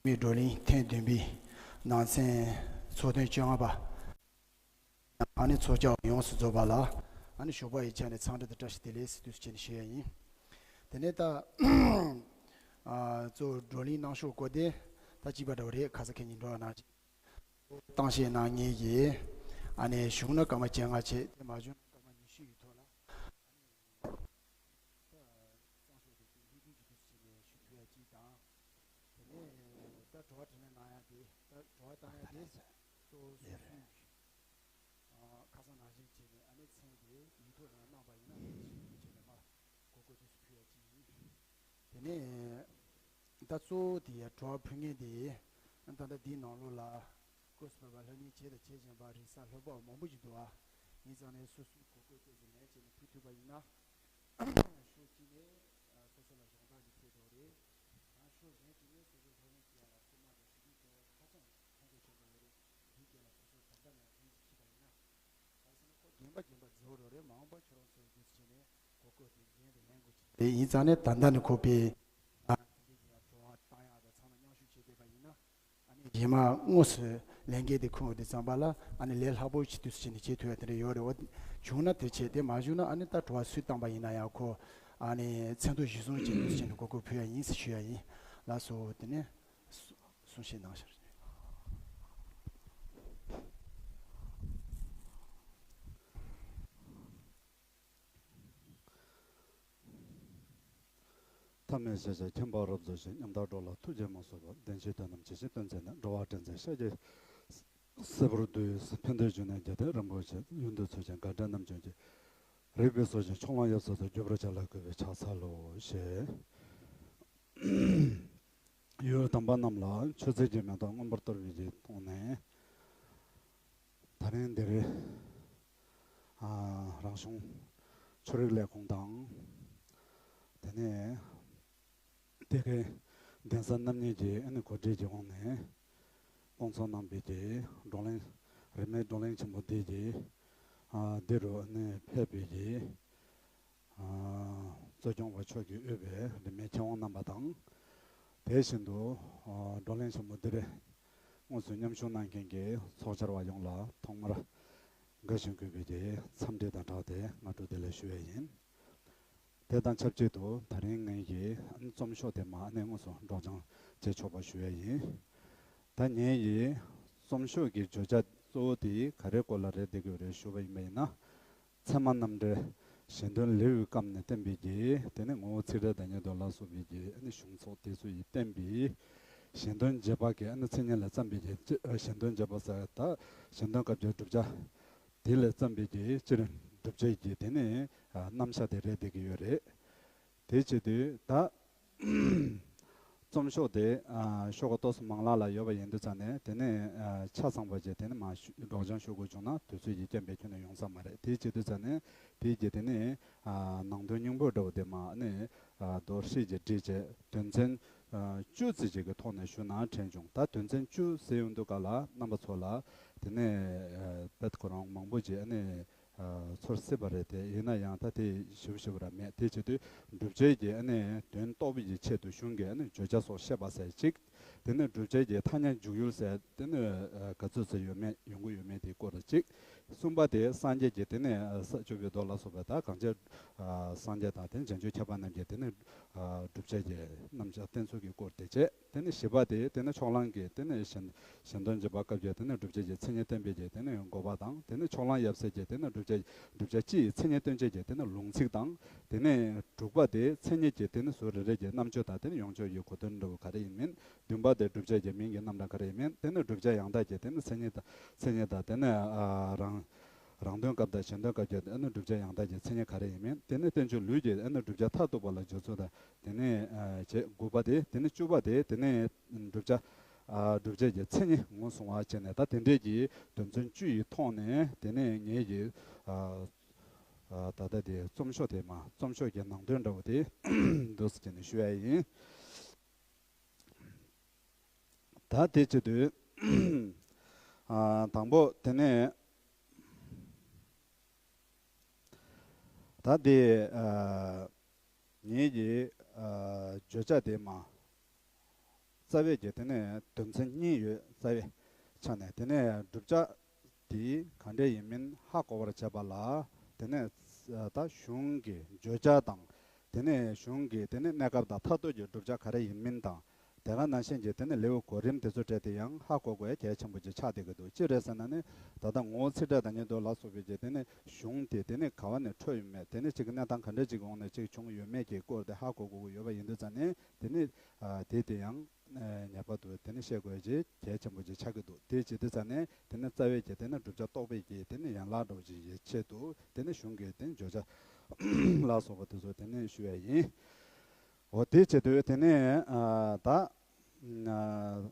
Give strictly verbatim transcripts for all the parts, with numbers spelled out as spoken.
མའི་བགྲོ་གླེང་ཐེངས་བདུན་པའི་ནང་ཚན་ཚོགས་ཐེངས་བཅོ་ལྔ་པ། ཨ་ནི་ཚོགས་བཅར་ཡོངས་སུ་རྫོགས་པ་ལ། ཨ་ནི་ཞོགས་པ་ཡི་ཆ་ནས་འཚམས་འདྲི་དང་བཀྲ་ཤིས་བདེ་ལེགས་ཟེར་དུས་སུ་བྱས་ནས་ཞུ་ཡ་ཡིན། དེ་ནས་ད་ཨ་གཙོ་བོ་བགྲོ་གླེང་གནང་ཕྱོགས་སྐོར་དེ་ད་གཅིག་པ་འདྲ་བོ་རེད། ཁ་ས་ཁེ་ཉིན་འགྲོ་བ་ནང་བཞིན་གཏམ་བཤད་གནང་མཁན་གྱི་ཨ་ནི་བྱུང་ན་སྐར་མ་བཅོ་ལྔ་བྱས། དེ་མ་བྱུང་ན་སྐར་མ་ཉི་ཤུ་ཡི་ཐོག་ལ། ད་གཙང་ཤོག་དེ་ཚོའི་སྙིང་བསྡུས་ཀྱི་དུས་སུ་བྱས་ནས་ཞུ་ཐུབ་ཡ་གཅིག་དང་། དེ་ནས་ད་དྲི་བ་དྲིས་ལན་གནང་ཡ་དེ། ད་དྲི་བ་བཏང་ཡ་དེ་གཙོ་བོ་སོ་སོའི་ཨ་ཁ་སང་ནང་བཞིན་བྱས་ནས་ཨ་ནི་མཚན་དེ་ཡིག་ཐོག་ནང་གནང་པ་ཡིན་ན་དེ་བྱས་ནས་མར་གོ་སྐབས་དུས་སུ་ཕུལ་ཡ་གཅིག་ཡིན། དེ་ནས་ད་གཙོ་བོ་དེ་ཡ་དྲི་བ་ཕུལ་མཁན་དེ་ད་ལྟ་འདིའི་ནང་ལོགས་ལ་སྐུ་སྤེལ་བ་ལྷ་ལྡན་བྱས་དང་བྱེད་བཞིན་པ་རེས་གཟའ་ལྷག་པ་མང་པོ་ཞིག་འདུག་ཨ། ཡིན་ཙང་ནས་སོ་སོའི་གོ་སྐབས་དེ་ཚོ་ལེན་བྱས་ནས་ཕུལ་ཐུབ་པ་ཡིན་ན། ཕྱོགས་གཅིག་ནས་སོ་སོ་ལ་སྦྱོང་བརྡར་གྱི་ཚད་མདོག་རེད། ཡང་ཕྱོགས་གཞན་གཅིག་ནས་སོ་སོའི་ལྷ་ལྡན་གྱི་ཡ་ལ་སྐུལ་མ་དང་ཞུ་གཏུག་བྱེད་པ་ཧ་ཅང་གལ་ཆེན་པོ་ཡོད་རེད། དེའི་རྐྱེན་ལ་སོ་སོའི་བར་མཐའ་ནས་ལྷན་ཅིག་ཤེས་པ་ཡིན་ན། ག་རེ་ཟེར་ན་ཁོ་རྒན་པ་རྒན་པ་རྫི་བོ་རང་རེད། མ་འོངས་པ་ཁྱོད་རང་ཚོའི་རྗེས་སུ་བྱས་ནས་གོ་སྐབས་དེ་རྒྱུན་དུ་ལེན་དགོས་ཀྱི་རེད། ཡིན་ཙང་ནས་ད་ལྟ་ནས་ཁོ་པའི་ཨ་དེ་འདྲའི་ཡ་བྲོ་བ་བཏང་ཡག་དང་ཚང་མ་མཉམ་ཞུགས་བྱས་བསྡད་པ་ཡིན་ན། ཨ་ནི་རྗེས་མ་དངོས་སུ་ལས་འགན་དེ་འཁུར་ཡོང་དུས་ཙམ་པ་ལ་ཨ་ནི་ལས་སླ་པོ་ཞིག་དུས་སུ་བྱས་ནས་བྱེད་ཐུབ་ཡ་དེ་འདྲ་ཡོད་རེད། འོ་བྱུང་ན་དེ་བྱས། དེ་མ་བྱུང་ན་ཨ་ནི་ད་དྲི་བ་སུས་བཏང་པ་ཡིན་ན་ཡང་ཁོ་ཨ་ནི་མཚན་ཐོ་གཞིར་བཟུང་བྱས་དུས་སུ་བྱས་ནས་གོ་སྐབས་ཕུལ་ཡ་ཡིན་ཟེར་ཞུ་ཡ་ཡིན། ལགས་སོ། དེ་ནས་གསུང་བཤད་གནང་ཤར། ཐ་མལ་ཤེས་བྱ་ཁྱིམ་པ་རབ་རྫོགས་ཤིང་། ཉམ་ཐག་འགྲོ་ལ་ཐུགས་རྗེས་མ་གསོག་པར། བདེན་བཞིའི་དོན་རྣམས་ཇི་བཞིན་སྟོན་མཛད་ནས། འགྲོ་བ་འདྲེན་མཛད་ཤཱཀྱའི་སྲས་པོར་འདུད། ཕན་བདེའི་འབྱུང་གནས་རྒྱལ་བསྟན་རིན་པོ་ཆེ། ཡོན་ཏན་ཚུལ་ཆེན་དགའ་ལྡན་ནམ་བྱུང་གི། རིག་པའི་སྲོག་ཤིང་ཕྱོགས་གླང་ཡབ་སྲས་སུ། འཇུག་པར་བྱ་ལ་གུས་པས་ཕྱག་འཚལ་ལོ་ཞེས། ཡུལ་དམ་པ་རྣམས་ལ་མཆོད་རྫས་ཀྱི་མེ་ཏོག་མངོན་པར་གཏོར་བའི་གི་ཐོག་ནས། ད་རིང་འདིར་ཨ་རང་གཞུང་ཆོས་རིག་ལས་ཁུངས་དང་། དེ་ནས་དེ་གའི་གདན་ས་རྣམ་གཉིས་ཀྱི་ཨ་ནི་གོ་སྒྲིག་གི་འོག་ནས་བསྐོང་ཚོགས་གནང་བའི་གི་བགྲོ་གླེང་། རིས་མེད་བགྲོ་གླེང་ཆེན་པོ་འདི་གི་ཨ་འདི་རུ་ཨ་ནི་ཕེབས་པའི་གི་ཨ་གཙོ་སྐྱོང་བ་མཆོག་གིས་དབུས་པའི་རིས་མེད་མཁས་དབང་རྣམ་པ་དང་། དེ་བཞིན་དུ་ཨ་བགྲོ་གླེང་ཆེན་མོ་འདིར་དངོས་སུ་མཉམ་ཞུགས་གནང་མཁན་གྱི་ཚོགས་བཅར་བ་ཡོངས་ལ་ཐོག་མར་དགའ་ཞིང་གུས་པའི་གི་འཚམས་འདྲི་དང་སྦྲགས་ཏེ་སྔ་དྲོ་བདེ་ལེགས་ཞུ་བ་ཡིན། དེ་དང་ཆབས་ཅིག་ཏུ་ད་རིང་ངེད་ཀྱི་རྩོམ་ཤོག་དེ་མར་ཨ་ནི་དངོས་སུ་སྒྲོག་སྦྱང་བྱེད་ཆོག་པ་ཞུ་བ་ཡིན། ད་ངེད་ཀྱི་རྩོམ་ཤོག་གི་བརྗོད་བྱ་གཙོ་བོ་དེ་ག་རེ་སྐོར་ལ་རེད་བསྡད་ཀྱི་ཡོད་རེད་ཞུ་བ་ཡིན་པ་ཡིན་ན། ཚད་མ་རྣམ་འགྲེལ་གཞན་དོན་ལེའུའི་སྐབས་ནས་བསྟན་པའི་གི་དེ་ནས་ངོ་བོ་ཚིག་རེ་བདག་ཉིད་དུ་ལ་སོགས་པའི་གི་ཨ་ནི་གཞུང་ཚོགས་དེ་ཚོ་ཡིས་བསྟན་པའི་གཞན་དོན་རྗེས་དཔག་གི་ཨ་ནི་མཚན་ཉིད་ལ་བརྩམས་པའི་གི་གཞན་དོན་རྗེས་དཔག་ཟེར་ད་གཞན་དོན་བཀའ་བརྒྱད་བསྒྲུབ་བྱ་དེ་ལས་བརྩམས་པའི་གི་སྤྱིར་བསྒྲུབ་བྱའི་གི་དེ་ནས་རྣམ་གཞག་དེ་རེད་བསྡད་ཀྱི་ཡོད་རེད། དེ་བྱེད་དུས་ད་རྩོམ་ཤོག་དེ་ཨ་ཤོག་གུ་ཏོག་ཙམ་མང་ལ་ལ་ཡོད་པ་ཡིན་དུས་ཙང་ནས་དེ་ནས་ཨ་ཆ་ཚང་བ་བྱས་དེ་ནས་མར་ཞུ་སྒྲོག་སྦྱང་ཞུ་དགོས་བྱུང་ན་དུས་ཚོད་ཀྱི་རྐྱེན་པས་ཁྱོན་ནས་ཡོང་ས་མ་རེད། དེ་བྱེད་དུས་ཙང་ནས་དེའི་རྗེས་དེ་ནས་ཨ་ནང་དོན་སྙིང་པོ་འདྲ་བོ་དེ་མར་ཨ་ནི་ཨ་རྡོ་ཧྲིལ་གྱིས་བསྒྲིགས་བྱས་དོན་ཚན་ཨ་བཅུ་ཙམ་ཅིག་གི་ཐོག་ནས་ཞུ་ན་དྲན་བྱུང་། ད་དོན་ཚན་བཅུ་ཟེར་ཡོང་དུས་སྐབས་ལ་རྣམ་པ་ཚོ་ལ་དེ་ནས་ཨ་དཔེ་ཁོ་རང་མང་པོ་ཅིག་ཨ་ནི། ཚོར་སྲིད་པ་རེད་དེ། ཡིན་ན་ཡང་ད་དེ་ཞིབ་ཞིབ་ར་མེད། དེ་བྱེད་དུས་བསྒྲུབ་བྱའི་གི་ཨ་ནི་དོན་རྟོགས་པའི་གི་ཆེད་དུ་གཞུང་གི་ཨ་ནི་བརྗོད་བྱ་སོགས་བཤད་པ་ཟེར་གཅིག་དེ་ནས་བསྒྲུབ་བྱའི་གི་ཐ་སྙད་འཇུག་ཡུལ་ཟེར་དེ་ནི་ག་ཚོད་ཚོད་ཡོད་མེད་ཡོང་གི་ཡོད་མེད་དེའི་སྐོར་ལ་གཅིག་གསུམ་པ་དེ་སངས་རྒྱས་ཀྱི་དེ་ནས་ས་བཅུ་པའི་མདོ་ལ་སོགས་པ་ད་གང་ཅི་སངས་རྒྱས་དང་དེ་ནི་བྱང་ཆུབ་ཁྱད་པར་རྣམས་ཀྱི་དེ་ནི་བསྒྲུབ་བྱའི་གི་རྣམ་གཞག་བསྟན་ཚུལ་གྱི་སྐོར་དེ་བྱས། དེ་ནས་བཞི་པ་དེ་དེ་ནས་ཕྱོགས་གླང་གི་དེ་ནས་གཞན་གཞན་དོན་རྗེས་དཔག་སྐབས་ཀྱི་དེ་ནས་བསྒྲུབ་བྱ་གི་མཚན་ཉིད་བསྟན་པའི་གི་དེ་ནས་དགོས་པ་དང་། དེ་ནས་ཕྱོགས་གླང་ཡབ་སྲས་ཀྱི་དེ་ནས་བསྒྲུབ་བྱ་བསྒྲུབ་བྱ་སྤྱི་ཡི་མཚན་ཉིད་སྟོན་བྱེད་ཀྱི་དེ་ནས་ལུང་ཚིག་དང་། དེ་ནས་དྲུག་པ་དེ་མཚན་ཉིད་ཀྱི་དེ་ནས་ཟུར་རེ་རེ་གི་རྣམ་དཔྱོད་དང་དེ་ནས་ཡོངས་ཆོས་ཀྱི་གོ་དོན་འདྲ་བོ་ག་རེ་ཡིན་མིན། བདུན་པ་དེ་བསྒྲུབ་བྱ་གི་མིང་གི་རྣམ་གྲངས་ག་རེ་ཡིན་མིན། དེ་ནས་བསྒྲུབ་བྱ་ཡང་དག་གི་དེ་ནས་མཚན་ཉིད་དང་མཚན་ཉིད་དང་དེ་ནས་ཨ་རང་རང་དོན་སྐབས་དང་གཞན་དོན་སྐབས་ཀྱི་ཨ་ནི་བསྒྲུབ་བྱ་ཡང་དག་གི་མཚན་ཉིད་ག་རེ་ཡིན་མིན། དེ་ནས་བསྟན་བཅོས་ལུས་ཀྱི་ཨ་ནི་བསྒྲུབ་བྱ་མཐར་ཐུག་པ་ལ་སྦྱོར་ཚུལ་དང་། དེ་ནས་ཨ་བྱེད་དགུ་པ་དེ། དེ་ནས་བཅུ་པ་དེ། དེ་ནས་བསྒྲུབ་བྱ་ཨ་བསྒྲུབ་བྱ་གི་མཚན་ཉིད་ངོས་བཟུང་བ་བྱས་ནས། ད་དེ་འདྲས་ཀྱི་དོན་ཚན་བཅུ་ཡི་ཐོག་ནས་དེ་ནས་ངེད་ཀྱི་ཨ་ཨ་ད་ལྟ་དེ་རྩོམ་ཤོག་དེ་མ་རྩོམ་ཤོག་གི་ནང་དོན་འདྲ་བོ་དེ་འདུག་སེ་བྱས་ནས་ཞུ་ཡ་ཡིན། ད་དེ་བྱེད་དུས་ཨ་དང་པོ་དེ་ནས་ད་དེ་ཨ་ངེད་ཀྱི་ཨ་བརྗོད་བྱ་དེ་མ་ རྩ་བའི་གི་དེ་ནས་དོན་ཚན་གཉིས་ཡོད། རྩ་བའི་ཆ་ནས་དེ་ནས་བསྒྲུབ་བྱ་དེ་ག་འདྲ་ཡིན་མིན་ཧ་གོ་བར་བྱེད་པ་ལ། དེ་ནས་ད་གཞུང་གི་བརྗོད་བྱ་དང་། དེ་ནས་གཞུང་གི་དེ་ནས་གནས་སྐབས་དང་མཐར་ཐུག་གི་བསྒྲུབ་བྱ་ག་རེ་ཡིན་མིན་དང་། དེ་ག་ནང་བཞིན་གྱི་དེ་ནས་ལེའུ་གོ་རིམ་དེ་ཚོ་སྤྲད་དེ་ཡང་ཧ་གོ་དགོས་གལ་ཆེན་པོ་ཅིག་ཆགས་བསྡད་ཀྱི་འདུག་ཅི་རེད་ཟེར་ན་ནི། ད་ལྟ་ངོ་བོ་ཚིག་ཕྲད་དང་ཉིས་འདོད་ལ་སོགས་པའི་གི་དེ་ནས་གཞུང་དེ་དེ་ནས་ག་བ་ནས་འཕྲོས་ཡོད་མེད། དེ་ནས་ཅིག་གནས་སྟངས་ག་འདྲ་ཅིག་གི་འོག་ནས་ཅིག་བྱུང་ཡོད་མེད་ཀྱི་སྐོར་དེ་ཧ་གོ་དགོས་ཀྱི་ཡོད་པ་ཡིན་དུས་ཙང་ནས། དེ་ནས་ཨ་དེ་དེ་ཡང་ཨ་ངེས་པར་དུ་དེ་ནས་ཤེས་དགོས་ཀྱི་གལ་ཆེན་པོ་ཅིག་ཆགས་ཀྱི་འདུག་དེ་བྱེད་དུས་ཙང་ནས་དེ་ནས་རྩ་བའི་གི་དེ་ནས་བསྒྲུབ་བྱ་རྟོགས་པའི་གི་དེ་ནས་ཡན་ལག་འདྲ་བོ་ཅིག་ཡི་ཆེད་དུ་དེ་ནས་གཞུང་གི་དེ་ནས་བརྗོད་བྱ་ལ་སོགས་པ་དེ་ཚོ་དེ་ནས་ཞུ་ཡ་ཡིན། འོ་དེ་བྱེད་དུས་དེ་ནས་ཨ་ད་ཨ་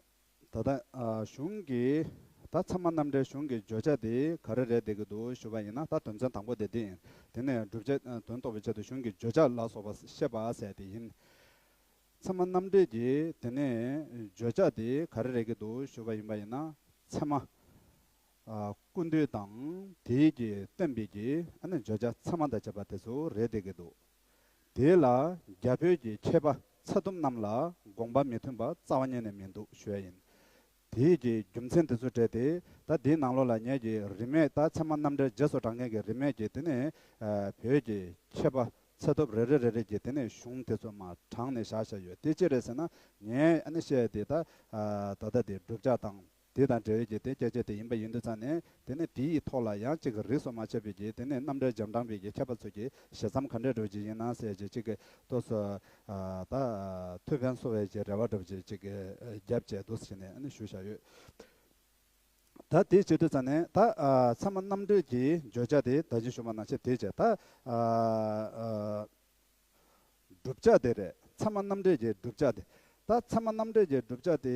ད་ལྟ་ཨ་གཞུང་གི་ད་ཚད་མ་རྣམ་འགྲེལ་གཞུང་གི་བརྗོད་བྱ་དེ་ག་རེ་རེད་བསྡད་ཀྱི་འདུག་ཞུ་བ་ཡིན་ན། ད་དོན་ཚན་དང་པོ་དེ་དེ་ཡིན། དེ་ནས་བསྒྲུབ་བྱ་ཨ་དོན་རྟོགས་པའི་ཆེད་དུ་གཞུང་གི་བརྗོད་བྱ་ལ་སོགས་པ་བཤད་པ་ཟེར་དེ་ཡིན། ཚད་མ་རྣམ་འགྲེལ་གྱི་དེ་ནས་བརྗོད་བྱ་དེ་ག་རེ་རེད་ཀྱི་འདུག་ཞུ་བ་ཡིན་པ་ཡིན་ན། ཚད་མ་ཨ་ཀུན་བཏུས་དང་དེའི་གི་བསྟན་པའི་གི་ཨ་ནི་བརྗོད་བྱ་ཚད་མ་དང་བཅས་པ་དེ་ཚོ་རེད་བསྡད་ཀྱི་འདུག་དེ་ལ་རྒྱ་བོད་ཀྱི་མཁས་པ་ཚ་དུམ་རྣམས་ལ་དགོངས་པ་མི་མཐུན་པ་རྩ་བ་ཉིད་ནས་མི་འདུག་ཞུ་ཡ་ཡིན། དེའི་གི་རྒྱུ་མཚན་དེ་ཚོ་བྲིས་ཏེ། ད་དེའི་ནང་ལོགས་ལ་ངས་ཀྱི་རིན་མེད་ད་ཚད་མ་རྣམ་འགྲེལ་རྗེས་སུ་འབྲང་མཁན་གྱི་རིན་མེད་ཀྱི་དེ་ནས་ཨ་བོད་ཀྱི་མཁས་པ་ཚད་ཐོབ་རེ་རེ་རེ་རེ་གྱི་དེ་ནས་གཞུང་དེ་ཚོ་མར་དྲངས་ནས་བཞག་བཞག་ཡོད། དེ་ཅི་རེད་ཟེར་ན། ངས་ཨ་ནི་བཤད་དེ་ད་ཨ་ད་ལྟ་དེ་བསྒྲུབ་བྱ་དང་དེ་དང་འབྲེལ་བའི་གི་དེ་སྐད་ཆ་དེ་ཡིན་པ་ཡིན་དུས་ཙང་ནས། དེ་ནས་དེའི་ཐོག་ལ་ཡང་གཅིག་རིས་སུ་མ་ཆད་པའི་གི་དེ་ནས་རྣམ་འགྲེལ་རྗེས་འབྲང་པའི་གི་མཁས་པ་ཚོ་གི་ཞལ་མཚམས་ག་འདྲ་འདྲ་བོ་ཅིག་ཡིན་ན་ཟེར་གྱི་གཅིག་གི་ཏོག་ཙམ་ཨ་ད་ཐུགས་ཕན་གསོ་བའི་གི་རེ་བ་འདྲ་བོ་ཅིག་གཅིག་གི་རྒྱབ་བྱས་འདུག་ཟེར་ནས་ཨ་ནི་ཞུ་བཞག་ཡོད། ད་དེ་བྱེད་དུས་ཙང་ནས་ད་ཨ་ཚད་མ་རྣམ་འགྲེལ་གྱི་བརྗོད་བྱ་དེ་ད་ཅི་ཞུ་བ་ནང་བཞིན་དེ་བྱས། ད་ཨ་ཨ་བསྒྲུབ་བྱ་དེ་རེད། ཚད་མ་རྣམ་འགྲེལ་གྱི་བསྒྲུབ་བྱ་དེ། ད་ཚད་མ་རྣམ་འགྲེལ་གྱི་བསྒྲུབ་བྱ་དེ་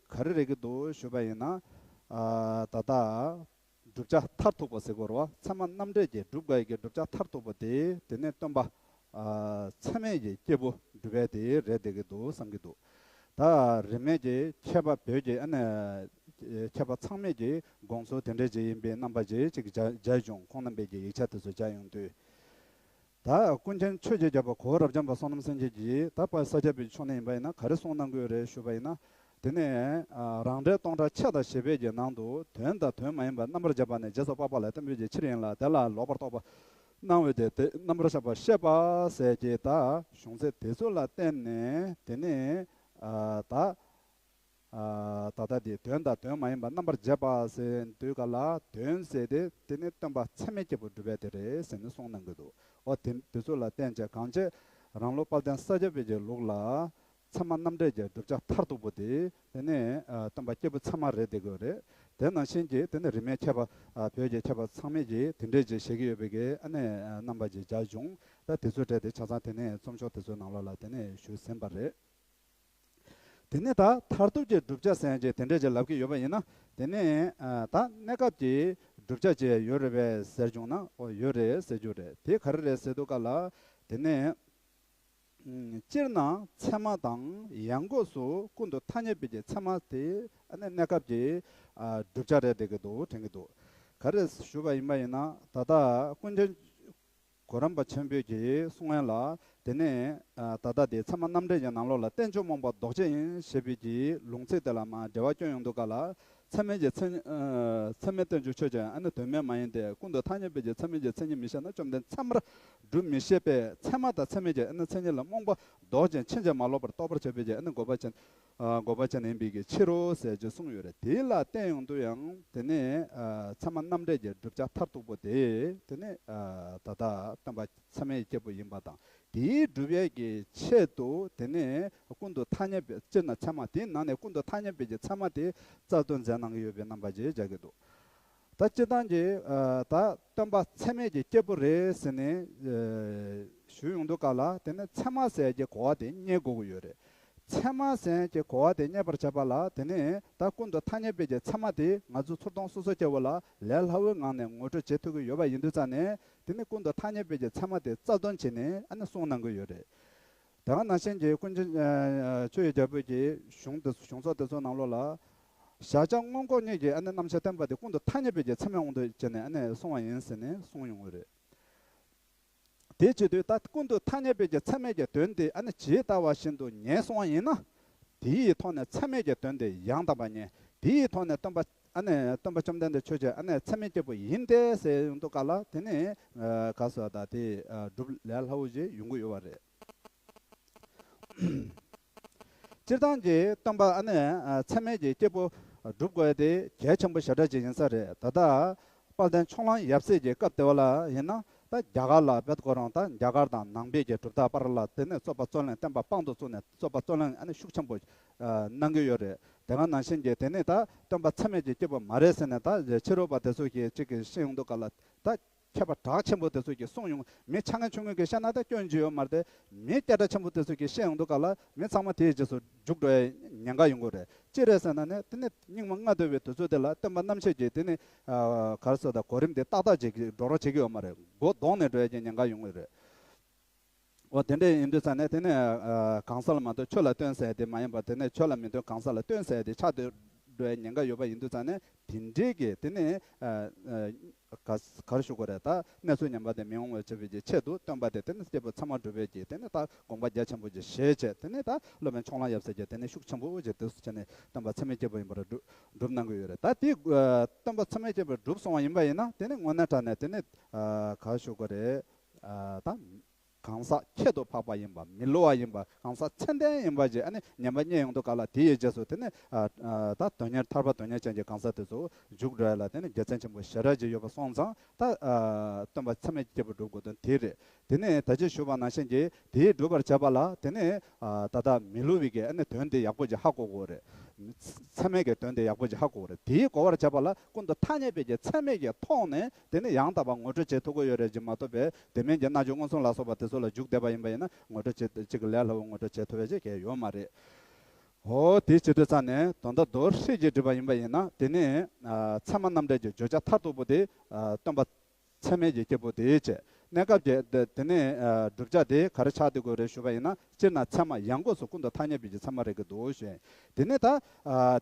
ག་རེ་རེད་ཀྱི་འདུག་ཞུ་བ་ཡིན་ན། ཨ་ད་ལྟ་བསྒྲུབ་བྱ་མཐར་ཐུག་པ་ཟེར་དགོས་རེད་བ། ཚད་མ་རྣམ་འགྲེལ་གྱི་སྒྲུབ་དགོས་ཀྱི་བསྒྲུབ་བྱ་མཐར་ཐུག་པ་དེ་དེ་ནས་སྟོན་པ་ཨ་ཚད་མེད་ཀྱི་སྐྱེས་བུ་སྒྲུབ་པ་དེ་རེད་བསྡད་ཀྱི་འདུག་བསམ་གྱི་འདུག་ད་རིས་མེད་ཀྱི་མཁས་པ་བོད་ཀྱི་ཨ་ནི་མཁས་པ་ཚང་མས་ཀྱི་དགོངས་ཚུལ་དེ་འདྲ་ཅིག་ཡིན་པའི་རྣམ་པ་ཅིག་ཅིག་མཇལ་མཇལ་བྱུང་། ཁོང་རྣམ་པས་ཀྱི་ཡིག་ཆ་དེ་ཚོ་མཇལ་ཡོང་དུས། ད་ཀུན་མཁྱེན་ཆོས་ཀྱི་རྒྱལ་པོ་གོ་བོ་རབ་འབྱམས་པ་བསོད་ནམས་སེང་གེ་གིས་ད་དཔལ་ས་སྐྱ་པའི་ཕྱོགས་ནས་ཡིན་པ་ཡིན་ན་ག་རེ་གསུངས་གནང་གི་ཡོད་རེད་ཞུས་པ་ཡིན་ན། དེ་ནས་ཨ་རང་འགྲེལ་སྟོང་ཕྲག་ཕྱེད་དང་བཞི་པའི་གི་ནང་དུ། དོན་དང་དོན་མ་ཡིན་པ་རྣམ་པར་འབྱེད་པ་ནི། རྗེས་སུ་དཔག་པ་ལས། བསྟན་པའི་གི་ཕྱིར་ཡིན་ལ། དེ་ལ་ལོག་པར་རྟོག་པ་སྣང་བས་ཏེ། དེ་རྣམ་པར་ཤེས་པ་ཤེས་པ་ཟེར་གྱི་ད་གཞུང་ཚད་དེ་ཚོ་ལ་བརྟེན་ནས། དེ་ནས་ཨ་ད་ཨ་ད་ལྟ་དེ་དོན་དང་དོན་མ་ཡིན་པ་རྣམ་པར་འབྱེད་པ་ཟེར་དུས་ག་ལ། དོན་ཟེར་དེ་དེ་ནི་སྟོན་པ་ཚད་མེད་སྐྱེས་བུ་སྒྲུབ་པ་དེ་རེད་ཟེར་ནས་གསུངས་གནང་གི་འདུག་འོ་དེ་དེ་ཚོ་ལ་བརྟེན་བྱས་གང་བྱས་རང་ལུགས་དཔལ་ལྡན་ས་སྐྱ་པའི་གི་ལུགས་ལ། ཚད་མ་རྣམ་འགྲེལ་གྱི་བསྒྲུབ་བྱ་མཐར་ཐུག་པོ་དེ་དེ་ནས་ཨ་སྟོན་པ་སྐྱེས་བུ་ཚད་མ་རེད་བསྡད་དགོས་རེད། དེ་ནང་བཞིན་གྱི་དེ་ནས་རིས་མེད་མཁས་པ་ཨ་བོད་ཀྱི་མཁས་པ་ཚང་མས་ཀྱིས་དེ་འདྲས་ཀྱི་བཤད་ཀྱི་ཡོད་པའི་གི་ཨ་ནི་ཨ་རྣམ་པ་ཅིག་མཇལ་བྱུང་། ད་དེ་ཚོ་སྤྲད་དེ་ཆ་ཚང་དེ་ནས་རྩོམ་ཤོག་དེ་ཚོའི་ནང་ལོགས་ལ་དེ་ནས་ཞུས་ཟིན་པ་རེད། དེ་ནས་ད་མཐར་ཐུག་གི་བསྒྲུབ་བྱ་ཟེར་ཡང་ཅིག་དེ་འདྲས་ཅིག་ལབ་ཀྱི་ཡོད་པ་ཡིན་ན། དེ་ནས་ཨ་ད་གནས་སྐབས་ཀྱི་བསྒྲུབ་བྱ་ཅིག་ཡོད་རེད་པས་ཟེར་བྱུང་ན། ཨོ་ཡོད་རེད་ཟེར་རྒྱུ་རེད། དེ་ག་རེ་རེད་ཟེར་དུས་སྐབས་ལ། དེ་ནས་ཨ་སྤྱིར་ན་ཚད་མ་དང་ཡང་སྒོས་སུ་ཀུན་ཏུ་ཐ་སྙད་པའི་གི་ཚད་མ་དེ་ཨ་ནི་གནས་སྐབས་ཀྱི་ཨ་བསྒྲུབ་བྱ་རེད་བསྡད་ཀྱི་འདུག་དྲན་གྱི་འདུག་ག་རེ་ཞུ་བ་ཡིན་པ་ཡིན་ན། ད་ལྟ་ཀུན་མཁྱེན་གོ་རམས་པ་ཆེན་པོས་ཀྱིས་གསུང་ཡ་ལ། དེ་ནས་ཨ་ད་ལྟ་དེ་ཚད་མ་རྣམ་འགྲེལ་གྱི་ནང་ལོགས་ལ་བསྟན་བཅོས་རྨོངས་པ་ལྡོག་ཕྱིར་ཡིན་ཞེས་པའི་གི་ལུང་ཚིག་དེ་ལ་མར་འགྲེལ་པ་སྐྱོན་ཡོང་དུས་སྐབས་ལ། ཚད་མའི་གི་མཚན་ཨ་ཚད་མའི་བསྟན་བཅོས་ཆོས་ཅན། ཨ་ནི་དོན་མེད་མ་ཡིན་ཏེ། ཀུན་ཏུ་ཐ་སྙད་པའི་གི་ཚད་མའི་གི་མཚན་ཉིད་མི་ཤེས་ན། བཅོམ་ལྡན་ཚད་མར་སྒྲུབ་མི་ཤེས་པས། ཚད་མ་དང་ཚད་མའི་གི་ཨ་ནི་མཚན་ཉིད་ལ་རྨོངས་པ་ལྡོག་ཅིང་ཕྱིན་ཅི་མ་ལོག་པར་རྟོགས་པར་བྱེད་པའི་གི་ཨ་ནི་དགོས་པ་ཅན། ཨ་དགོས་པ་ཅན་ཡིན་པའི་གི་ཕྱིར་རོ་ཟེར་གྱི་གསུངས་ཡོད་རེད། དེ་ལ་བརྟེན་ཡོང་དུས་ཡང་དེ་ནས་ཨ་ཚད་མ་རྣམ་འགྲེལ་གྱི་བསྒྲུབ་བྱ་མཐར་ཐུག་པོ་དེ་དེ་ནས་ཨ་ད་ལྟ་སྟོན་པ་ཚད་མའི་སྐྱེས་བུ་ཡིན་པ་དང་། དེའི་སྒྲུབ་ཡས་ཀྱི་ཆེད་དུ་དེ་ནས་ཀུན་ཏུ་ཐ་སྙད་པའི་སྤྱིར་ན་ཚད་མ་དེའི་ནང་ནས་ཀུན་ཏུ་ཐ་སྙད་པའི་གི་ཚད་མ་དེ་རྩལ་འདོན་མཛད་གནང་གི་ཡོད་པའི་རྣམ་པ་ཅིག་མཇལ་གྱི་འདུག་ད་སྤྱིར་བཏང་གི་ཨ་ད་སྟོན་པ་ཚད་མེད་ཀྱི་སྐྱེས་བུ་རེད་ཟེར་ནས་ཨ་ཞུ་ཡོང་དུས་སྐབས་ལ། དེ་ནས་ཚད་མ་ཟེར་གྱི་གོ་བ་དེ་རྙེད་དགོས་ཀྱི་ཡོད་རེད། ཚད་མ་ཟེར་གྱི་གོ་བ་དེ་རྙེད་པར་བྱེད་པ་ལ། དེ་ནས་ད་ཀུན་ཏུ་ཐ་སྙད་པའི་གི་ཚད་མ་དེ་ང་ཚོ་ཚུར་མཐོང་སོ་སོ་སྐྱེ་བོ་ལ་ལས་སླ་བོའི་ངང་ནས་ངོ་སྤྲོད་བྱེད་ཐུབ་ཀྱི་ཡོད་པ་ཡིན་དུས་ཙང་ནས། དེ་ནས་ཀུན་ཏུ་ཐ་སྙད་པའི་གི་ཚད་མ་དེ་རྩལ་འདོན་བྱས་ནས་ཨ་ནི་གསུངས་གནང་གི་ཡོད་རེད། དེ་ག་ནང་བཞིན་གྱི་ཀུན་མཁྱེན་ཨ་ཆོས་ཀྱི་རྒྱལ་པོ་གི་གཞུང་དེ་གཞུང་ཚོགས་དེ་ཚོའི་ནང་ལོགས་ལ། གཞལ་བྱ་མངོན་ལྐོག་གཉིས་ཀྱི་ཨ་ནི་རྣམ་གཞག་བསྟན་པ་དེ་ཀུན་ཏུ་ཐ་སྙད་པའི་གི་ཚད་མའི་དབང་དུ་བྱས་ནས་ཨ་ནི་གསུངས་པ་ཡིན་ཟེར་ནས་གསུངས་ཡོང་གི་རེད། དེ་བྱེད་དུས་ད་ཀུན་ཏུ་ཐ་སྙད་པའི་གི་ཚད་མའི་གི་དོན་དེ་ཨ་ནི་ཇི་ལྟ་བ་བཞིན་དུ་ངེས་སོང་བ་ཡིན་ན། དེའི་ཐོག་ནས་ཚད་མེད་ཀྱི་དོན་དེ་ཡང་དག་པར་ངེས། དེའི་ཐོག་ནས་སྟོན་པ་ཨ་ནི་སྟོན་པ་བཅོམ་ལྡན་འདས་ཆོས་ཀྱི་ཨ་ནི་ཚད་མེད་སྐྱེས་བུ་ཡིན་ཏེ་ཟེར་ཡོང་དུས་སྐབས་ལ་དེ་ནི་ག་ཟེར་ད་དེ་སྒྲུབ་ལས་སླ་བོ་ཞིག་ཡོང་གི་ཡོད་པ་རེད། སྤྱིར་བཏང་གི་སྟོན་པ་ཨ་ནི་ཚད་མེད་ཀྱི་སྐྱེས་བུ་སྒྲུབ་དགོས་དེ་གལ་ཆེན་པོ་ཞེ་དྲག་ཅིག་ཡིན་ས་རེད། ད་ལྟ་དཔལ་ལྡན་ཕྱོགས་གླང་ཡབ་སྲས་ཀྱི་སྐབས་དེ་བ་ལ་ཡིན་ན་ད་རྒྱ་གར་ལ་བེད་ཁོ་རང་ད་རྒྱ་གར་དང་ནང་པའི་གི་གྲུབ་མཐའ་བར་ལ་དེ་ནས་རྩོད་པ་རྩོད་གླེང་བསྟན་པ་དཔང་དུ་བཙུགས་ནས་རྩོད་པ་རྩོད་གླེང་ཨ་ནི་ཤུགས་ཆེན་པོ་གནང་གི་ཡོད་རེད། དེ་ག་ནང་བཞིན་གྱི་དེ་ནས་ད་སྟོན་པ་ཚད་མེད་ཀྱི་སྐྱེས་བུ་མ་རེད་ཟེར་ནས་ད་ཕྱི་རོལ་པ་དེ་ཚོ་གིས་གཅིག་གིས་བཤད་ཡོང་དུས་སྐབས་ལ་ད་མཁས་པ་གྲགས་ཆེན་པོ་དེ་ཚོ་གིས་གསུངས་ཡོང་། མི་ཆ་ངན་ཆུང་ངུ་གིས་བཤད་ན་ད་སྐྱོན་ཅི་ཡོད་མ་རེད་དེ། མི་སྐད་གྲགས་ཆེན་པོ་དེ་ཚོ་གིས་བཤད་ཡོང་དུས་སྐབས་ལ་མི་ཚང་མ་དེའི་རྗེས་སུ་འཇུག་འགྲོ་ཡའི་ཉེན་ཁ་ཡོང་གི་རེད། ཅི་རེད་ཟེར་ན་ནི་དེ་ནི་སྙིགས་མ་ལྔ་བདོ་བའི་དུས་ཚོད་དེ་ལ་སྟོན་པ་རྣམ་བཤད་ཀྱིས་དེ་ནི་ག་རེ་ཟེར་ད་གོ་རིམ་དེ་ཏག་ཏག་ཅིག་འགྲོ་རོགས་བྱེད་ཀྱི་ཡོད་མ་རེད། མགོ་ལྡོག་ནས་འགྲོ་ཡ་གི་ཉེན་ཁ་ཡོང་གི་རེད། འོ་དེ་འདྲ་ཡིན་དུས་ཙང་ནས་དེ་ནི་གང་ཟག་ལ་མ་གཏོགས་ཆོས་ལ་སྟོན་ཟེར་ཡ་དེ་མ་ཡིན་པར་དེ་ནི་ཆོས་ལ་མི་སྟོན་གང་ཟག་ལ་སྟོན་ཟེར་ཡ་དེ་ཆགས་སྡོད་འགྲོ་ཡ་ཉེན་ཁ་ཡོད་པ་ཡིན་དུས་ཙང་ནས་དེ་འདྲའི་གི་དེ་ནི་ག་ག་རེ་ཞུ་དགོས་རེད། ད་གནས་ཚུལ་ངན་པ་དེ་མི་འོང་བའི་ཆེད་དུ་ཆེད་དུ་སྟོན་པ་དེ་དེ་ནི་སྐྱེས་བུ་ཚད་མར་གྲུབ་པའི་གི་དེ་ནི་ད་དགོངས་པ་རྒྱ་ཆེན་པོ་ཅིག་བཞེས་བྱས་དེ་ནི་ད་སློབ་དཔོན་ཕྱོགས་གླང་ཡབ་སྲས་ཀྱིས་དེ་ནི་ཤུགས་ཆེན་པོ་ཅིག་དེ་ཚོ་བྱས་ནས་སྟོན་པ་ཚད་མེད་སྐྱེས་བུ་ཡིན་པར་སྒྲུབ་སྒྲུབ་གནང་གི་ཡོད་རེད། ད་དེ་སྟོན་པ་ཚད་མེད་སྐྱེས་བུ་སྒྲུབ་སོང་བ་ཡིན་པ་ཡིན་ན་དེ་ནི་དངོས་གནས་དྲང་གནས་དེ་ནི་ག་རེ་ཞུ་དགོས་རེད། ད་གང་ཟག་ཁྱད་དུ་འཕགས་པ་ཡིན་པ། མི་སླུ་བ་ཡིན་པ། གང་ཟག་ཚད་ལྡན་ཡིན་པ་ཞིག་ཨ་ནི་ཉན་པ་རྙེད་ཡོང་དུས་སྐབས་ལ་དེ་ཡི་རྗེས་སུ་དེ་ནི་ད་དོན་གཉེར་ཐར་པ་དོན་གཉེར་ཅན་གྱི་གང་ཟག་དེ་ཚོ་འཇུག་འགྲོ་ཡ་ལ་དེ་ནི་དགེ་མཚན་ཆེན་པོ་ཞེ་དྲག་ཅིག་ཡོད་པ་སོང་ཙང་ད་སྟོན་པ་ཚད་མེད་སྐྱེས་བུ་སྒྲུབ་དགོས་དོན་དེ་རེད། དེ་ནས་ད་ཅི་ཞུས་པ་ནང་བཞིན་གྱི་དེའི་སྒྲུབ་པར་བྱེད་པ་ལ་དེ་ནས་ད་ལྟ་མི་སླུ་བའི་གི་ཨ་ནི་དོན་དེ་ཡག་པོ་ཅིག་ཧ་གོ་དགོས་རེད། ཚད་མེད་ཀྱི་དོན་དེ་ཡག་པོ་ཅིག་ཧ་གོ་དགོས་རེད། དེའི་གོ་བར་བྱེད་པ་ལ་ཀུན་ཏུ་ཐ་སྙད་པའི་གི་ཚད་མེད་ཀྱི་ཐོག་ནས་དེ་ནི་ཡང་དག་པར་ངོ་སྤྲོད་བྱེད་ཐུབ་ཀྱི་ཡོད་རེད་ཅེས་མ་གཏོགས་པའི་དེ་མིན་གྱི་རྣལ་འབྱོར་མངོན་སུམ་ལ་སོགས་པ་དེ་ཚོ་ལ་འཇུག་བསྡད་པ་ཡིན་པ་ཡིན་ན་ངོ་སྤྲོད་བྱེད་གཅིག་གི་ལས་སླ་བོ་ངོ་སྤྲོད་བྱེད་ཐུབ་ཡ་ཅིག་གང་ཡང་ཡོད་མ་རེད། འོ་དེ་བྱེད་དུས་ཙང་ནས་དོན་དག་མདོར་བསྡུས་ཀྱིས་འགྲེལ་པ་ཡིན་པ་ཡིན་ན་དེ་ནི་ཚད་མ་རྣམ་འགྲེལ་གྱི་བརྗོད་བྱ་མཐར་ཐུག་པོ་དེ་སྟོན་པ་ཚད་མེད་ཀྱི་སྐྱེས་བུ་དེའི་ཆེད། གནས་སྐབས་ཀྱི་དེ་དེ་ནས་བསྒྲུབ་བྱ་དེ་ག་རེ་ཆགས་བསྡད་དགོས་རེད་ཞུས་པ་ཡིན་ན་སྤྱིར་ན་ཚད་མ་ཡང་སྒོས་སུ་ཀུན་ཏུ་ཐ་སྙད་པའི་གི་ཚད་མ་རེད་ཀྱི་འདུག་ཞུས། དེ་ནས་ད་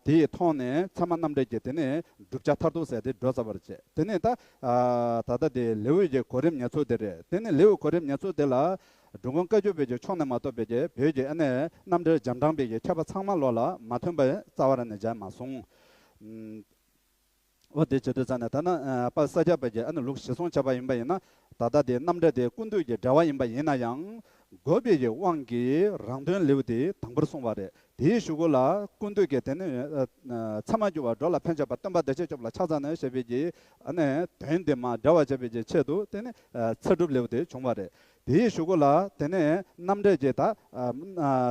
དེའི་ཐོག་ནས་ཚད་མ་རྣམ་འགྲེལ་གྱི་དེ་ནས་བསྒྲུབ་བྱ་མཐར་ཐུག་ཟེར་དེ་འགྲོ་ཚར་བ་རེད། དེ་ནས་ད་ད་ལྟ་དེ་ལེའུ་ཡི་གོ་རིམ་ཉེར་ཚོགས་དེ་རེད། དེ་ནས་ལེའུ་གོ་རིམ་ཉེར་ཚོགས་དེ་ལ་འགྲོ་མགོན་བཀའ་བརྒྱུད་པའི་གི་ཕྱོགས་ནས་མ་གཏོགས་པའི་གི་བོད་ཀྱི་ཨ་ནི་རྣམ་འགྲེལ་རྒྱ་གྲམ་པའི་གི་མཁས་པ་ཚང་མ་ལོག་ལ་མ་ཐོན་པ་རྩ་བ་རང་ནས་མཇལ་མ་སོང་། འོ་དེ་བྱེད་དུས་ཙང་ནས་ད་ནི་དཔལ་ས་སྐྱ་པའི་གི་ཨ་ནི་ལུགས་གཞིར་བཟུང་བྱས་པ་ཡིན་པ་ཡིན་ན་ད་ལྟ་དེ་རྣམ་འགྲེལ་དེ་ཀུན་བཏུས་ཀྱི་འགྲེལ་པ་ཡིན་པ་ཡིན་ན་ཡང་དགོས་པའི་གི་དབང་གིས་རང་དོན་ལེའུ་དེ་དང་པོར་གསུངས་པ་རེད། དེའི་གཞུག་གུ་ལ་ཀུན་བཏུས་ཀྱི་དེ་ནི་ཚད་མར་གྱུར་པ་འགྲོ་ལ་ཕན་ཆད་པ་སྟོན་པ་བདེ་གཤེགས་སྐྱོབ་ལ་ཕྱག་འཚལ་ནས་ཞེས་པའི་གི་ཨ་ནི་དོན་དེ་མར་འགྲེལ་བར་བྱེད་པའི་གི་ཆེད་དུ་དེ་ནི་ཚད་སྒྲུབ་ལེའུ་དེ་བྱུང་བ་རེད། དེའི་གཞུག་གུ་ལ་དེ་ནས་རྣམ་འགྲེལ་གྱི་ད་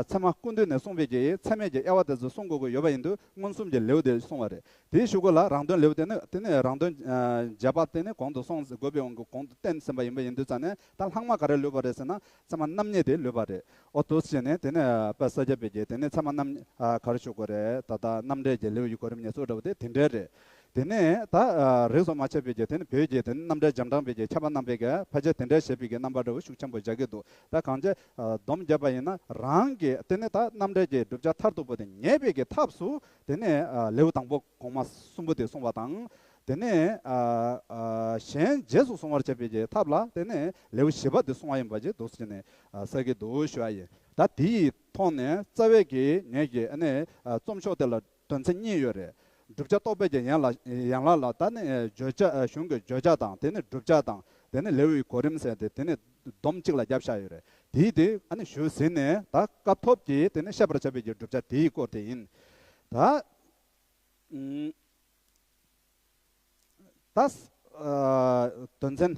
ཚད་མ་ཀུན་བཏུས་ནས་གསུངས་པའི་གི་ཚད་མེད་ཀྱི་དབྱེ་བ་དེ་ཚོ་གསུང་དགོས་ཀྱི་ཡོད་པ་ཡིན་དུས་མངོན་སུམ་གྱི་ལེའུ་དེ་གསུངས་པ་རེད། དེའི་གཞུག་གུ་ལ་རང་དོན་ལེའུ་དེ་ནི་དེ་ནས་རང་དོན་རྒྱས་པ་དེ་ནི་གོང་དུ་སོང་དགོས་པའི་དབང་གིས་གོང་དུ་བསྟན་ཟིན་པ་ཡིན་པ་ཡིན་དུས་ཙང་ནས་ད་ལྷག་མ་ག་རེ་ལུས་པ་རེད་ཟེར་ན་ཚད་མ་རྣམ་གཉིས་དེ་ལུས་པ་རེད། འོ་དེ་བྱས་ནས་དེ་ནས་དཔལ་ས་སྐྱ་པའི་གི་དེ་ནས་ཚད་མ་རྣམ་ག་རེ་ཞུ་དགོས་རེད། ད་ལྟ་རྣམ་འགྲེལ་གྱི་ལེའུ་ཡི་གོ་རིམ་ཉེར་ཚོགས་འདྲ་བོ་དེ་དེ་འདྲ་རེད། དེ་ནས་ད་རིས་སུ་མ་ཆད་པའི་གི་དེ་ནི་བོད་ཀྱི་དེ་ནི་རྣམ་འགྲེལ་རྒྱ་གྲམ་པའི་གི་མཁས་པ་རྣམ་པས་གི་ཕལ་ཆེར་དེ་འདྲ་བྱེད་པའི་གི་རྣམ་པ་འདྲ་བོ་ཤུགས་ཆེན་པོ་མཇལ་གྱི་འདུག་ད་གང་ཅི་སྡོམ་བརྒྱབ་པ་ཡིན་ན་རང་གི་དེ་ནི་ད་རྣམ་འགྲེལ་གྱི་བསྒྲུབ་བྱ་མཐར་ཐུག་པོ་དེ་ངེས་པའི་གི་ཐབས་སུ་དེ་ནི་ལེའུ་དང་པོ་གོང་མ་གསུམ་པོ་དེ་གསུངས་པ་དང་། དེ་ནས་གཞན་རྗེས་སུ་བཟུང་བར་བྱེད་པའི་གི་ཐབས་ལ་དེ་ནས་ལེའུ་བཞི་པ་དེ་གསུང་བ་ཡིན་པ་ཅིག་འདུག་ཟེར་ནས་གསལ་གྱི་འདུག་ཞུ་བ་ཡིན། ད་དེ་ཡི་ཐོག་ནས་རྩ་བའི་གི་ངེད་ཀྱི་ཨ་ནི་རྩོམ་ཤོག་དེ་ལ་དོན་ཚན་གཉིས་ཡོད་རེད། བསྒྲུབ་བྱ་རྟོགས་པའི་གི་ཡན་ལག་ཡན་ལག་ལ་ད་ནི་བརྗོད་བྱ་གཞུང་གི་བརྗོད་བྱ་དང་དེ་ནི་བསྒྲུབ་བྱ་དང་དེ་ནི་ལེའུའི་གོ་རིམ་ཟེར་ཏེ་དེ་ནི་སྡོམ་གཅིག་ལ་བརྒྱབ་བཞག་ཡོད་རེད། དེའི་དེ་ཨ་ནི་ཞུས་ཟིན་ནས་ད་སྐབས་ཐོབ་ཀྱིས་དེ་ནི་བཤད་པར་བྱ་བའི་གི་བསྒྲུབ་བྱ་དེའི་སྐོར་དེ་ཡིན། ད་ད་དོན་ཚན་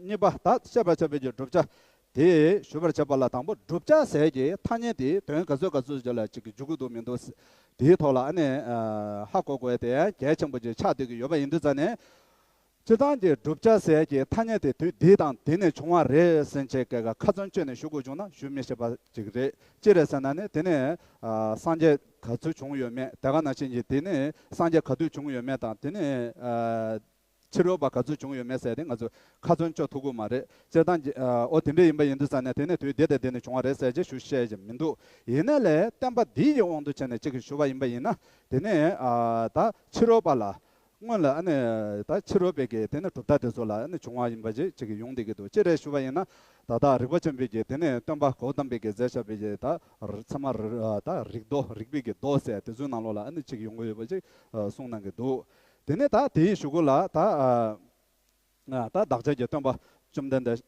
གཉིས་པ་ད་བཤད་པར་བྱ་བའི་གི་བསྒྲུབ་བྱ་དེ་ཞུ་བར་བྱ་བ་ལ་དང་པོ་བསྒྲུབ་བྱ་ཟེར་གྱི་ཐ་སྙད་དེ་དོན་ག་ཚོད་ག་ཚོད་ཅིག་ལ་ཅིག་འཇུག་གི་འདུག་མི་འདུག་དེའི་ཐོག་ལ་ཨ་ནི་ཧ་གོ་དགོས་དེ་གལ་ཆེན་པོ་ཅིག་ཆགས་བསྡད་ཀྱི་ཡོད་པ་ཡིན་དུས་ཙང་ནས། སྤྱིར་བཏང་གི་བསྒྲུབ་བྱ་ཟེར་གྱི་ཐ་སྙད་དེ་དུས་འདི་དང་འདི་ནས་བྱུང་བ་རེད་ཟེར་བྱས་ཀྱི་ཁ་ཚོན་གཅོད་ནས་ཞུ་དགོས་བྱུང་ན་ཞུ་མི་ཤེས་པ་ཅིག་རེད། ཅི་རེད་ཟེར་ན་ནི་དེ་ནས་སངས་རྒྱས་ག་ཚོད་བྱུང་ཡོད་མེད་དེ་ག་ནང་བཞིན་གྱི་དེ་ནས་སངས་རྒྱས་ག་དུས་བྱུང་ཡོད་མེད་དང་དེ་ནས་ཕྱི་རོལ་པ་ག་ཚོད་བྱུང་ཡོད་མེད་ཟེར་དེ་ང་ཚོས་ཁ་ཚོན་གཅོད་ཐུབ་ཀྱི་མ་རེད། སྤྱིར་བཏང་གི་འོ་དེ་འདྲ་ཡིན་པ་ཡིན་དུས་ཙང་ནས་དེ་ནས་དུས་འདི་དང་འདི་ནས་བྱུང་བ་རེད་ཟེར་ཅིག་ཞུ་ཤེས་ཀྱི་མི་འདུག་ཡིན་ན་ལས་བསྟན་པ་འདི་ཡི་དབང་དུ་བྱས་ནས་གཅིག་གིས་ཞུ་བ་ཡིན་པ་ཡིན་ན་དེ་ནས་ད་ཕྱི་རོལ་པ་ལ། སྔོན་ལ་ཨ་ནི་ད་ཕྱི་རོལ་པའི་གི་དེ་ནི་གྲུབ་མཐའ་དེ་ཚོ་ལ་ཨ་ནི་བྱུང་བ་ཡིན་པ་ཅིག་ཅིག་ཡོང་བསྡད་ཀྱི་འདུག་ཅི་རེད་ཞུ་བ་ཡིན་ན། ད་ལྟ་རིག་པ་ཆེན་པོའི་གི་དེ་ནི་སྟོན་པ་གོ་ཏམ་པའི་གི་མཛད་བཞག་པའི་གི་ད་ཚད་མ་རི་ད་རིགས་མདོ་རིག་པའི་གི་མདོ་ཟེར་དེ་ཚོའི་ནང་ལོགས་ལ་ཨ་ནི་ཅིག་ཡོང་གི་ཡོད་པ་ཅིག་གསུངས་གནང་གི་འདུག་དེ་ནི་ད་དེའི་གཞུག་གུ་ལ་ད་ད་བདག་ཅག་གི་སྟོན་པ་བཅོམ་ལྡན་འདས་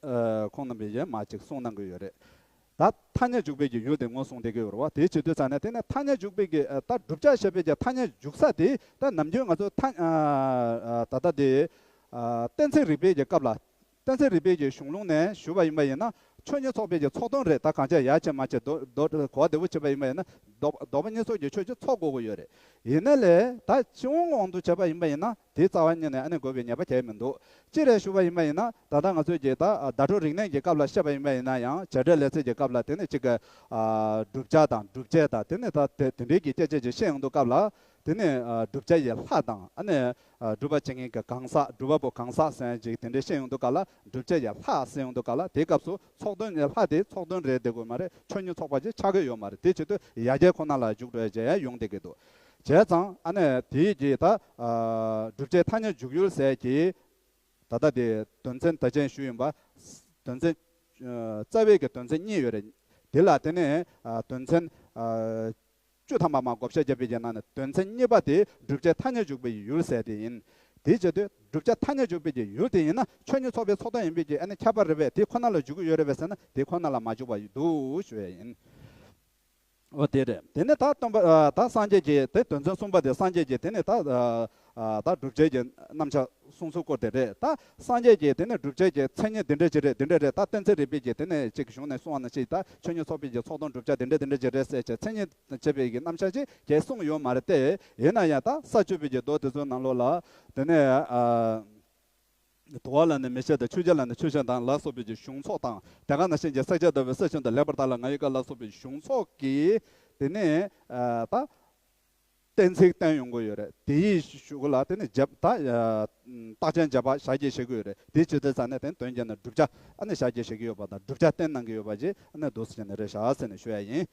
ཁོང་རྣམ་པས་ཡང་མ་ཅིག་གསུངས་གནང་གི་ཡོད་རེད། ད་ཐ་སྙད་འཇུག་པའི་གི་ཡུལ་དེ་ངོས་བཟུང་བསྡད་ཀྱི་ཡོད་རེད་བ། དེའི་བྱེད་དུས་ཙང་ནས་དེ་ནས་ཐ་སྙད་འཇུག་པའི་གི་ད་བསྒྲུབ་བྱ་ཞེས་པའི་གི་ཐ་སྙད་འཇུག་ས་དེ་ད་ནམ་རྒྱུན་ང་ཚོ་ད་ད་ལྟ་དེ་གཏན་ཚིགས་རིག་པའི་གི་སྐབས་ལ། གཏན་ཚིགས་རིག་པའི་གི་གཞུང་ལུགས་ནས་ཞུ་བ་ཡིན་པ་ཡིན་ན་ཆོས་ཉིད་ཚོགས་པའི་གི་ཚོགས་དོན་རེད། ད་གང་བྱས་ཡ་བྱས་མ་བྱས་མདོ་མདོ་གོ་བ་བདེ་པོ་བྱས་པ་ཡིན་པ་ཡིན་ན་ལྡོག་ལྡོག་པ་གཉིས་ཚོགས་ཀྱི་ཆོས་ཅིག་ཚོགས་དགོས་ཀྱི་ཡོད་རེད། ཡིན་ན་ལས་ད་སྤྱི་དབང་དབང་དུ་བྱས་པ་ཡིན་པ་ཡིན་ན་དེའི་རྩ་བ་ཉིད་ནས་ཨ་ནི་དགོས་པའི་ཉེས་པ་གང་ཡང་མི་འདུག་ཅི་རེད་ཞུ་བ་ཡིན་པ་ཡིན་ན་ད་ལྟ་ང་ཚོས་ཀྱི་ད་བརྡ་སྤྲོད་རིག་གནས་ཀྱི་སྐབས་ལ་བཤད་པ་ཡིན་པ་ཡིན་ན་ཡང་བྱེད་སྒྲའི་ལས་ཚིག་གི་སྐབས་ལ་དེ་ནི་གཅིག་གི་བསྒྲུབ་བྱ་དང་བསྒྲུབ་བྱེད་དང་དེ་ནི་ད་དེ་དེ་འདྲའི་གི་སྐད་ཆ་ཅིག་བཤད་ཡོང་དུས་སྐབས་ལ་དེ་ནི་བསྒྲུབ་བྱ་ཡི་ལྷ་དང་ཨ་ནི་སྒྲུབ་པ་བྱེད་མཁན་གྱི་གང་ཟག་སྒྲུབ་པ་པོ་གང་ཟག་ཟེར་ཡང་ཅིག་དེ་འདྲའི་བཤད་ཡོང་དུས་སྐབས་ལ་བསྒྲུབ་བྱ་ཡི་ལྷ་ཟེར་ཡོང་དུས་སྐབས་ལ་དེའི་སྐབས་སུ་ཚོགས་དོན་ནི་ལྷ་དེ་ཚོགས་དོན་རེད་བསྡད་དགོས་མ་རེད། ཆོས་ཉིད་ཚོགས་པ་ཅིག་ཆགས་ཀྱི་ཡོད་མ་རེད། དེ་བྱེད་དུས་ཡ་གྱལ་ཁོ་ན་ལ་འཇུག་འགྲོ་ཡ་ཅིག་ཡང་ཡོང་བསྡད་ཀྱི་འདུག་བྱས་ཙང་ཨ་ནི་དེའི་གི་ད་བསྒྲུབ་བྱའི་ཐ་སྙད་འཇུག་ཡུལ་ཟེར་གྱི་ད་ལྟ་དེ་དོན་ཚན་ད་ཅན་ཞུས་ཡིན་པ། དོན་ཚན་རྩ་བའི་གི་དོན་ཚན་གཉིས་ཡོད་རེད། དེ་ལ་དེ་ནས་དོན་ཚན་བཅུ་ཐམ་པ་མ་བགོ་བཤའ་བརྒྱབ་པའི་གི་ནང་ནས་དོན་ཚན་གཉིས་པ་དེ་བསྒྲུབ་བྱའི་ཐ་སྙད་འཇུག་པའི་ཡུལ་ཟེར་དེ་ཡིན། དེའི་བྱེད་དུས་བསྒྲུབ་བྱ་ཐ་སྙད་འཇུག་པའི་གི་ཡུལ་དེ་ཡིན་ན་ཆོས་ཉིད་ཚོགས་པའི་ཚོགས་དོན་ཡིན་པའི་གི་ཨ་ནི་ཁྱབ་པ་རེད་པས། དེ་ཁོ་ན་ལ་འཇུག་གི་ཡོད་རེད་པས་ཟེར་ན་དེ་ཁོ་ན་ལ་མ་འཇུག་པ་འདུག་ཞུ་ཡ་ཡིན། འོ་དེ་རེད། དེ་ནས་ད་སྟོན་པ་ད་སངས་རྒྱས་ཀྱི་དེ་དོན་ཚན་གསུམ་པ་དེ་སངས་རྒྱས་ཀྱི་དེ་ནས་ད་ད་བསྒྲུབ་བྱའི་གི་རྣམ་གཞག་གསུང་ཚུལ་སྐོར་དེ་རེད། ད་སངས་རྒྱས་ཀྱི་དེ་ནས་བསྒྲུབ་བྱའི་གི་མཚན་ཉིད་འདི་འདྲ་ཅིག་རེད་འདི་འདྲ་རེད། ད་གཏན་ཚིགས་རིག་པའི་གི་དེ་ནས་ཅིག་གཞུང་ནས་གསུངས་པ་ནང་བཞིན་ད་ཆོས་ཉིད་ཚོགས་པའི་གི་ཚོགས་དོན་བསྒྲུབ་བྱ་འདི་འདྲ་འདི་འདྲ་ཅིག་རེད་ཟེར་བྱས་མཚན་ཉིད་བྱེད་པའི་གི་རྣམ་གཞག་ཅིག་གས་གསུངས་ཡོད་མ་རེད་དེ། ཡིན་ན་ཡང་ད་ས་བཅུ་པའི་གི་མདོ་དེ་ཚོའི་ནང་ལོགས་ལ་དེ་ནས་ཨ། དུ་བ་ལ་ནི་མེ་ཤ་དང་། ཆུ་བྱ་ལ་ནི་ཆུ་ཤིང་དང་ལ་སོགས་པའི་གི་གཞུང་ཚོགས་དང་། དེ་ག་ནང་བཞིན་གྱི་བསྲེག་བཅད་ལྟ་བུའི་ས་བཅུ་དང་། ལེགས་པར་བརྟགས་ལ་ང་ཡི་བཀའ་ལ་སོགས་པའི་གཞུང་ཚོགས་ཀྱིས་དེ་ནས་ཨ་ད་གཏན་ཚིགས་བསྟན་ཡོང་གི་ཡོད་རེད། དེ་ཡི་གཞུག་གུ་ལ་དེ་ནས་རྒྱབ་ད་རྟགས་ཅན་རྒྱབ་པ་ཞག་བརྒྱད་བཤད་ཀྱི་ཡོད་རེད། དེའི་བྱེད་དུས་ཙང་ནས་དེ་དོན་གྱི་ནི་བསྒྲུབ་བྱ་ཨ་ནི་ཞག་བརྒྱད་བཤད་ཀྱི་ཡོད་པ་དང་བསྒྲུབ་བྱ་བསྟན་གནང་གི་ཡོད་པ་ཅིག་ཨ་ནི་འདུག་སེ་བྱས་ནས་རེད་ཤག་ཟེར་ནས་ཞུ་ཡ་ཡིན།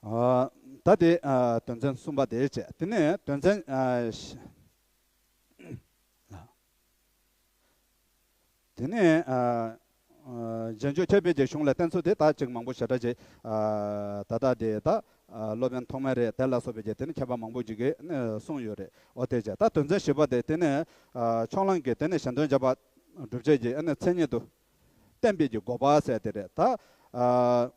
ཨ་ད་དེ་ཨ་དོན་ཚན་གསུམ་པ་དེ་བྱས། དེ་ནས་དོན་ཚན་ཨ་དེ་ནས་ཨ་ཨ་རྗེས་འཇུག་ཁྱད་པར་གྱི་གཞུང་ལ་བསྟན་ཚུལ་དེ་ད་ཅིག་མང་པོ་ཞེ་དྲག་ཅིག་ཨ་ད་ལྟ་དེ་ད་ཨ་སློབ་དཔོན་ཐོགས་མེད་རེད་དེ་ལ་སོགས་པའི་གི་དེ་ནས་མཁས་པ་མང་པོ་ཅིག་གིས་ནི་གསུངས་ཡོད་རེད། འོ་དེ་བྱས། ད་དོན་ཚན་བཞི་པ་དེ་དེ་ནས་ཨ་ཕྱོགས་གླང་གིས་དེ་ནས་གཞན་དོན་རྒྱབ་པ་བསྒྲུབ་བྱའི་གི་ཨ་ནི་མཚན་ཉིད་དུ་བསྟན་པའི་གི་དགོས་པ་ཟེར་དེ་རེད། ད་ཨ།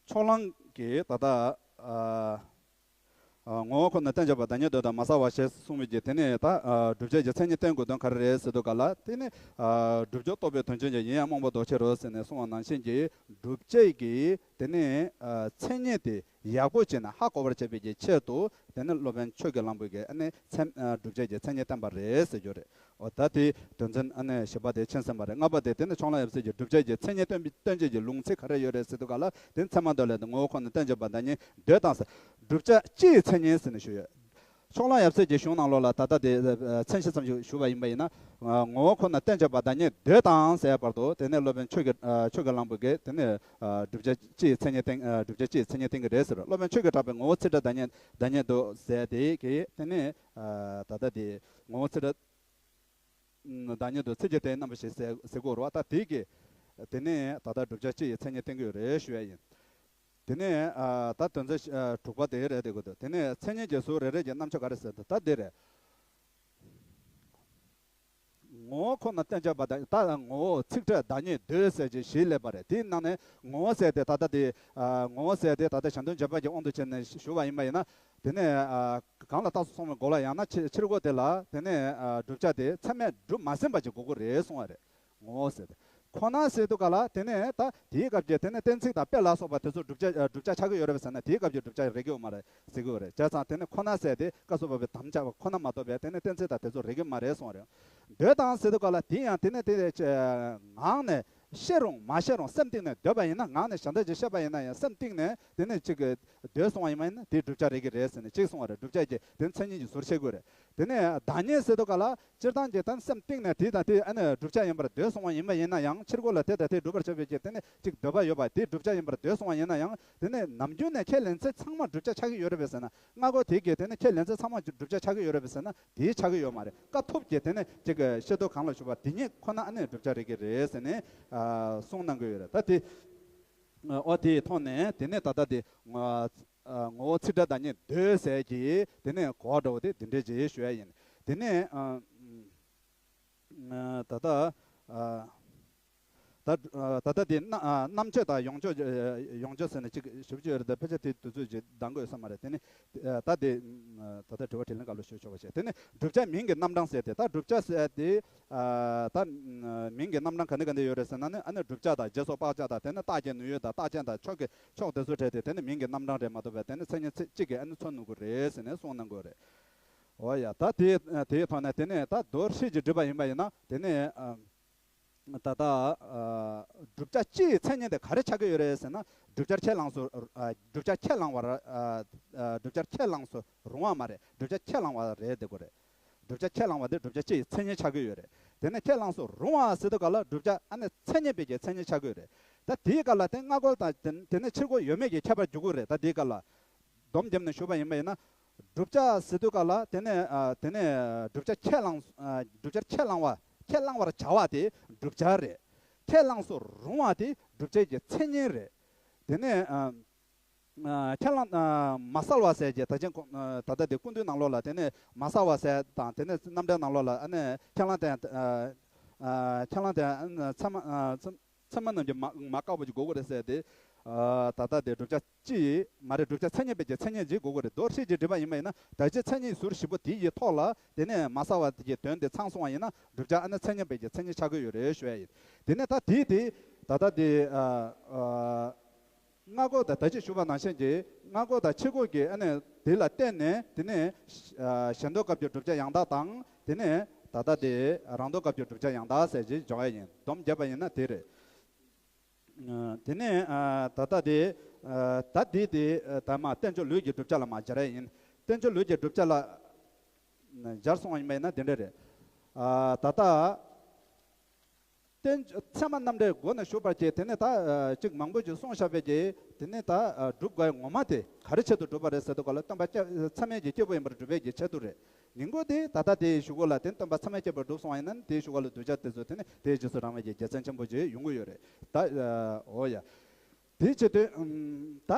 ཕྱོགས་གླང་གིས་ད་ལྟ་ཨ་ཨ་ངོ་བོ་ཁོ་ན་བསྟན་བྱ་བ་བདག་ཉིད་འདོད་དང་མ་ཟད་པ་ཞེས་གསུངས་པའི་གི་དེ་ནས་ད་ཨ་བསྒྲུབ་བྱའི་གི་མཚན་ཉིད་བསྟན་དགོས་དོན་ག་རེ་རེད་ཟེར་དུས་ག་ལ་དེ་ནི་ཨ་བསྒྲུབ་བྱ་རྟོགས་པའི་དོན་ཅན་གྱི་ཡིན་ཡང་རྨོངས་པ་ལྡོག་ཕྱིར་རོ་ཟེར་ནས་གསུངས་པ་ནང་བཞིན་གྱི་བསྒྲུབ་བྱའི་གི་དེ་ནས་ཨ་མཚན་ཉིད་དེ་ཡག་པོ་བྱས་ནས་ཧ་གོ་བར་བྱེད་པའི་གི་ཆེད་དུ་དེ་ནི་སློབ་དཔོན་ཆོས་ཀྱི་གླང་པོ་གིས་ཨ་ནི་མཚན་ཨ་བསྒྲུབ་བྱའི་གི་མཚན་ཉིད་བསྟན་པ་རེད་ཟེར་རྒྱུ་རེད། འོ་ད་དེ་དོན་ཚན་ཨ་ནི་བཞི་པ་དེ་ཕྱིན་ཟིན་པ་རེད། ལྔ་པ་དེ་དེ་ནི་ཕྱོགས་གླང་ཡབ་སྲས་ཀྱིས་བསྒྲུབ་བྱ་གི་མཚན་ཉིད་སྟོན་པའི་སྟོན་བྱེད་ཀྱི་ལུང་ཚིག་ག་རེ་ཡོད་རེད་ཟེར་དུས་ག་ལ་དེ་ཚད་མ་མདོ་ལས་ངོ་བོ་ཁོ་ན་བསྟན་བྱ་བ་བདག་ཉིད་འདོད་དང་ཟེར། བསྒྲུབ་བྱ་སྤྱི་ཡི་མཚན་ཉིད་ཟེར་ནས་ཞུས་ཡོད། ཕྱོགས་གླང་ཡབ་སྲས་ཀྱི་གཞུང་ནང་ལོགས་ལ་ད་ལྟ་དེ་མཚན་གཞི་ཙམ་ཞིག་ཞུ་བ་ཡིན་པ་ཡིན་ན། ངོ་བོ་ཁོ་ན་བསྟན་བྱ་བ་བདག་ཉིད་འདོད་དང་ཟེར་བར་དུ་དེ་ནས་སློབ་དཔོན་ཆོས་ཀྱི་ཆོས་ཀྱི་གླང་པོ་གིས་དེ་ནས་བསྒྲུབ་བྱ་སྤྱི་ཡི་མཚན་ཉིད་བསྟན་བསྒྲུབ་བྱ་སྤྱི་ཡི་མཚན་ཉིད་བསྟན་གྱི་རེད་ཟེར། སློབ་དཔོན་ཆོས་ཀྱི་གྲགས་པས་ངོ་བོ་ཚིག་སྒྲ་བདག་ཉིད་བདག་ཉིད་དོ་ཟེར་དེ་གིས་དེ་ནས་ད་ལྟ་དེ་ངོ་བོ་ཚིག་སྒྲ། བདག་ཉིད་དུ་ཚིག་གི་སྟེང་རྣམ་པ་བཞི་ཟེར་ཟེར་དགོས་རེད་བ། ད་དེ་གི་དེ་ནས་ད་ལྟ་བསྒྲུབ་བྱ་སྤྱི་ཡི་མཚན་ཉིད་བསྟན་གྱི་ཡོད་རེད་ཞུ་ཡ་ཡིན། དེ་ནས་ཨ་ད་དོན་ཚན་ཨ་དྲུག་པ་དེ་རེད་དེ་དགོས་འདུག་དེ་ནས་མཚན་ཉིད་ཀྱི་གཟུགས་རེ་རེ་གི་རྣམ་གཞག་ག་རེ་ཟེར་འདུག་ད་འདི་རེད། ངོ་བོ་ཁོ་ན་བསྟན་བྱ་བ་དང་ད་ངོ་བོ་ཚིག་སྒྲ་བདག་ཉིད་འདོད་ཟེར་གྱི་བཞི་སླེབས་པ་རེད། དེའི་ནང་ནས་ངོ་བོ་ཟེར་དེ་ད་ལྟ་དེ་ཨ་ངོ་བོ་ཟེར་དེ་ད་ལྟ་གཞན་དོན་རྗེས་དཔག་གི་དབང་དུ་བྱས་ནས་ཞུ་བ་ཡིན་པ་ཡིན་ན། དེ་ནས་ཨ་གང་ལ་རྟགས་སུ་སོང་བའི་གོ་ལ་ཡང་ན་ཕྱི་ཕྱིར་གོ་དེ་ལ་དེ་ནས་ཨ་བསྒྲུབ་བྱ་དེ་ཚད་མས་སྒྲུབ་མ་ཟིན་པ་ཅིག་དགོས་ཀྱི་རེད་གསུང་བ་རེད། ངོ་བོ་ཟེར་དེ། ཁོ་ན་ཟེར་དུས་ག་ལ་དེ་ནས་ད་དེའི་སྐབས་ཀྱི་དེ་ནས་གཏན་ཚིགས་དང་དཔེ་ལ་སོགས་པ་དེ་ཚོ་བསྒྲུབ་བྱ་ཨ་བསྒྲུབ་བྱ་ཆགས་ཀྱི་ཡོད་རེད་པས་ཟེར་ན་དེའི་སྐབས་ཀྱི་བསྒྲུབ་བྱ་རེད་ཀྱི་ཡོད་མ་རེད་ཟེར་གྱི་ཡོད་རེད། བྱས་ཙང་དེ་ནས་ཁོ་ན་ཟེར་དེ་སྐབས་སུ་བབ་པའི་དམ་བཅའ་བ་ཁོ་ན་མ་གཏོགས་པའི་དེ་ནས་གཏན་ཚིགས་དང་དེ་ཚོ་རེད་ཀྱི་མ་རེད་གསུང་བ་རེད། འདོད་དང་ཟེར་དུས་ག་ལ་དེ་ཡང་དེ་ནས་དེ་ངང་ནས། ཤེས་རུང་མ་ཤེས་རུང་སེམས་གཏིང་ནས་འདོད་པ་ཡིན་ན། ངག་ནས་གཞན་དོན་ཅིག་བཤད་པ་ཡིན་ན་ཡང་སེམས་གཏིང་ནས་དེ་ནས་ཅིག་གི་འདོད་སོང་བ་ཡིན་པ་ཡིན་ན་དེ་བསྒྲུབ་བྱ་རེད་ཀྱི་རེད་ཟེར་ནས་གཅིག་གསུངས་པ་རེད། བསྒྲུབ་བྱ་གི་དེ་མཚན་ཉིད་ཀྱི་ཟུར་ཕྱེ་དགོས་རེད། དེ་ནས་བདག་ཉིད་ཟེར་དུས་ག་ལ་སྤྱིར་བཏང་གི་ད་སེམས་གཏིང་ནས་དེ་དང་དེ་ཨ་ནི་བསྒྲུབ་བྱ་ཡིན་པར་འདོད་སོང་བ་ཡིན་པ་ཡིན་ན་ཡང་། ཕྱིར་རྒོལ་ལ་དེ་དང་དེ་སྒྲུབ་པར་བྱེད་པའི་གི་དེ་ནི་ཅིག་འདོད་པ་ཡོད་པ་དེ་བསྒྲུབ་བྱ་ཡིན་པར་འདོད་སོང་བ་ཡིན་ན་ཡང་། དེ་ནི་ནམ་རྒྱུན་ནས་ཁས་ལེན་ཚེ་ཚང་མ་བསྒྲུབ་བྱ་ཆགས་ཀྱི་ཡོད་རེད་པས་ཟེར་ན། སྔ་རྒོལ་དེ་གིས་དེ་ནི་ཁས་ལེན་ཚེ་ཚང་མ་བསྒྲུབ་བྱ་ཆགས་ཀྱི་ཡོད་རེད་པས་ཟེར་ན། དེ་ཆགས་ཀྱི་ཡོད་མ་རེད། སྐབས་ཐོབ་ཀྱི་དེ་ནི་ཅིག་ཤེས་རྟོགས་གང་ལ་ཞུགས་པ་དེ་ཉིད་ཁོ་ན་ཨ་ནི་བསྒྲུབ་བྱ་རེད་ཀྱི་རེད་ཟེར་ནས་གསུངས་གནང་གི་ཡོད་རེད། ད་དེ་ཨོ་དེའི་ཐོག་ནས་དེ་ནས་ད་ལྟ་དེ་ངོ་བོ་ཚིག་སྒྲ་བདག་ཉིད་འདོད་ཟེར་གྱི་དེ་ནས་གོ་བ་འདྲ་བོ་དེ་འདི་འདྲས་ཅིག་ཞུ་ཡ་ཡིན། དེ་ནས་ད་ལྟ་ད་ད་ལྟ་དེ་རྣམ་གཅོད་དང་ཡོངས་གཅོད། ཡོངས་གཅོད་ཟེར་ནས་ཅིག་ཞིབ་ཅིག་ཡོད་རེད། ད་ཕལ་ཆེར་དེ་དུས་ཚོད་ཅིག་འདང་གི་ཡོད་ས་མ་རེད། དེ་ནས་ད་དེ་ད་ལྟ་དྲི་བ་དྲིས་ལན་སྐབས་ལ་ཞུ་ཆོག་པ་བྱས། དེ་ནས་བསྒྲུབ་བྱ་མིང་གི་རྣམ་གྲངས་ཟེར་ཏེ། ད་བསྒྲུབ་བྱ་ཟེར་ཏེ། ད་མིང་གི་རྣམ་གྲངས་ག་འདྲ་ག་འདྲ་ཡོད་རེད་ཟེར་ན་ནི། ཨ་ནི་བསྒྲུབ་བྱ་དང་རྗེས་སུ་དཔག་བྱ་དང་། དེ་ནི་རྟགས་ཀྱི་ནུས་ཡོད་དང་རྟགས་ཅན་དང་ཕྱོགས་ཀྱི་ཕྱོགས་དེ་ཚོ་བྲལ་ཏེ། དེ་ནི་མིང་གི་རྣམ་གྲངས་རེད་མ་གཏོགས་པའི་དེ་ནི་མཚན་ཉིད་ཚིག་གཅིག་གིས་ཨ་ནི་མཚོན་ནུས་ཀྱི་རེད་ཟེར་ནས་གསུངས་གནང་གི་ཡོད་རེད། འོ་ཡ། ད་དེ་དེའི་ཐོག་ནས་དེ་ནས་ད་མདོར་བསྡུས་ཀྱིས་བསྒྲུབས་པ་ཡིན་པ་ཡིན་ན། དེ་ནས་ད་ལྟ་བསྒྲུབ་བྱ་སྤྱི་ཡི་མཚན་ཉིད་དེ་ག་རེ་ཆགས་ཀྱི་ཡོད་རེད་ཟེར་ན། བསྒྲུབ་བྱར་ཁས་བླངས་སུ། བསྒྲུབ་བྱ་ཁས་བླང་བར། བསྒྲུབ་བྱར་ཁས་བླངས་སུ་རུང་བ་མ་རེད། བསྒྲུབ་བྱ་ཁས་བླང་བ་རེད་དེ་གོ་རེད། བསྒྲུབ་བྱ་ཁས་བླང་བ་དེ་བསྒྲུབ་བྱ་སྤྱི་ཡི་མཚན་ཉིད་ཆགས་ཀྱི་ཡོད་རེད། དེ་ནས་ཁས་བླངས་སུ་རུང་བ་ཟེར་དུས་ག་ལ་བསྒྲུབ་བྱ་ཨ་ནི་མཚན་ཉིད་པའི་གི་མཚན་ཉིད་ཆགས་ཀྱི་ཡོད་རེད། ད་དེའི་སྐབས་ལ་དེ་སྔ་རྒོལ་དང་དེ་ནས་ཕྱིར་རྒོལ་ཡོད་མེད་ཀྱི་ཁྱད་པར་འཇུག་གི་རེད། ད་དེའི་སྐབས་ལ་སྡོམ་བརྒྱབ་ནས་ཞུས་པ་ཡིན་པ་ཡིན་ན། བསྒྲུབ་བྱ་ཟེར་དུས་ག་ལ་དེ་ནས་དེ་ནས་བསྒྲུབ་བྱ་ཁས་བླངས། བསྒྲུབ་བྱར་ཁས་བླང་བ། ཁས་བླང་བར་བྱ་བ་དེ་བསྒྲུབ་བྱ་རེད། ཁས་བླངས་སུ་རུང་བ་དེ་བསྒྲུབ་བྱའི་གི་མཚན་ཉིད་རེད། དེ་ནས། ཁས་བླངས་མ་བསལ་བ་ཟེར་གྱི་ད་ཅན་ད་ལྟ་དེ་སྐུ་མདུན་ནང་ལོགས་ལ་དེ་ནས་མ་བསལ་བ་ཟེར་དང་། དེ་ནས་རྣམ་འགྲེལ་ནང་ལོགས་ལ་ཨ་ནི་ཁས་བླངས་དེ། ཁས་བླངས་དེ་ཚད་མ། ཚད་མ་རྣམས་ཀྱི་མ་མ་བཀག་པ་ཅིག་དགོས་ཀྱི་རེད་ཟེར་ཏེ། ད་ལྟ་དེ་བསྒྲུབ་བྱ་སྤྱི་ཡི་མ་རེད། བསྒྲུབ་བྱ་མཚན་ཉིད་པའི་གི་མཚན་ཉིད་ཅིག་དགོས་ཀྱི་རེད། མདོར་བསྡུས་ཀྱིས་བསྒྲུབས་པ་ཡིན་པ་ཡིན་ན། ད་ཅི་མཚན་ཉིད་ཟུར་བཞི་པོ་དེ་ཡི་ཐོག་ལ་དེ་ནས་མ་བསལ་བ་གི་དོན་དེ་ཚང་སོང་བ་ཡིན་ན། བསྒྲུབ་བྱ་ཨ་ནི་མཚན་ཉིད་པའི་གི་མཚན་ཉིད་ཆགས་ཀྱི་ཡོད་རེད་ཞུ་ཡ་ཡིན། དེ་ནས་ད་དེ་དེ་ད་ལྟ་དེ། སྔ་རྒོལ་དང་ད་ཅི་ཞུས་པ་ནང་བཞིན་གྱི་སྔ་རྒོལ་དང་ཕྱི་རྒོལ་གྱི་ཨ་ནི་དེ་ལ་བརྟེན་ནས། དེ་ནས་གཞན་དོན་སྐབས་ཀྱི་བསྒྲུབ་བྱ་ཡང་དག་དང་། དེ་ནས་ད་ལྟ་དེ་རང་དོན་སྐབས་ཀྱི་བསྒྲུབ་བྱ་ཡང་དག་ཟེར་གྱི་འཇོག་ཡ་ཡིན། སྡོམ་བརྒྱབ་པ་ཡིན་ན་དེ་རེད། དེ་ནས་ད་ལྟ་དེ་ད་དེ་དེ་ད་མ་རྟེན་འབྱུང་ལུས་ཀྱི་བསྒྲུབ་བྱ་ལ་མ་སྦྱར་ཡ་ཡིན། རྟེན་འབྱུང་ལུས་ཀྱི་བསྒྲུབ་བྱ་ལ་སྦྱར་སོང་བ་ཡིན་པ་ཡིན་ན་དེ་འདྲ་རེད། ད་ལྟ། རྟེན་ཚད་མ་རྣམ་འགྲེལ་མགོ་ནས་ཞུས་པར་བྱས། དེ་ནས་ད་ཅིག་མང་པོ་ཅིག་གསུངས་བཞག་པའི་གི་དེ་ནས་ད་སྒྲུབ་དགོས་ངོ་མ་དེ་ག་རེ་ཆེད་དུ་སྒྲུབ་པ་རེད་ཟེར་དུས་ག་ལ་སྟོན་པ་སྐྱེ་ཚད་མའི་གི་སྐྱེས་བུ་ཡིན་པར་སྒྲུབ་པའི་གི་ཆེད་དུ་རེད། ཉིང་ཁུ་དེ་ད་ལྟ་དེའི་གཞུག་གུ་ལ་དེ་སྟོན་པ་ཚད་མའི་སྐྱེས་བུར་སྒྲུབ་སོང་བ་ཡིན་ན། དེའི་གཞུག་གུ་ལ་གདུལ་བྱ་དེ་ཚོ་དེ་ནས་དེའི་རྗེས་སུ་འབྲང་བའི་གི་རྒྱལ་མཚན་ཆེན་པོ་ཅིག་ཡོང་གི་ཡོད་རེད། ད་འོ་ཡ། དེའི་ཆེད་དུ་ད་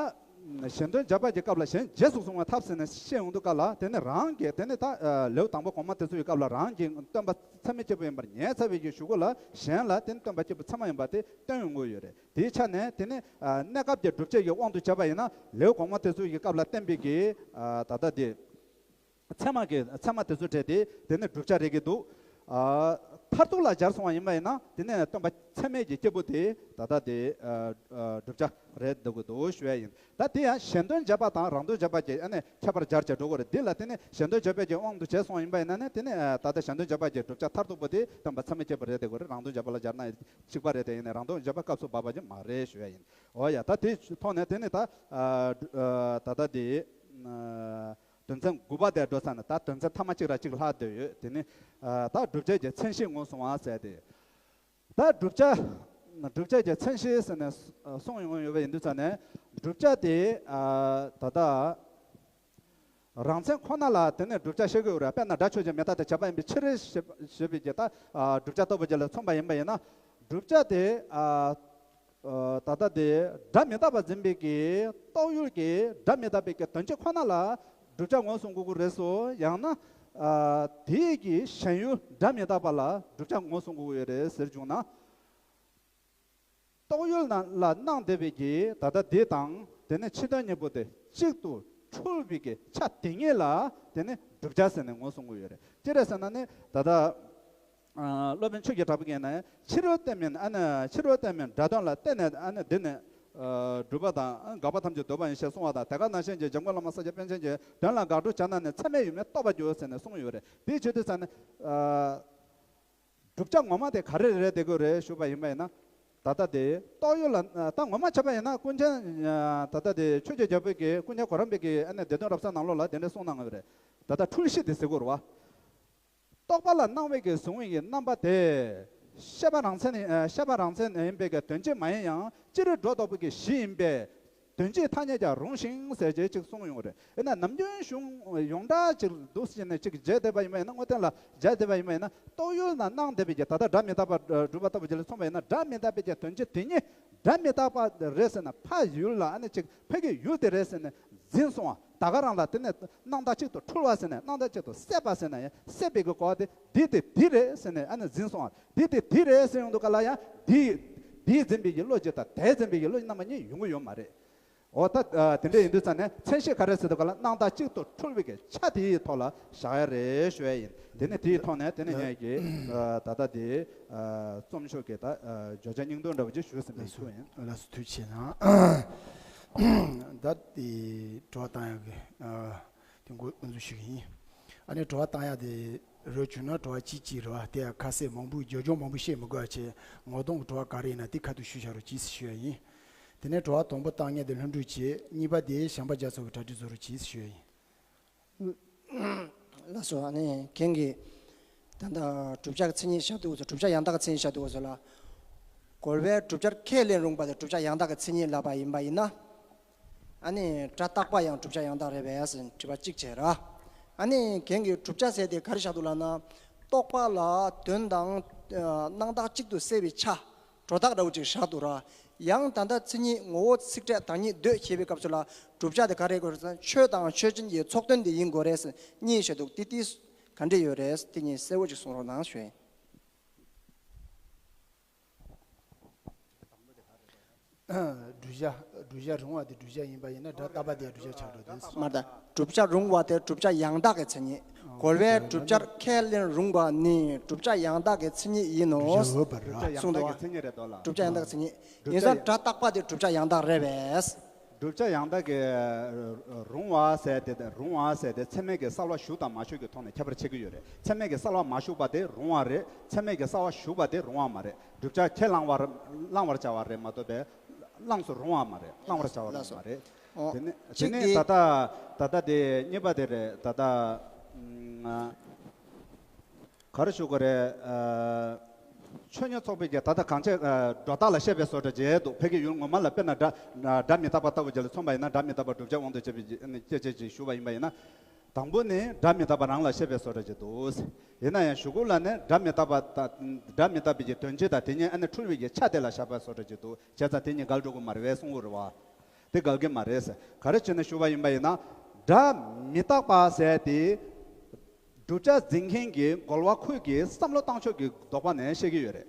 གཞན་དོན་རྒྱབ་པ་གི་སྐབས་ལ་གཞན་རྗེས་སུ་བཟུང་བའི་ཐབས་ཟེར་ནས་བཤད་ཡོང་དུས་ག་ལ། དེ་ནས་རང་གི་དེ་ནས་ད་ལེའུ་དང་པོ་གོང་མ་དེ་ཚོ་ཡི་སྐབས་ལ་རང་གི་སྟོན་པ་ཚད་མའི་སྐྱེས་བུ་ཡིན་པར་ངེས་ཚར་བའི་གི་གཞུག་གུ་ལ་གཞན་ལ་དེ་ནས་སྟོན་པ་སྐྱེས་བུ་ཚད་མ་ཡིན་པ་དེ་སྟོན་ཡོང་གི་ཡོད་རེད། དེའི་ཆ་ནས་དེ་ནས་གནས་སྐབས་ཀྱི་བསྒྲུབ་བྱ་ཡི་དབང་དུ་བྱས་པ་ཡིན་ན། ལེའུ་གོང་མ་དེ་ཚོ་ཡི་སྐབས་ལ་བསྟན་པའི་གི་ད་ལྟ་དེ། ཚད་མ་གི་ཚད་མ་དེ་ཚོ་བྲལ་ཏེ་དེ་ནས་བསྒྲུབ་བྱ་རེད་ཀྱི་འདུག་མཐར་ཐུག་ལ་སྦྱར་སོང་བ་ཡིན་པ་ཡིན་ན། དེ་ནས་སྟོན་པ་ཚད་མའི་གི་སྐྱེས་བུ་དེ་ད་ལྟ་དེ་བསྒྲུབ་བྱ་རེད་འདུག་གི་འདུག་ཞུ་ཡ་ཡིན། ད་དེ་ཡང་གཞན་དོན་རྒྱབ་པ་དང་རང་དོན་རྒྱབ་པ་གི་ཨ་ནི་ཁྱད་པར་སྦྱར་བྱས་འགྲོ་དགོས་རེད། འདི་ལ་དེ་ནས་གཞན་དོན་རྒྱབ་པའི་གི་དབང་དུ་བྱས་སོང་བ་ཡིན་པ་ཡིན་ན་ནི། དེ་ནས་ད་ལྟ་གཞན་དོན་རྒྱབ་པ་གི་བསྒྲུབ་བྱ་མཐར་ཐུག་པོ་དེ་སྟོན་པ་ཚད་མའི་སྐྱེས་བུ་རེད་དེ་དགོས་རེད། རང་དོན་རྒྱབ་པ་ལ་སྦྱར་ན་གཅིག་པ་རེད་དེ། ཡིན་ནའི་རང་དོན་རྒྱབ་པ་སྐབས་སུ་བབ་པ་ཅིག་མ་རེད་ཞུ་ཡ་ཡིན། འོ་ཡ། ད་དེའི་ཐོག་ནས་དེ་ནས་ད་ད་ལྟ་དེ། དོན་ཚན་དགུ་པ་དེ་འགྲོ་ས་ནས་ད་དོན་ཚན་ཐ་མ་གཅིག་ར་གཅིག་ལྷག་བསྡད་ཡོད། དེ་ནི་ད་བསྒྲུབ་བྱ་གི་མཚན་གཞི་ངོས་བཟུང་བ་ཟེར་ཏེ། ད་བསྒྲུབ་བྱ། བསྒྲུབ་བྱ་གི་མཚན་གཞི་ཟེར་ནས་གསུངས་ཡོང་ཡོད་པ་ཡིན་དུས་ཙང་ནས། བསྒྲུབ་བྱ་དེ་ད་ལྟ་རང་མཚན་ཁོ་ན་ལ་དེ་ནས་བསྒྲུབ་བྱ་བཤད་ཀྱི་ཡོད་རེད། དཔེར་ན་སྒྲ་ཆོས་ཅན། མི་རྟག་སྟེ་བྱས་པ་ཡིན་པའི་ཕྱིར་ཞེས་པའི་གི་ད་བསྒྲུབ་བྱ་རྟོགས་པའི་རྒྱུ་ལ་མཚོན་པ་ཡིན་པ་ཡིན་ན། བསྒྲུབ་བྱ་དེ། ད་ལྟ་དེ་སྒྲ་མི་རྟག་པར་འཛིན་པའི་གི་རྟོག་ཡུལ་གྱི་སྒྲ་མི་རྟག་པའི་གི་དོན་སྤྱི་ཁོ་ན་ལ་བསྒྲུབ་བྱ་ངོས་བཟུང་དགོས་ཀྱི་རེད་སོ། ཡང་ན་དེའི་གི་ཞེན་ཡུལ་སྒྲ་མི་རྟག་པ་ལ་བསྒྲུབ་བྱ་ངོས་བཟུང་དགོས་ཀྱི་ཡོད་རེད་ཟེར་བྱུང་ན། རྟོག་ཡུལ་ལ་སྣང་བསྡད་པའི་གི་ད་ལྟ་དེ་དང་དེ་ནས་ཕྱི་དོན་གཉིས་པོ་དེ་གཅིག་ཏུ་འཁྲུལ་བའི་གི་ཆ་དེ་ཉིད་ལ་དེ་ནི་བསྒྲུབ་བྱ་ཟེར་ནས་ངོས་བཟུང་གི་ཡོད་རེད། ཅི་རེད་ཟེར་ན་ནི་ད་ལྟ། སློབ་དཔོན་ཆོས་ཀྱི་གྲགས་པའི་ངོས་ནས། ཕྱི་རོལ་བརྟེན་མིན། ཨ་ནི་ཕྱི་རོལ་བརྟེན་མིན་སྒྲ་དོན་ལ་བརྟེན་ནས་ཨ་ནི་འདི་ནི་སྒྲུབ་པ་དང་འགག་པ་ཐམས་ཅད་འདོད་པ་ཡིན་ཞེས་གསུངས་པ་དང་། དེ་ག་ནང་བཞིན་གྱི་འཇམ་མགོན་བླ་མ་ས་སྐྱ་པཎ་ཆེན་གྱིས། དོན་ལ་དགག་སྒྲུབ་བྱ་ན་ནི། ཚད་མས་ཡུལ་མེད་རྟོགས་པར་འགྱུར་ཟེར་ནས་གསུངས་ཡོད་རེད། དེའི་ཆེད་དུ་ས་ནི། བསྒྲུབ་བྱ་ངོ་མ་དེ་ག་རེ་རེད་བསྡད་དགོས་རེད་ཞུས་པ་ཡིན་པ་ཡིན་ན། ད་ལྟ་དེ་རྟོག་ཡུལ་ལ་ད་ངོ་མ་བྱས་པ་ཡིན་ན་ཀུན་མཁྱེན་ད་ལྟ་དེ་ཆོས་ཀྱི་རྒྱལ་པོ་གིས་ཀུན་མཁྱེན་གོ་རམས་པའི་གི་ཨ་ནི་སྡེ་བདུན་རབ་གསལ་ནང་ལོགས་ལ་དེ་འདྲ་གསུངས་གནང་ཡོད་རེད། ད་ལྟ་འཁྲུལ་གཞི་དེ་ཟེར་དགོས་རེད་བ། རྟོག་པ་ལ་སྣང་བའི་གི་གཟུང་བའི་གི་རྣམ་པ་དེ། ཤེས་པ་རང་མཚན་ནི་ཤེས་པ་རང་མཚན་ཡིན་པའི་གི་དོན་སྤྱི་མ་ཡིན་ཡང་སྤྱིར་སྒྲོ་འདོགས་པའི་གི་གཞི་ཡིན་པས། དོན་སྤྱིའི་ཐ་སྙད་ཀྱང་རུང་ཞིང་ཟེར་རྗེས་གཅིག་གསུངས་ཡོང་རེད། ཨེ་ན་ནམ་རྒྱུན་གཞུང་ཡོངས་གྲགས་གཅིག་འདུག་ཟེར་ནས་གཅིག་བརྗོད་བསྡད་པ་ཡིན་པ་ཡིན་ན། དངོས་བསྟན་ལ་བརྗོད་བསྡད་པ་ཡིན་པ་ཡིན་ན། རྟོག་ཡུལ་ན་སྣང་བསྡད་པའི་གི་ད་ལྟ་སྒྲ་མི་རྟག་པ་སྒྲུབ་པ་ལྟ་བུ་ཅིག་ལ་མཚོན་པ་ཡིན་ན། སྒྲ་མི་རྟག་པའི་གི་དོན་སྤྱི་དེ་ཉིད་སྒྲ་མི་རྟག་པ་རེད་ཟེར་ན། ཕ་ཡུལ་ལ་ཨ་ནི་གཅིག་ཕ་གི་ཡུལ་དེ་རེད་ཟེར་ནས་འཛིན་སོང་བ། ད་ག་རང་ལ་དེ་ནས་སྣང་བཏགས་གཅིག་ཏུ་འཁྲུལ་བ་ཟེར་ནས། སྣང་བཏགས་གཅིག་ཏུ་སྲེད་པ་ཟེར་ན་ཡང་སྲེད་པའི་གི་གོ་བ་དེ་འདི་དེ་འདི་རེད་ཟེར་ནས་ཨ་ནི་འཛིན་སོང་བ། འདི་དེ་འདི་རེད་ཟེར་ཡོང་དུས་ག་ལ་ཡང་འདི་འདིས་འཛིན་པའི་གི་བློ་གཅིག་དང་དེས་འཛིན་པའི་གི་བློ་རྣམ་པ་གཉིས་ཡོང་གི་ཡོད་མ་རེད། འོ་ད་དེ་འདྲ་ཡིན་དུས་ཙང་ནས་མཚན་གཞི་ག་རེ་ཟེར་དུས་ག་ལ་སྣང་བཏགས་གཅིག་ཏུ་འཁྲུལ་བའི་གི་ཆ་དེའི་ཐོག་ལ་བཞག་ཡ་རེད་ཞུ་ཡ་ཡིན། དེ་ནས་དེའི་ཐོག་ནས་དེ་ནས་ངས་ཀྱི་ད་ལྟ་དེ་རྩོམ་ཤོག་གི་ད་བརྗོད་བྱ་སྙིང་དོན་འདྲ་བོ་ཅིག་ཞུས་ཟིན་པའི་ཚུལ་ཡིན། ལགས་སོ། ཐུགས་རྗེ་ཆེ་གནང་། ད་དེ་དྲི་བ་བཏང་ཡག་གི་དེ་འགོ་དབུ་འཛུགས་ཞུ་གི་ཡིན། ཨ་ནི་དྲི་བ་བཏང་ཡག་དེ་རོ་བྱུང་ན་དྲི་བ་གཅིག་གཅིག་རེད་བ། དེ་ཡང་ཁ་གསལ་མང་པོ་རྒྱབ་ལྗོངས་མང་པོ་བཤད་མི་དགོས་པ་བྱས། ངོ་གདོང་གི་དྲི་བ་ག་རེ་ཡིན་ན་དེ་ཁ་ཐུག་ཞུས་བཞག་རོགས་གྱིས་ཞུ་ཡ་ཡིན། དེ་ནས་དྲི་བ་དང་པོ་བཏང་མཁན་དེ་ལྷུན་གྲུབ་བྱས། གཉིས་པ་དེ་བྱམས་པ་རྒྱ་མཚོ་གི་གྲ་སྒྲིག་བཟོ་རོགས་གྱིས་ཞུ་ཡ་ཡིན། ལགས་སོ། ཨ་ནི་རྒན་གྱིས་ད་ལྟ་བསྒྲུབ་བྱ་གི་མཚན་ཉིད་བཤད་དུས་སྐབས་སུ། བསྒྲུབ་བྱ་ཡང་དག་གི་མཚན་ཉིད་བཤད་དུས་སྐབས་སུ་ལ། རྒོལ་བས་བསྒྲུབ་བྱར་ཁས་ལེན་རུང་བ་དེ་བསྒྲུབ་བྱ་ཡང་དག་གི་མཚན་ཉིད་ལབ་པ་ཡིན་པ་ཡིན་ན། ཨ་ནི་སྒྲ་རྟག་པ་ཡང་བསྒྲུབ་བྱ་ཡང་དག་རེད་པས་ཟེར་དྲི་བ་གཅིག་བྱས་ར། ཨ་ནི་རྒན་གྱིས་བསྒྲུབ་བྱ་ཟེར་དེ་ག་རེ་བཞག་འདུག་ལབ་ན། རྟོག་པ་ལ་དོན་དང་སྣང་བཏགས་གཅིག་ཏུ་སྲེད་པའི་ཆ། སྒྲོ་བཏགས་འདྲ་བོ་ཅིག་བཞག་འདུག་ར། ཡང་ད་ལྟ་མཚན་ཉིད་ངོ་བོ་ཚིག་ཕྲད་བདག་ཉིད་འདོད་ཅེས་པའི་སྐབས་སུ་ལ། བསྒྲུབ་བྱ་དེ་ག་རེ་དགོས་རེད་ཟེར་ན། ཆོས་དང་ཆོས་ཅན་གྱི་ཚོགས་དོན་དེ་ཡིན་དགོས་རེད་ཟེར་གཉིས་བཤད་འདུག་དེ་དེ་ག་འདྲ་ཡོད་རེད། དེ་གཉིས་གསལ་བོ་ཅིག་གསུང་རོགས་གནང་ཞུ་ཡིན། བསྒྲུབ་བྱ། བསྒྲུབ་བྱ་རུང་བ་དེ་བསྒྲུབ་བྱ་ཡིན་པ་ཡིན་ན། སྒྲ་རྟག་པ་དེ་བསྒྲུབ་བྱ་ཆགས་འགྲོ་དོན། མ་རེད། བསྒྲུབ་བྱ་རུང་བ་དེ་བསྒྲུབ་བྱ་ཡང་དག་གི་མཚན་ཉིད། རྒོལ་བས་བསྒྲུབ་བྱར་ཁས་ལེན་རུང་བ་ནི་བསྒྲུབ་བྱ་ཡང་དག་གི་མཚན་ཉིད་ཡིན་ནོ། བསྒྲུབ་བྱ་ཡང་དག་གི་མཚན་ཉིད་རེད་དོ་ལ། བསྒྲུབ་བྱ་ཡང་དག་གི་མཚན་ཉིད། ཡིན་ཙང་སྒྲ་རྟག་པ་དེ་བསྒྲུབ་བྱ་ཡང་དག་རེད་པས། བསྒྲུབ་བྱ་ཡང་དག་གི་རུང་བ་ཟེར་དེ། རུང་བ་ཟེར་དེ་ཚད་མའི་གི་གསལ་བ་ཞུགས་དང་མ་ཞུགས་ཀྱི་ཐོག་ནས་ཁྱད་པར་ཕྱེ་གི་ཡོད་རེད། ཚད་མའི་གི་གསལ་བ་མ་ཞུགས་པ་དེ་རུང་བ་རེད། ཚད་མའི་གི་གསལ་བ་ཞུགས་པ་དེ་རུང་བ་མ་རེད། བསྒྲུབ་བྱ་ཁས་བླང་བར་བླང་བར་བྱ་བ་རེད་མ་གཏོགས་པའི་བླངས་སུ་རུང་བ་མ་རེད། བླང་བར་བྱ་བ་རུང་བ་མ་རེད། ཨོ། དེ་ནས་དེ་གཅིག་ནས་དེ། ད་ལྟ་ད་ལྟ་དེ་གཉིས་པ་དེ་རེད། ད་ལྟ་ཨ། ག་རེ་ཞུ་དགོས་རེད། ཨ། ཆོས་ཉིད་ཚོགས་པའི་གི་ད་ལྟ་གང་བྱས། ཨ། སྒྲོ་བཏགས་ལ་བཤད་པའི་བཟོ་འདྲ་བྱས་འདུག་ཕ་གི་ཡུལ་ངོ་མ་ལ་དཔེར་ན་སྒྲ་སྒྲ་མི་རྟག་པ་ལྟ་བུ་ཅིག་ལ་མཚོན་པ་ཡིན་ན། སྒྲ་མི་རྟག་པ་བསྒྲུབ་བྱའི་དབང་དུ་བྱས་པའི་སྐད་ཆ་ཅིག་ཞུ་བ་ཡིན་པ་ཡིན་ན། དང་པོ་ནི་སྒྲ་མི་རྟག་པ་རང་ལ་བཤད་པའི་བཟོ་འདྲ་ཅིག་འདུག་ཡིན་ན་ཡང་གཞུག་གུ་ལ་ནི་སྒྲ་མི་རྟག་པ་དང་། སྒྲ་མི་རྟག་པའི་གི་དོན་སྤྱི་དང་དེ་གཉིས་ཨ་ནི་འཁྲུལ་བའི་གི་ཆ་དེ་ལ་བཞག་པའི་བཟོ་འདྲ་ཅིག་འདུག་བྱས་ཙང་དེ་གཉིས་འགལ་འགྲོ་གི་མ་རེད་པས་གསུང་གི་རེད་བ། དེ་འགལ་གྱི་མ་རེད་ཟེར། ག་རེ་བྱས་ནས་ཞུ་བ་ཡིན་པ་ཡིན་ན། སྒྲ་མི་རྟག་པ་ཟེར་དེ། བསྒྲུབ་བྱ་འཛིན་མཁན་གྱི་རྒོལ་བ་ཁོས་ཀྱི་བསམ་བློ་བཏང་ཕྱོགས་ཀྱི་ལྡོག་པ་ནས་བཤད་ཀྱི་ཡོད་རེད།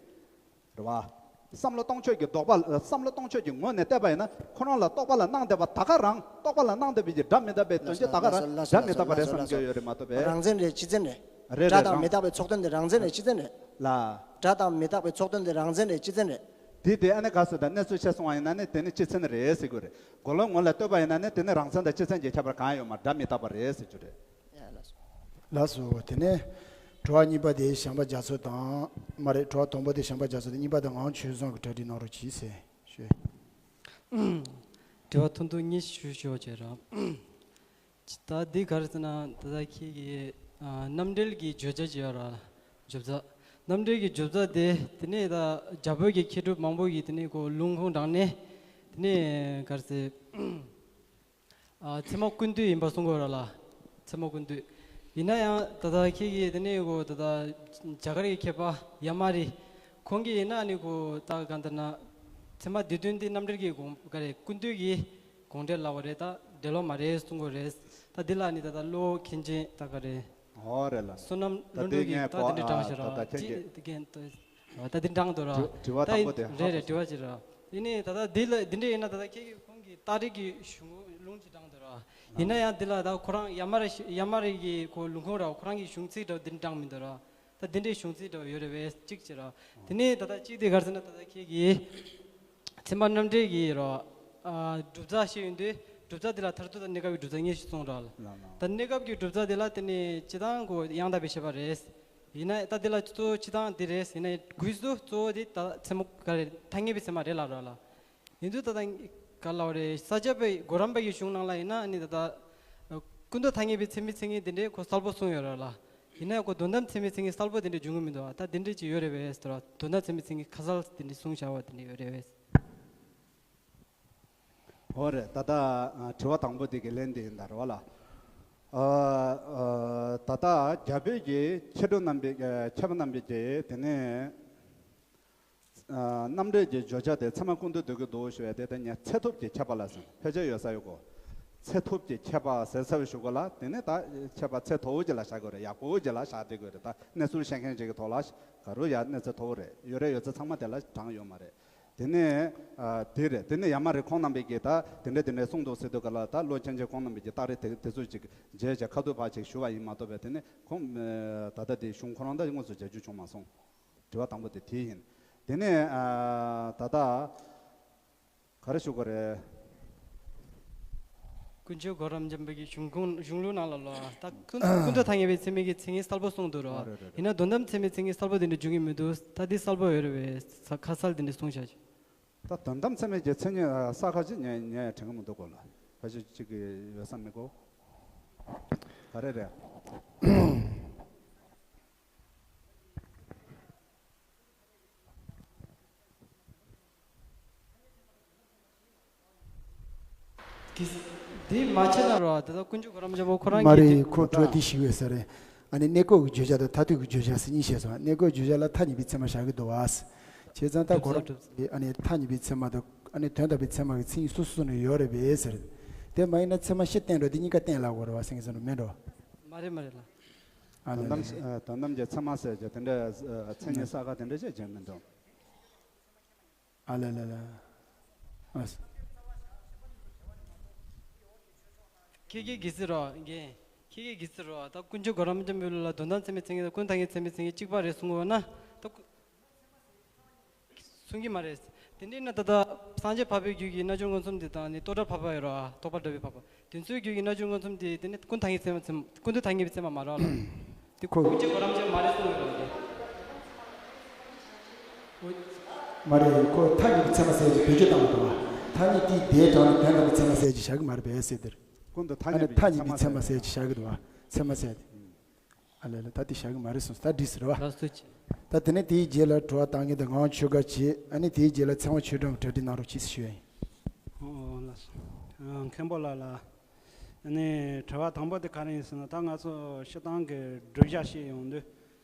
རེད་བ། བསམ་བློ་གཏོང་ཕྱོགས་ཀྱི་ལྡོག་པ། བསམ་བློ་གཏོང་ཕྱོགས་ཀྱི་ངོས་ནས་བལྟས་པ་ཡིན་ན། ཁོ་རང་ལ་རྟོག་པ་ལ་སྣང་བསྡད་པ་ད་ག་རང་། རྟོག་པ་ལ་སྣང་བསྡད་པའི་གི་སྒྲ་མི་རྟག་པའི་དོན་སྤྱི་ད་ག་རང་། སྒྲ་མི་རྟག་པ་རེད་བསམ་གྱི་ཡོད་རེད་མ་གཏོགས་པས། རང་མཚན་རེད། སྤྱི་མཚན་རེད། རེད་རེད། སྒྲ་དང་རང་མི་རྟག་པའི་ཚོགས་དོན་དེ་རང་མཚན་རེད། སྤྱི་མཚན་རེད། ལ། སྒྲ་དང་མི་རྟག་པའི་ཚོགས་དོན་དེ་རང་མཚན་རེད། སྤྱི་མཚན་རེད། དེ་དེ་ཨ་ནི་ག་ཟེར་ད་གནས་ཚུལ་ཆ་སོང་བ་ཡིན་ན་ནི་དེ་ནི་སྤྱི་མཚན་རེད་ཟེར་དགོས་རེད། རྒོལ་བའི་ངོས་ལ་ལྟོས་པ་ཡིན་ན་ནི་དེ་ནི་རང་མཚན་དང་སྤྱི་མཚན་གྱི་ཁྱད་པར་གང་ཡང་ཡོད་མ་རེད། སྒྲ་མི་རྟག་པ་རེད་ཟེར་རྒྱུ་རེད། ལགས་སོ། དེ་ནས་དྲི་བ་གཉིས་པ་དེ་བྱམས་པ་རྒྱ་མཚོ་དང་། མ་རེད། དྲི་བ་དང་པོ་དེ་བྱམས་པ་རྒྱ་མཚོ་དང་། གཉིས་པ་དེ་ངག་དབང་ཆོས་བཟང་གིས་གྲ་སྒྲིག་གནང་རོགས་གྱིས་ཟེར་ཞུ། དྲི་བ་ཐུང་ཐུང་གཉིས་ཞུ་ཞུ་བྱས་ར། ད་འདི་ག་རེ་ཟེར་ན། ད་ལྟ་ཁྱེད་ཀྱིས་ཨ་རྣམ་འགྲེལ་གྱི་བརྗོད་བྱ་ཅིག་ཡོད་ར། བརྗོད་བྱ། རྣམ་འགྲེལ་གྱི་བརྗོད་བྱ་དེ། དེ་ནས་ད་རྒྱ་བོད་ཀྱི་མཁས་གྲུབ་མང་པོ་ཡིས་དེ་ནས་ཁོ་ལུང་ཁུངས་དྲངས་ནས། དེ་ནས་ག་རེ་ཟེར། ཨ། ཚད་མ་ཀུན་བཏུས་ཡིན་པར་གསུང་གི་ཡོད་ར་ལགས། ཚད་མ་ཀུན་བཏུས། ཡིན་ན་ཡང་ད་ལྟ་ཁྱེད་ཀྱིས་དེ་ནས་ཁོ་ད་ལྟ་རྒྱ་གར་གྱི་མཁས་པ་ཡ་མ་རི་ཁོང་གིས་ཡིན་ན་ནི་ཁོ་ད་གང་ལྟར་ན་ཚད་མ་སྡེ་བདུན་འདི་རྣམ་འགྲེལ་གྱི་དགོངས། ག་རེ། ཀུན་བཏུས་ཀྱི་དགོངས་འགྲེལ་ལབ་པ་རེད། ད་འགྲེལ་ལོ་མ་རེད་གསུང་གི་ཡོད་རེད། ད་འདི་ལ་ནི་ད་ལྟ་བློ་མཁན་ཆེན་ད་ག་རེ། ཨོ་རེད་ལ། བསོད་ནམས་ད་ལྷུན་གྲུབ་ཀྱིས་ད་དེ་འདྲ་དྲངས་ཤག་ར། ད་ཁྱེད་ཀྱིས་ད་འདི་འདྲ་དྲངས་འདུག་ར། དྲི་བ་ད་དང་པོ་དེ་རེད་རེད། དྲི་བ་ཅིག་ར། དེ་ནས་ད་ལྟ་འདི་ལ་འདི་འདྲ་ཡིན་ན། ད་ལྟ་ཁྱེད་ཀྱིས་ཁོང་གི་རྟགས་འགྲེལ་གྱི་གཞུང་ལུང་ཅིག་དྲངས་འདུག་ར། ཡིན་ན་ཡང་འདི་ལ་ད་ཁོ་རང་ཡ་མ་རི་ཡ་མ་རི་གི་ཁོ་ལུང་ཁུངས་ར། ཁོ་རང་གི་གཞུང་ཚིག་འདྲ་འདི་འདྲ་དྲངས་མི་འདུག་ར། ད་འདི་འདྲའི་གཞུང་ཚིག་འདྲ་ཡོད་རེད་པས་གཅིག་བྱས་ར། དེ་ནས་ད་ལྟ་གཅིག་དེ་ག་རེ་ཟེར་ན། ད་ལྟ་ཁྱེད་ཀྱིས་ཚད་མ་རྣམ་འགྲེལ་གྱི་ར། ཨ། བསྒྲུབ་རྩ་བཤད་ཡོང་དུས། བསྒྲུབ་རྩ་འདི་ལ་མཐར་ཐུག་དང་གནས་སྐབས་ཀྱི་བསྒྲུབ་རྩ་གཉིས་ཤིག་གསུངས་ར། ལགས་ལགས། ད་གནས་སྐབས་ཀྱི་བསྒྲུབ་རྩ་འདི་ལ་དེ་ནས་སྤྱིར་བཏང་ཁོ་ཡང་དག་པའི་ཤེས་པ་རེད། ཡིན་ན་ད་འདི་ལ་གཙོ་བོ་སྤྱི་བཏང་འདི་རེད་ཟེར་ན་དགོས་སུ་གཙོ་བོ་འདི་ད་ཚད་མ་ག་རེ་ཐ་སྙད་པའི་ཚད་མ་རེད་ལབ་ར་ལ། ཡིན་དུས་ད་ལྟ་ག་ལབ་རེད། ས་སྐྱ་པའི་གོ་རམས་པ་གི་གཞུང་ནང་ལ་ཡིན་ན་ཨ་ནི་ད་ལྟ་ཀུན་བཏུས་ཐ་སྙད་པའི་ཚད་མའི་མཚན་ཉིད་དེ་འདྲས་ཁོ་གསལ་པོ་གསུངས་ཡོད་ར་ལ། ཡིན་ན་ཁོ་དོན་དམ་ཚད་མའི་མཚན་ཉིད་གསལ་པོ་དེ་འདྲས་འབྱུང་གི་མི་འདུག་ད་དེ་འདྲས་ཅིག་ཡོད་རེད་པས་ཟེར་བ། དོན་དམ་ཚད་མའི་མཚན་ཉིད་ཁ་གསལ་དེ་འདྲས་གསུངས་བཞག་པ་དེ་འདྲས་ཡོད་རེད་པས། འོ་རེད། ད་ལྟ་ཨ་དྲི་བ་དང་པོ་དེ་གི་ལན་དེ་ཡིན་ད་རེད་བ་ལ། ཨ་ཨ་ད་ལྟ་རྒྱ་བོད་ཀྱི་མཁས་གྲུབ་རྣམ་པའི་ཨ་མཁས་པ་རྣམ་པའི་གི་དེ་ནས་ཨ་རྣམ་འགྲེལ་གྱི་བརྗོད་བྱ་དེ་ཚད་མ་ཀུན་བཏུས་འདོད་ཀྱི་འདུག་ཞུ་བས་དེ་ལྟར་ངས་ཚད་ཐུབ་ཀྱི་མཁས་པ་ལ་ཟེར། ཕལ་ཆེར་ཡོད་ས་ཡོད་གོ། ཚད་ཐུབ་ཀྱི་མཁས་པ་ཟེར་ཚར་བའི་གཞུག་གུ་ལ་དེ་ནས་ད་མཁས་པ་ཚད་མཐོ་བོ་ཅིག་ལ་བཞག་དགོས་རེད། ཡག་པོ་ཅིག་ལ་བཞག་བསྡད་དགོས་རེད། ད་གནས་ཚུལ་བཤད་མཁན་ཅིག་གི་ཐོག་ལ་ག་རུ་ཡ་གནས་ཚད་མཐོ་བོ་རེད། ཡོད་རེད། ཡོད་ཚད་ཚང་མ་དེ་ལ་གྲངས་ཡོད་མ་རེད། དེ་ནས་ཨ་དེ་རེད། དེ་ནས་ཡ་མ་རེད། ཁོང་རྣམ་པས་ཀྱིས་ད་དེ་འདྲ་དེ་འདྲ་གསུངས་འདུག་ཟེར་དུས་ག་ལ་ད་བློ་ཆེན་ཆེན་ཁོང་རྣམ་པས་ཀྱིས་རྟགས་རིགས་དེ་དེ་ཚོ་ཅིག་མཇལ་བྱས་ཁ་ཐུག་ཕར་ཅིག་ཞུ་བ་ཡིན་མ་གཏོགས་པས། དེ་ནས་ཁོང་ཨ་ད་ལྟ་དེ་གཞུང་ཁོ་རང་ད་དངོས་སུ་མཇལ་རྒྱུ་བྱུང་མ་སོང་། དྲི་བ་དང་པོ་དེ་དེ་ཡིན། དེ་ནས་ཨ་ད་ལྟ་ག་རེ་ཞུ་དགོས་རེད། ཀུན་མཁྱེན་གོ་རམས་ཆེན་པོ་གི་གཞུང་ཁུངས་གཞུང་ལུགས་ནང་ལ་ལོ། ད་ཀུན་ཀུན་བཏུས་ཐ་སྙད་པའི་ཚད་མའི་གི་མཚན་ཉིད་གསལ་པོ་གསུངས་འདུག་རོ། ཨ་རེད་རེད་རེད། ཡིན་ན་དོན་དམ་ཚད་མའི་མཚན་ཉིད་གསལ་པོ་དེ་འདྲ་འབྱུང་གི་མི་འདུག་ད་འདི་གསལ་པོ་ཡོད་རེད་པས། ཁ་གསལ་དེ་འདྲ་གསུངས་བཞག་ཅིག་ད་དོན་དམ་ཚད་མའི་གི་མཚན་ཉིད་ཨ་གསལ་ཁ་ཅིག་ངས་ངས་དྲན་གི་མི་འདུག་གོ་ལ། ཕལ་ཆེར་གཅིག་གི་ཡོད་བསམ་མི་གོ། ག་རེ་རེད། འདི་འདི་མ་བྱས་ན་རོ། ད་ལྟ་ཀུན་མཁྱེན་གོ་རམས་ཆེན་པོ་ཁོ་རང་མ་གིས་རེད། འདི་ཁོ་འགྲོ་འདི་ཞིག་ཡོད་ས་རེད། ཨ་ནི་གནས་སྐབས་ཀྱི་བརྗོད་བྱ་དང་མཐར་ཐུག་གི་བརྗོད་བྱ་ཟེར་གཉིས་བཤད་སོང་། གནས་སྐབས་བརྗོད་བྱ་ལ་མཐའ་གཉིས་པའི་ཚད་མ་བཞག་གི་འདུག་བ། བྱས་ཙང་ད་གོ་རམས་ཨ་ནི་མཐའ་གཉིས་པའི་ཚད་མ་དང་ཨ་ནི་དོན་དམ་པའི་ཚད་མ་གི་མཚན་ཉིད་སོ་སོ་ནས་ཡོད་རེད་པས་ཟེར། དེ་མ་ཡིན་ན་ཚད་མ་བཞི་བསྟན་འགྲོ་དེ་གཉིས་ཀ་གཏན་ལ་དགོས་རེད་བ། སེང་གེ་བཟང་འགྲོ་མེད་འགྲོ། མ་རེད་མ་རེད་ལ། ཨ་ལ་དོན་དམ་ལ་ཨ་དོན་དམ་གྱི་ཚད་མ་ཟེར་གྱི་དེ་འདྲ་ཨ་མཚན་ཉིད་གསལ་ཁ་དེ་འདྲ་བཤད་བྱས་མི་འདུག་ཨ་ལ་ལ་ལ། ཨ་ས། ཁྱེད་ཀྱིས་གི་ཟེར་རོ། རྒན། ཁྱེད་ཀྱིས་གི་ཟེར་རོ། ད་ཀུན་མཁྱེན་གོ་རམས་ཆེན་པོ་ལ་དོན་དམ་ཚད་མའི་མཚན་ཉིད་དང་ཀུན་བཏུས་ཐ་སྙད་ཚད་མའི་མཚན་ཉིད་གཅིག་པ་རེད་གསུང་གི་ཡོད་ན། ད་ཀུ- གསུང་གི་མ་རེད། དེ་འདྲ་ན་ད་ལྟ་སངས་རྒྱས་འཕགས་པའི་རྒྱུད་ཀྱི་རྣལ་འབྱོར་མངོན་སུམ་དེ་དང་ནི་རྟོགས་བྲལ་འཕགས་པ་ཡོད་རོ། རྟོགས་པ་འདྲ་བའི་འཕགས་པ། དེ་ཚོའི་རྒྱུད་ཀྱི་རྣལ་འབྱོར་མངོན་སུམ་དེ་དེ་ནི་ཀུན་བཏུས་ཐ་སྙད་ཚད་མ་ཚད་མ་ཀུན་བཏུས་ཐ་སྙད་པའི་ཚད་མ་མ་རེད་ལ། དེ་ཁོ་ཀུན་མཁྱེན་གོ་རམས་ཆེན་མ་རེད་གསུང་གི་རེད། མ་རེད། ཁོ་ཐ་སྙད་པའི་ཚད་མ་ཟེར་གྱི་བེད་སྤྱོད་བཏང་གི་འདུག་བ། ཐ་སྙད་དེའི་སྡེའི་གྲངས་ནི་དོན་དམ་པའི་ཚད་མ་ཟེར་གྱི་བཞག་གི་མ་རེད་པས་ཟེར་དེར། ཀུན་ཏུ་ཐ་ཨ་ནི་སྙད་པའི་ཐ་ཚད་སྙད་པའི་ཚད་མ་ཟེར་གྱི་བཞག་གི་འདུག་བ། ཚད་མ་ཟེར་དེ། ཨ་ལ་ལ་ད་དེ་བཞག་གི་མ་རེད་གསུངས། ད་འགྲིག་ཟེར་བ། ལགས་སོ་ཅི། ད་དེ་ནས་དེའི་རྗེས་ལ་དྲི་བ་བཏང་མཁན་དེ་ངག་དབང་ཆོས་དགའ་བྱས། ཨ་ནི་དེའི་རྗེས་ལ་ཚེ་དབང་ཆོས་སྒྲོན་གྱིས་གྲ་སྒྲིག་གནང་རོགས་གྱིས་ཞུ་ཡ་ཡིན། ཨོ་ལགས་སོ། ཨ་མཁན་པོ་ལགས་ལ། ཨ་ནི་དྲི་བ་དང་པོ་དེ་ག་རེ་ཡིན་ཟེར་ན། ད་ང་ཚོ་སྤྱིར་བཏང་གི་བསྒྲུབ་བྱ་བཤད་ཡོང་དུས།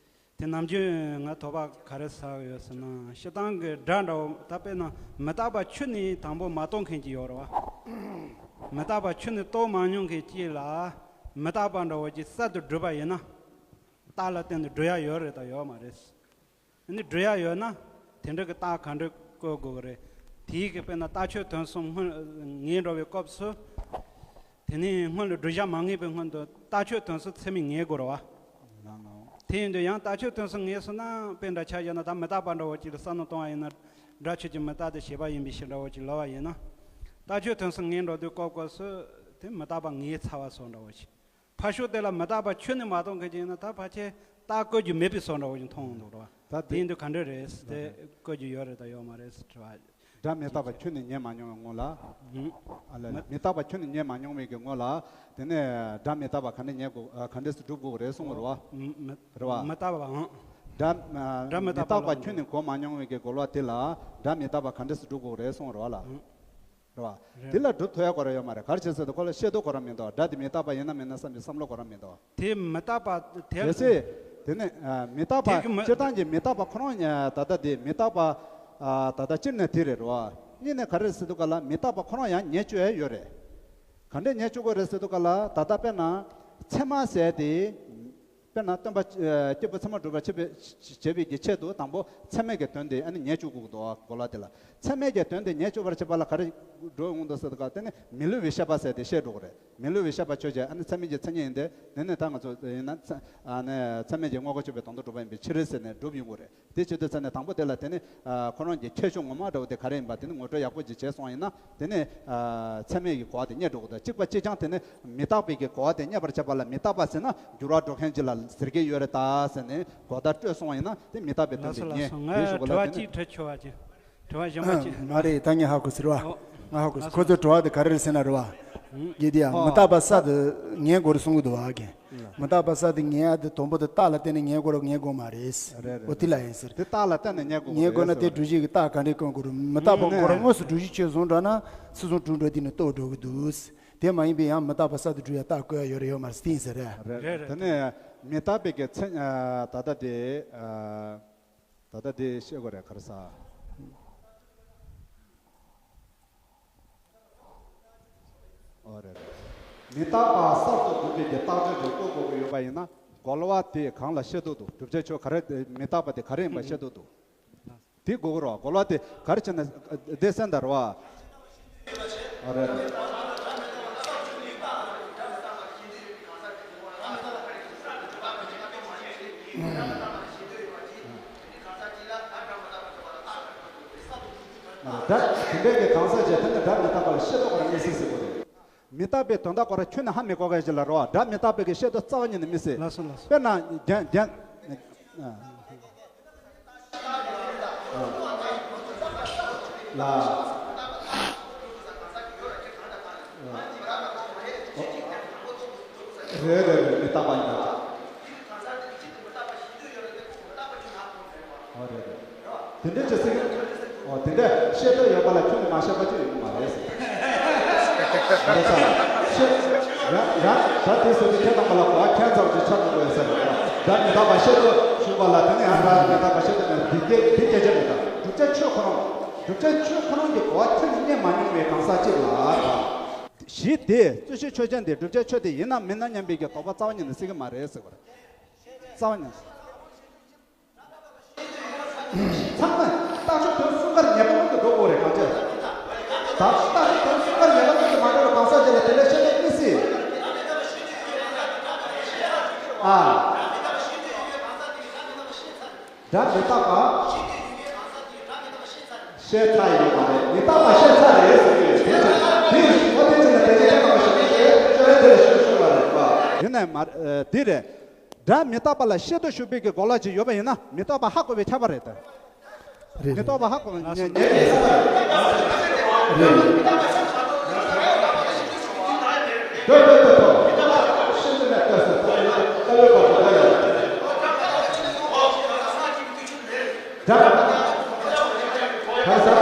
དེ་ནམ་རྒྱུན་ང་དོགས་པ་ག་རེ་ཟ་གི་ཡོད་ཟེར་ན། སྤྱིར་བཏང་གི་སྒྲ་འདྲ་བོ་ད་དཔེར་ན་མི་རྟག་པ་ཁྱོན་ནས་དང་པོ་མ་རྟོགས་མཁན་ཅིག་ཡོད་རེད་བ། མི་རྟག་པ་ཁྱོན་ནས་རྟོགས་མ་མྱོང་མཁན་ཅིག་ལ་མི་རྟག་པ་འདྲ་བོ་ཅིག་གསར་དུ་བསྒྲུབས་པ་ཡིན་ན། རྟགས་ལ་བརྟེན་ནས་བསྒྲུབ་ཡ་ཡོད་རེད་དང་ཡོད་མ་རེད། ཨ་ནི་བསྒྲུབ་ཡ་ཡོད་ན་དེ་འདྲ་གི་རྟགས་ག་འདྲ་བཀོད་དགོས་ཀྱི་རེད། དེའི་གི་དཔེར་ན་རྟགས་ཆོས་དོན་གསུམ་སྔོན་ངེས་འགྲོ་བའི་སྐབས་སུ། དེ་ནས་སྔོན་ལ་བསྒྲུབ་བྱ་མ་ངེས་པའི་སྔོན་དུ་རྟགས་ཆོས་དོན་གསུམ་ཚད་མས་ངེས་དགོས་རེད་བ། ལགས་ལགས། དེ་ཡིན་དུས་ཡང་རྟགས་ཆོས་དོན་གསུམ་ངེས་སོང་ན། དཔེ་འདྲ་ཆ་བཞག་ན་ད་མི་རྟག་པ་འདྲ་བོ་ཅིག་ལ་བསམ་བློ་གཏོང་བ་ཡིན་ན། སྒྲ་ཆོས་ཀྱི་མི་རྟག་སྟེ་ཞེས་པ་ཡིན་པའི་ཕྱིར་འདྲ་བོ་ཅིག་ལབ་པ་ཡིན་ན། རྟགས་ཆོས་དོན་གསུམ་ངེས་འགྲོ་དུས་སྐབས་སྐབས་སུ་དེ་མི་རྟག་པ་ངེས་ཚར་བ་སོགས་འདྲ་བོ་ཅིག་ཕར་ཕྱོགས་དེ་ལ་མི་རྟག་པ་ཁྱོན་ནས་མ་རྟོགས་མཁན་ཅིག་ཡིན་ན། ད་ཕལ་ཆེར་རྟགས་བཀོད་རྒྱུ་མེད་པའི་བཟོ་འདྲ་བོ་ཅིག་མཐོང་འདུག་རེད་བ། ད་དེ་དེ་ཡིན་དུས་ག་འདྲ་རེད་དེ། བཀོད་རྒྱུ་ཡོད་རེད་དང་ཡོད་མ་རེད་དྲི་བ། སྒྲ་མི་རྟག་པ་ཁྱོན་ནས་ངེས་མ་མྱོང་བའི་སྔོན་ལ། ཨ་ལ་ལ། མི་རྟག་པ་ཁྱོན་ནས་ངེས་མ་མྱོང་བའི་གི་སྔོན་ལ། དེ་ནས་སྒྲ་མི་རྟག་པ་ག་འདྲ་ངེས་དགོས། ཨ། ག་འདྲ་སེ་སྒྲུབ་དགོས་རེད་གསུངས་པ་རེད་བ། མི་རེད་བ། མི་རྟག་པ་ཨང་། སྒྲ། སྒྲ་མི་རྟག་པ་ལ། ཁྱོན་ནས་གོ་མ་མྱོང་བའི་གི་རྒོལ་བ་དེ་ལ་སྒྲ་མི་རྟག་པ་ག་འདྲ་སེ་སྒྲུབ་དགོས་རེད་གསུངས་པ་རེད་བ་ལ། རེད་བ། རེད། དེ་ལ་སྒྲུབ་ཐུབ་ཡ་གོ་ར་ཡོད་མ་རེད། ག་རེ་བྱས་ཟེར་དུས་ཁོ་ལ་ཤེས་རྟོགས་གོ་ར་མི་འདུག་སྒྲ་དེ་མི་རྟག་པ་ཡིན་ན་མིན་ན་བསམ་པའི་བསམ་བློ་གོ་ར་མི་འདུག་དེ་མི་རྟག་པ་དེ། གལ་སྲིད་དེ་ནི་ཨ་མི་རྟག་པ། དེ་གི་མི། སྤྱིར་བཏང་གི་མི་རྟག་པ་ཁོ་རང་ཉ་ད་ལྟ་དེ་མི་རྟག་པ། ཨ་ད་ལྟ་སྤྱིར་ནས་དེ་རེད་རོ། གཉིས་ནས་ག་རེ་ཟེར་དུས་ག་ལ་མི་རྟག་པ་ཁོ་རང་ཡང་ངེས་བཅུག་ཡ་ཡོད་རེད། ག་འདྲས་ངེས་བཅུག་དགོས་རེད་ཟེར་དུས་ག་ལ། ད་ལྟ་དཔེར་ན་ཚད་མ་ཟེར་དེ། དཔེར་ན་སྟོན་པ་ཨ་སྐྱེས་བུ་ཚད་མར་སྒྲུབ་པར་བྱེད་པའི་བྱེད་པའི་གི་ཆེད་དུ་དང་པོ་ཚད་མའི་གི་དོན་དེ་ཨ་ནི་ངེས་བཅུག་དགོས་ཀྱི་འདུག་གོ་ལ། དེ་ལ་ ཚད་མའི་གི་དོན་དེ་ཉེར་སྤྱོད་པར་བྱེད་པ་ལ་ག་རེ་འགྲོ་འོང་དུ་ཟེར་ག་དེ་ནི་མི་སླུ་བའི་ཤེས་པ་ཟེར་དེ་བཤད་འགྲོ་གི་རེད། མི་སླུ་བའི་ཤེས་པ་ཆོས་ཅན། ཨ་ནི་ཚད་མིན་གྱི་མཚན་ཉིད་ཡིན་ཏེ། དེ་ནས་ད་ང་ཚོ་ཡིན་ན་ཚད་ཨ་ནི་ཚད་མིན་གྱི་དངོས་པོ་ཆོས་པའི་དོན་དུ་གྲུབ་པ་ཡིན་པའི་ཕྱིར་ཟེར་ནས་སྒྲུབ་ཡོང་གི་རེད། དེ་བྱེད་དུས་ཙ་ནས་དང་པོ་དེ་ལ་དེ་ནི་ཁོ་རང་གི་ཁྱད་ཆོས་ངོ་མ་འདྲ་བོ་དེ་ག་རེ་ཡིན་པ་དེ་ནི་ངོ་སྤྲོད་ཡག་པོ་ཅིག་བྱས་སོང་ཡིན་ན། དེ་ནི་ཚད་མིན་གྱི་གོ་བ་དེ་རྙེད་འགྲོ་གི་འདུག་གཅིག་པ་གཅིག་རྐྱང་དེ་ནི་མི་རྟག་པའི་གི་གོ་བ་དེ་རྙེད་པར་བྱེད་པ་ལ་མི་རྟག་པ་ཟེར་ན་འགྱུར་བ་འགྲོ་མཁན་ཅིག་ལ་ཟེར་གྱི་ཡོད་རེད་ད་ཟེར་ནས་གོ་བརྡ་སྤྲོད་སོང་ཡིན་ན་དེ་མི་རྟག་པའི་དོན་ལགས་སོ་དེ་ལགས་ཉེ་སོ། ངས་དེ་ཞུ་དྲི་བ་ག་ལ་དེ་གཅིག་ནི་དྲི་ཆོག་པ་ཅིག་དྲི་བ་གཞན་པ་ཅིག་མ་རེད། ད་ངས་ཧ་གོ་ཟེར་བ། ཨོ། ང་ཧ་གོ་ཟེར། ལགས་སོ། ཁོ་ཚོའི་དྲི་བ་དེ་ག་རེ་རེད་ཟེར་ན་རེད་བ། ཨུ། ཡིན་དེ་ཡང་ཨོ། མི་རྟག་པ་གསར་དུ་ངེས་དགོས་རེད་གསུང་གི་འདུག་བ་གན། མི་རྟག་པ་གསར་དུ་ངེས་ཡ་དེ་དང་པོ་དེ་རྟགས་ལ་བརྟེན་ནས་ངེས་དགོས་རེད་ངེས་དགོས་མ་རེད། རེད་རེད། འོ་དེ་ལ་ཡིན་ཟེར། དེ་རྟགས་ལ་བརྟེན་ནས་ངེས་དགོས་ངེས་དགོས་ན་རེད་དེ་ཟེར། སྒྲུབ་བྱེད་ཀྱི་རྟགས་ག་འདྲས་བཀོད་དགོས་རེད། མི་རྟག་པ་ཨུ་ཁོ་རང་ནས། དངོས་སུ་སྒྲུབ་བྱེད་ཆོས་བཟུང་འགྲོ་ན་ཚུལ་བཟུང་གྲུབ་འགྲོ་དེ་ནི་རྟོགས་འགྲོ་གི་འདུག་དེ་མ་ཡིན་པའི་ཡང་མི་རྟག་པ་གསར་དུ་སྒྲུབ་ཡ་རྟགས་བཀོད་ཡ་ཡོད་རེད་ཡོད་མ་རེད་ཟེར་ཡིན་ཟེར་རེད། རེད་རེད། དེ་ནས་མི་རྟག་པའི་གི་མཚན་ཨ། ད་ལྟ་དེ་ཨ། ད་ལྟ་དེ་བཤད་དགོས་རེད་ག་རེ་ཟ། ཨོ་རེད་རེད། མི་རྟག་པ་གསར་དུ་སྒྲུབ་པའི་གི་རྟགས་ཆོས་ཀྱི་བཀོད་དགོས་ཀྱི་ཡོད་པ་ཡིན་ན་རྒོལ་བ་དེ་གང་ལ་བཤད་འདོད་འདུག་བསྒྲུབ་བྱའི་ཆོས་ག་རེ་མི་རྟག་པ་དེ་ག་རེ་ཡིན་པ་བཤད་འདོད་འདུག་དེ་དགོས་ཀྱི་རེད་བ། རྒོལ་བ་དེ་ག་རེ་བྱས་ན་སྡེ་ཚན་དར་བ། ཨོ་རེད་རེད། སྒྲ་དེ་འདྲའི་གི་གང་ཟག་ཅིག་དེ་ནི་སྒྲ་མི་རྟག་པ་ལ་ཤེས་རྟོགས་པར་དམིགས་བསལ་ཟེར་དགོས་རེད། མི་རྟག་པའི་དོན་དག་སྐོར་ཁྱོན་ནས་ཧ་མི་གོ་མཁན་ཞིག་ལ་རེད་བ། སྒྲ་མི་རྟག་པའི་གི་ཤེས་རྟོགས་རྩ་བ་ཉིད་ནས་དམིགས་བསལ། ལགས་སོ་ལགས་སོ། དཔེར་ན་རྒྱན་རྒྱན། ལ། རེད་རེད་རེད། མི་རྟག་པ་ཡིན་ད། ཨོ་རེད་རེད། དེ་འདྲ་བྱེད་སྲིད་གི། ཨོ་དེ་འདྲ་ཤེས་འདོད་ཡོད་པ་ལ་ཁྱོན་ནས་མ་ཤེས་པ་ཅིག་ཡོང་གི་མ་རེད་ཟེར། རེད་ས། ཤེས། ཡང་ཡང་ད་དེ་ཟེར་དུས་ཁྱེད་རྣམ་པ་ལ་གོ་བ་ཁྱད་མཚར་ཅིག་ཆགས་འགྲོ་གི་ཡོད་ས་རེད། ད་མི་རྟག་པ་ཤེས་འདོད་ཞུས་པ་ལ་དེ་ནས་ཡང་ད་མི་རྟག་པ་ཤེས་འདོད་མེད་འདི་སྐད་འདི་སྐད་ཆ་མི་རྟག་བསྒྲུབ་བྱ་ཆོས་ཁོ་རང་། བསྒྲུབ་བྱ་ཆོས་ཁོ་རང་གི་གོ་བ་ཁྱོན་ནས་རྙེད་མ་མྱོང་བའི་གང་ཟག་ཅིག་ལ། གཞི་དེ་རྩོད་གཞི་ཆོས་ཅན་དེ་བསྒྲུབ་བྱ་ཆོས་དེ་ཡིན་ནམ་མིན་ན་སྙམ་པའི་གི་དོགས་པ་རྩ་བ་ཉིད་ནས་སྲིད་ཀྱི་མ་རེད་ཟེར་བ་རེད། རྩ་བ་ཉིད་ནས། ཚང་མས་རྟགས་ཆོས་དོན་གསུམ་ཀར་ངེས་པ་མངོན་དུ་འགྲོ་དགོས་རེད་གང་ཅི། ད་རྟགས་ཆོས་དོན་གསུམ་ཀར་ངེས་པ་མངོན་དུ་མ་འགྲོ་བའི་གང་ཟག་ཅིག་ལ་དེ་ལས་ཤེས་འདོད་མི་སྲིད། ཨ། སྒྲ་མི་རྟག་པ། ཤེས་ཚར་ཡོད་མ་རེད། མི་རྟག་པ་ཤེས་ཚར་རེད་ཟེར་གྱི་ཡོད། དེ་ཙམ་དེ་ཡིན་ཞིག་ཁོ་དེ་ཙམ་ལ་དེ་ཉིད་ཀྱང་མ་ཤེས་ནས་ཤེས་ཤེས་རེད་དེ་ལ་ཤེས་ཤེས་པ་རེད་པ། ཡིན་ནའི་མ་རེད། དེ་རེད། སྒྲ་མི་རྟག་པ་ལ་ཤེས་འདོད་ཞུགས་པའི་གི་གོ་ལ་ཅིག་ཡོད་པ་ཡིན་ན་མི་རྟག་པ་ཧ་གོ་བའི་ཁྱད་པར་རེད་དེ། རེད། མི་རྟག་པ་ཧ་གོ་བའི་ཉེ་ཉེ་རེད། ལྟོས་ལྟོས་ལྟོས་ལྟོས། ཤེས་ཀྱི་མེད་ལྟོས་སོ། ལྟོས་ལྟོས་ལྟོས། ཤེས་ཀྱི་མེད་ལྟོས་སོ། ལྟོས་ལྟོས་ལྟོས། ལྟོས་ལྟོས་ལྟོས། སྒྲ། ག་རེ་ཟེར།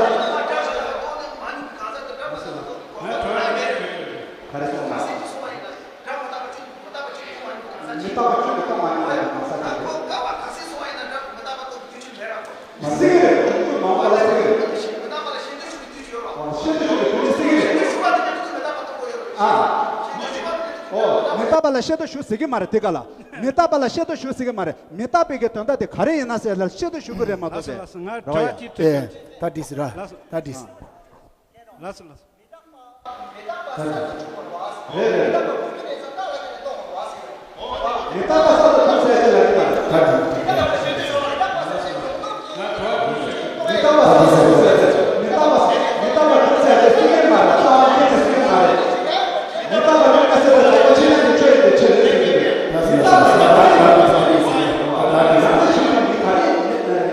ག་རེ་སོང་ན། མི་རྟག་པ་ཁྱོད་ཀྱིས་རྟོགས་མ་མྱོང་བའི་གང་ཟག་ཅིག་རེད། མི་སྲིད་ཀྱི་རེད། སྒྲུབ་ཚུལ་མང་པོ་ལ་སྲིད་ཀྱི་རེད། ཨོ་ཤེས་འདོད་ཞུགས་པའི་དུས་ནས་སྲིད་ཀྱི་རེད། ཨ། ཨོ་མི་རྟག་པ་ལ་ཤེས་འདོད་ཞུགས་ཟེར་གྱི་མ་རེད་དེ་ག་ལ། མི་རྟག་པ་ལ་ཤེས་འདོད་ཞུགས་ཟེར་གྱི་མ་རེད། མི་རྟག་པའི་གི་དོན་དག་དེ་ག་རེ་ཡིན་ན་ཟེར་ལ་ཤེས་འདོད་ཞུགས་ཀྱི་རེད་མ་གཏོགས། ལགས་སོ་ལགས་སོ། ང་དྲི་བ་གཅིག་དྲིས། ཨེ་ད་དྲིས་ཟེར་ར། ལགས་སོ། ད་དྲིས། ལགས་སོ་ལགས་སོ། རེད་རེད། མི་རྟག་པ་གསར་དུ་ཐོན་ཟེར་ཅིག་ལ་ཡིན་པ་རེད། ད་དྲིས། མི་རྟག་པ་གསར་དུ་ཐོན་ཟེར་ཅིག་མི་རྟག་པ་མི་རྟག་པ་ཐོན་ཟེར་ཅིག་སྲིད་ཀྱི་མ་རེད། རྟགས་མ་སྐྱེས་ཏེ་སྲིད་ཀྱི་མ་རེད། མི་རྟག་པ་མི་རྟག་ཟེར་བ་ལ་ཆོས་ཅན་གྱི་ཆོས་ཡིན་པའི་ཕྱིར་ཟེར་གྱི་རེད། མི་རྟག་པ་མི་རྟག་པ་ཐོན་ཟེར་ཅིག་ད་དྲིས། ཡང་ན་ཆོས་ཅན་གྱི་ག་རེ་མི་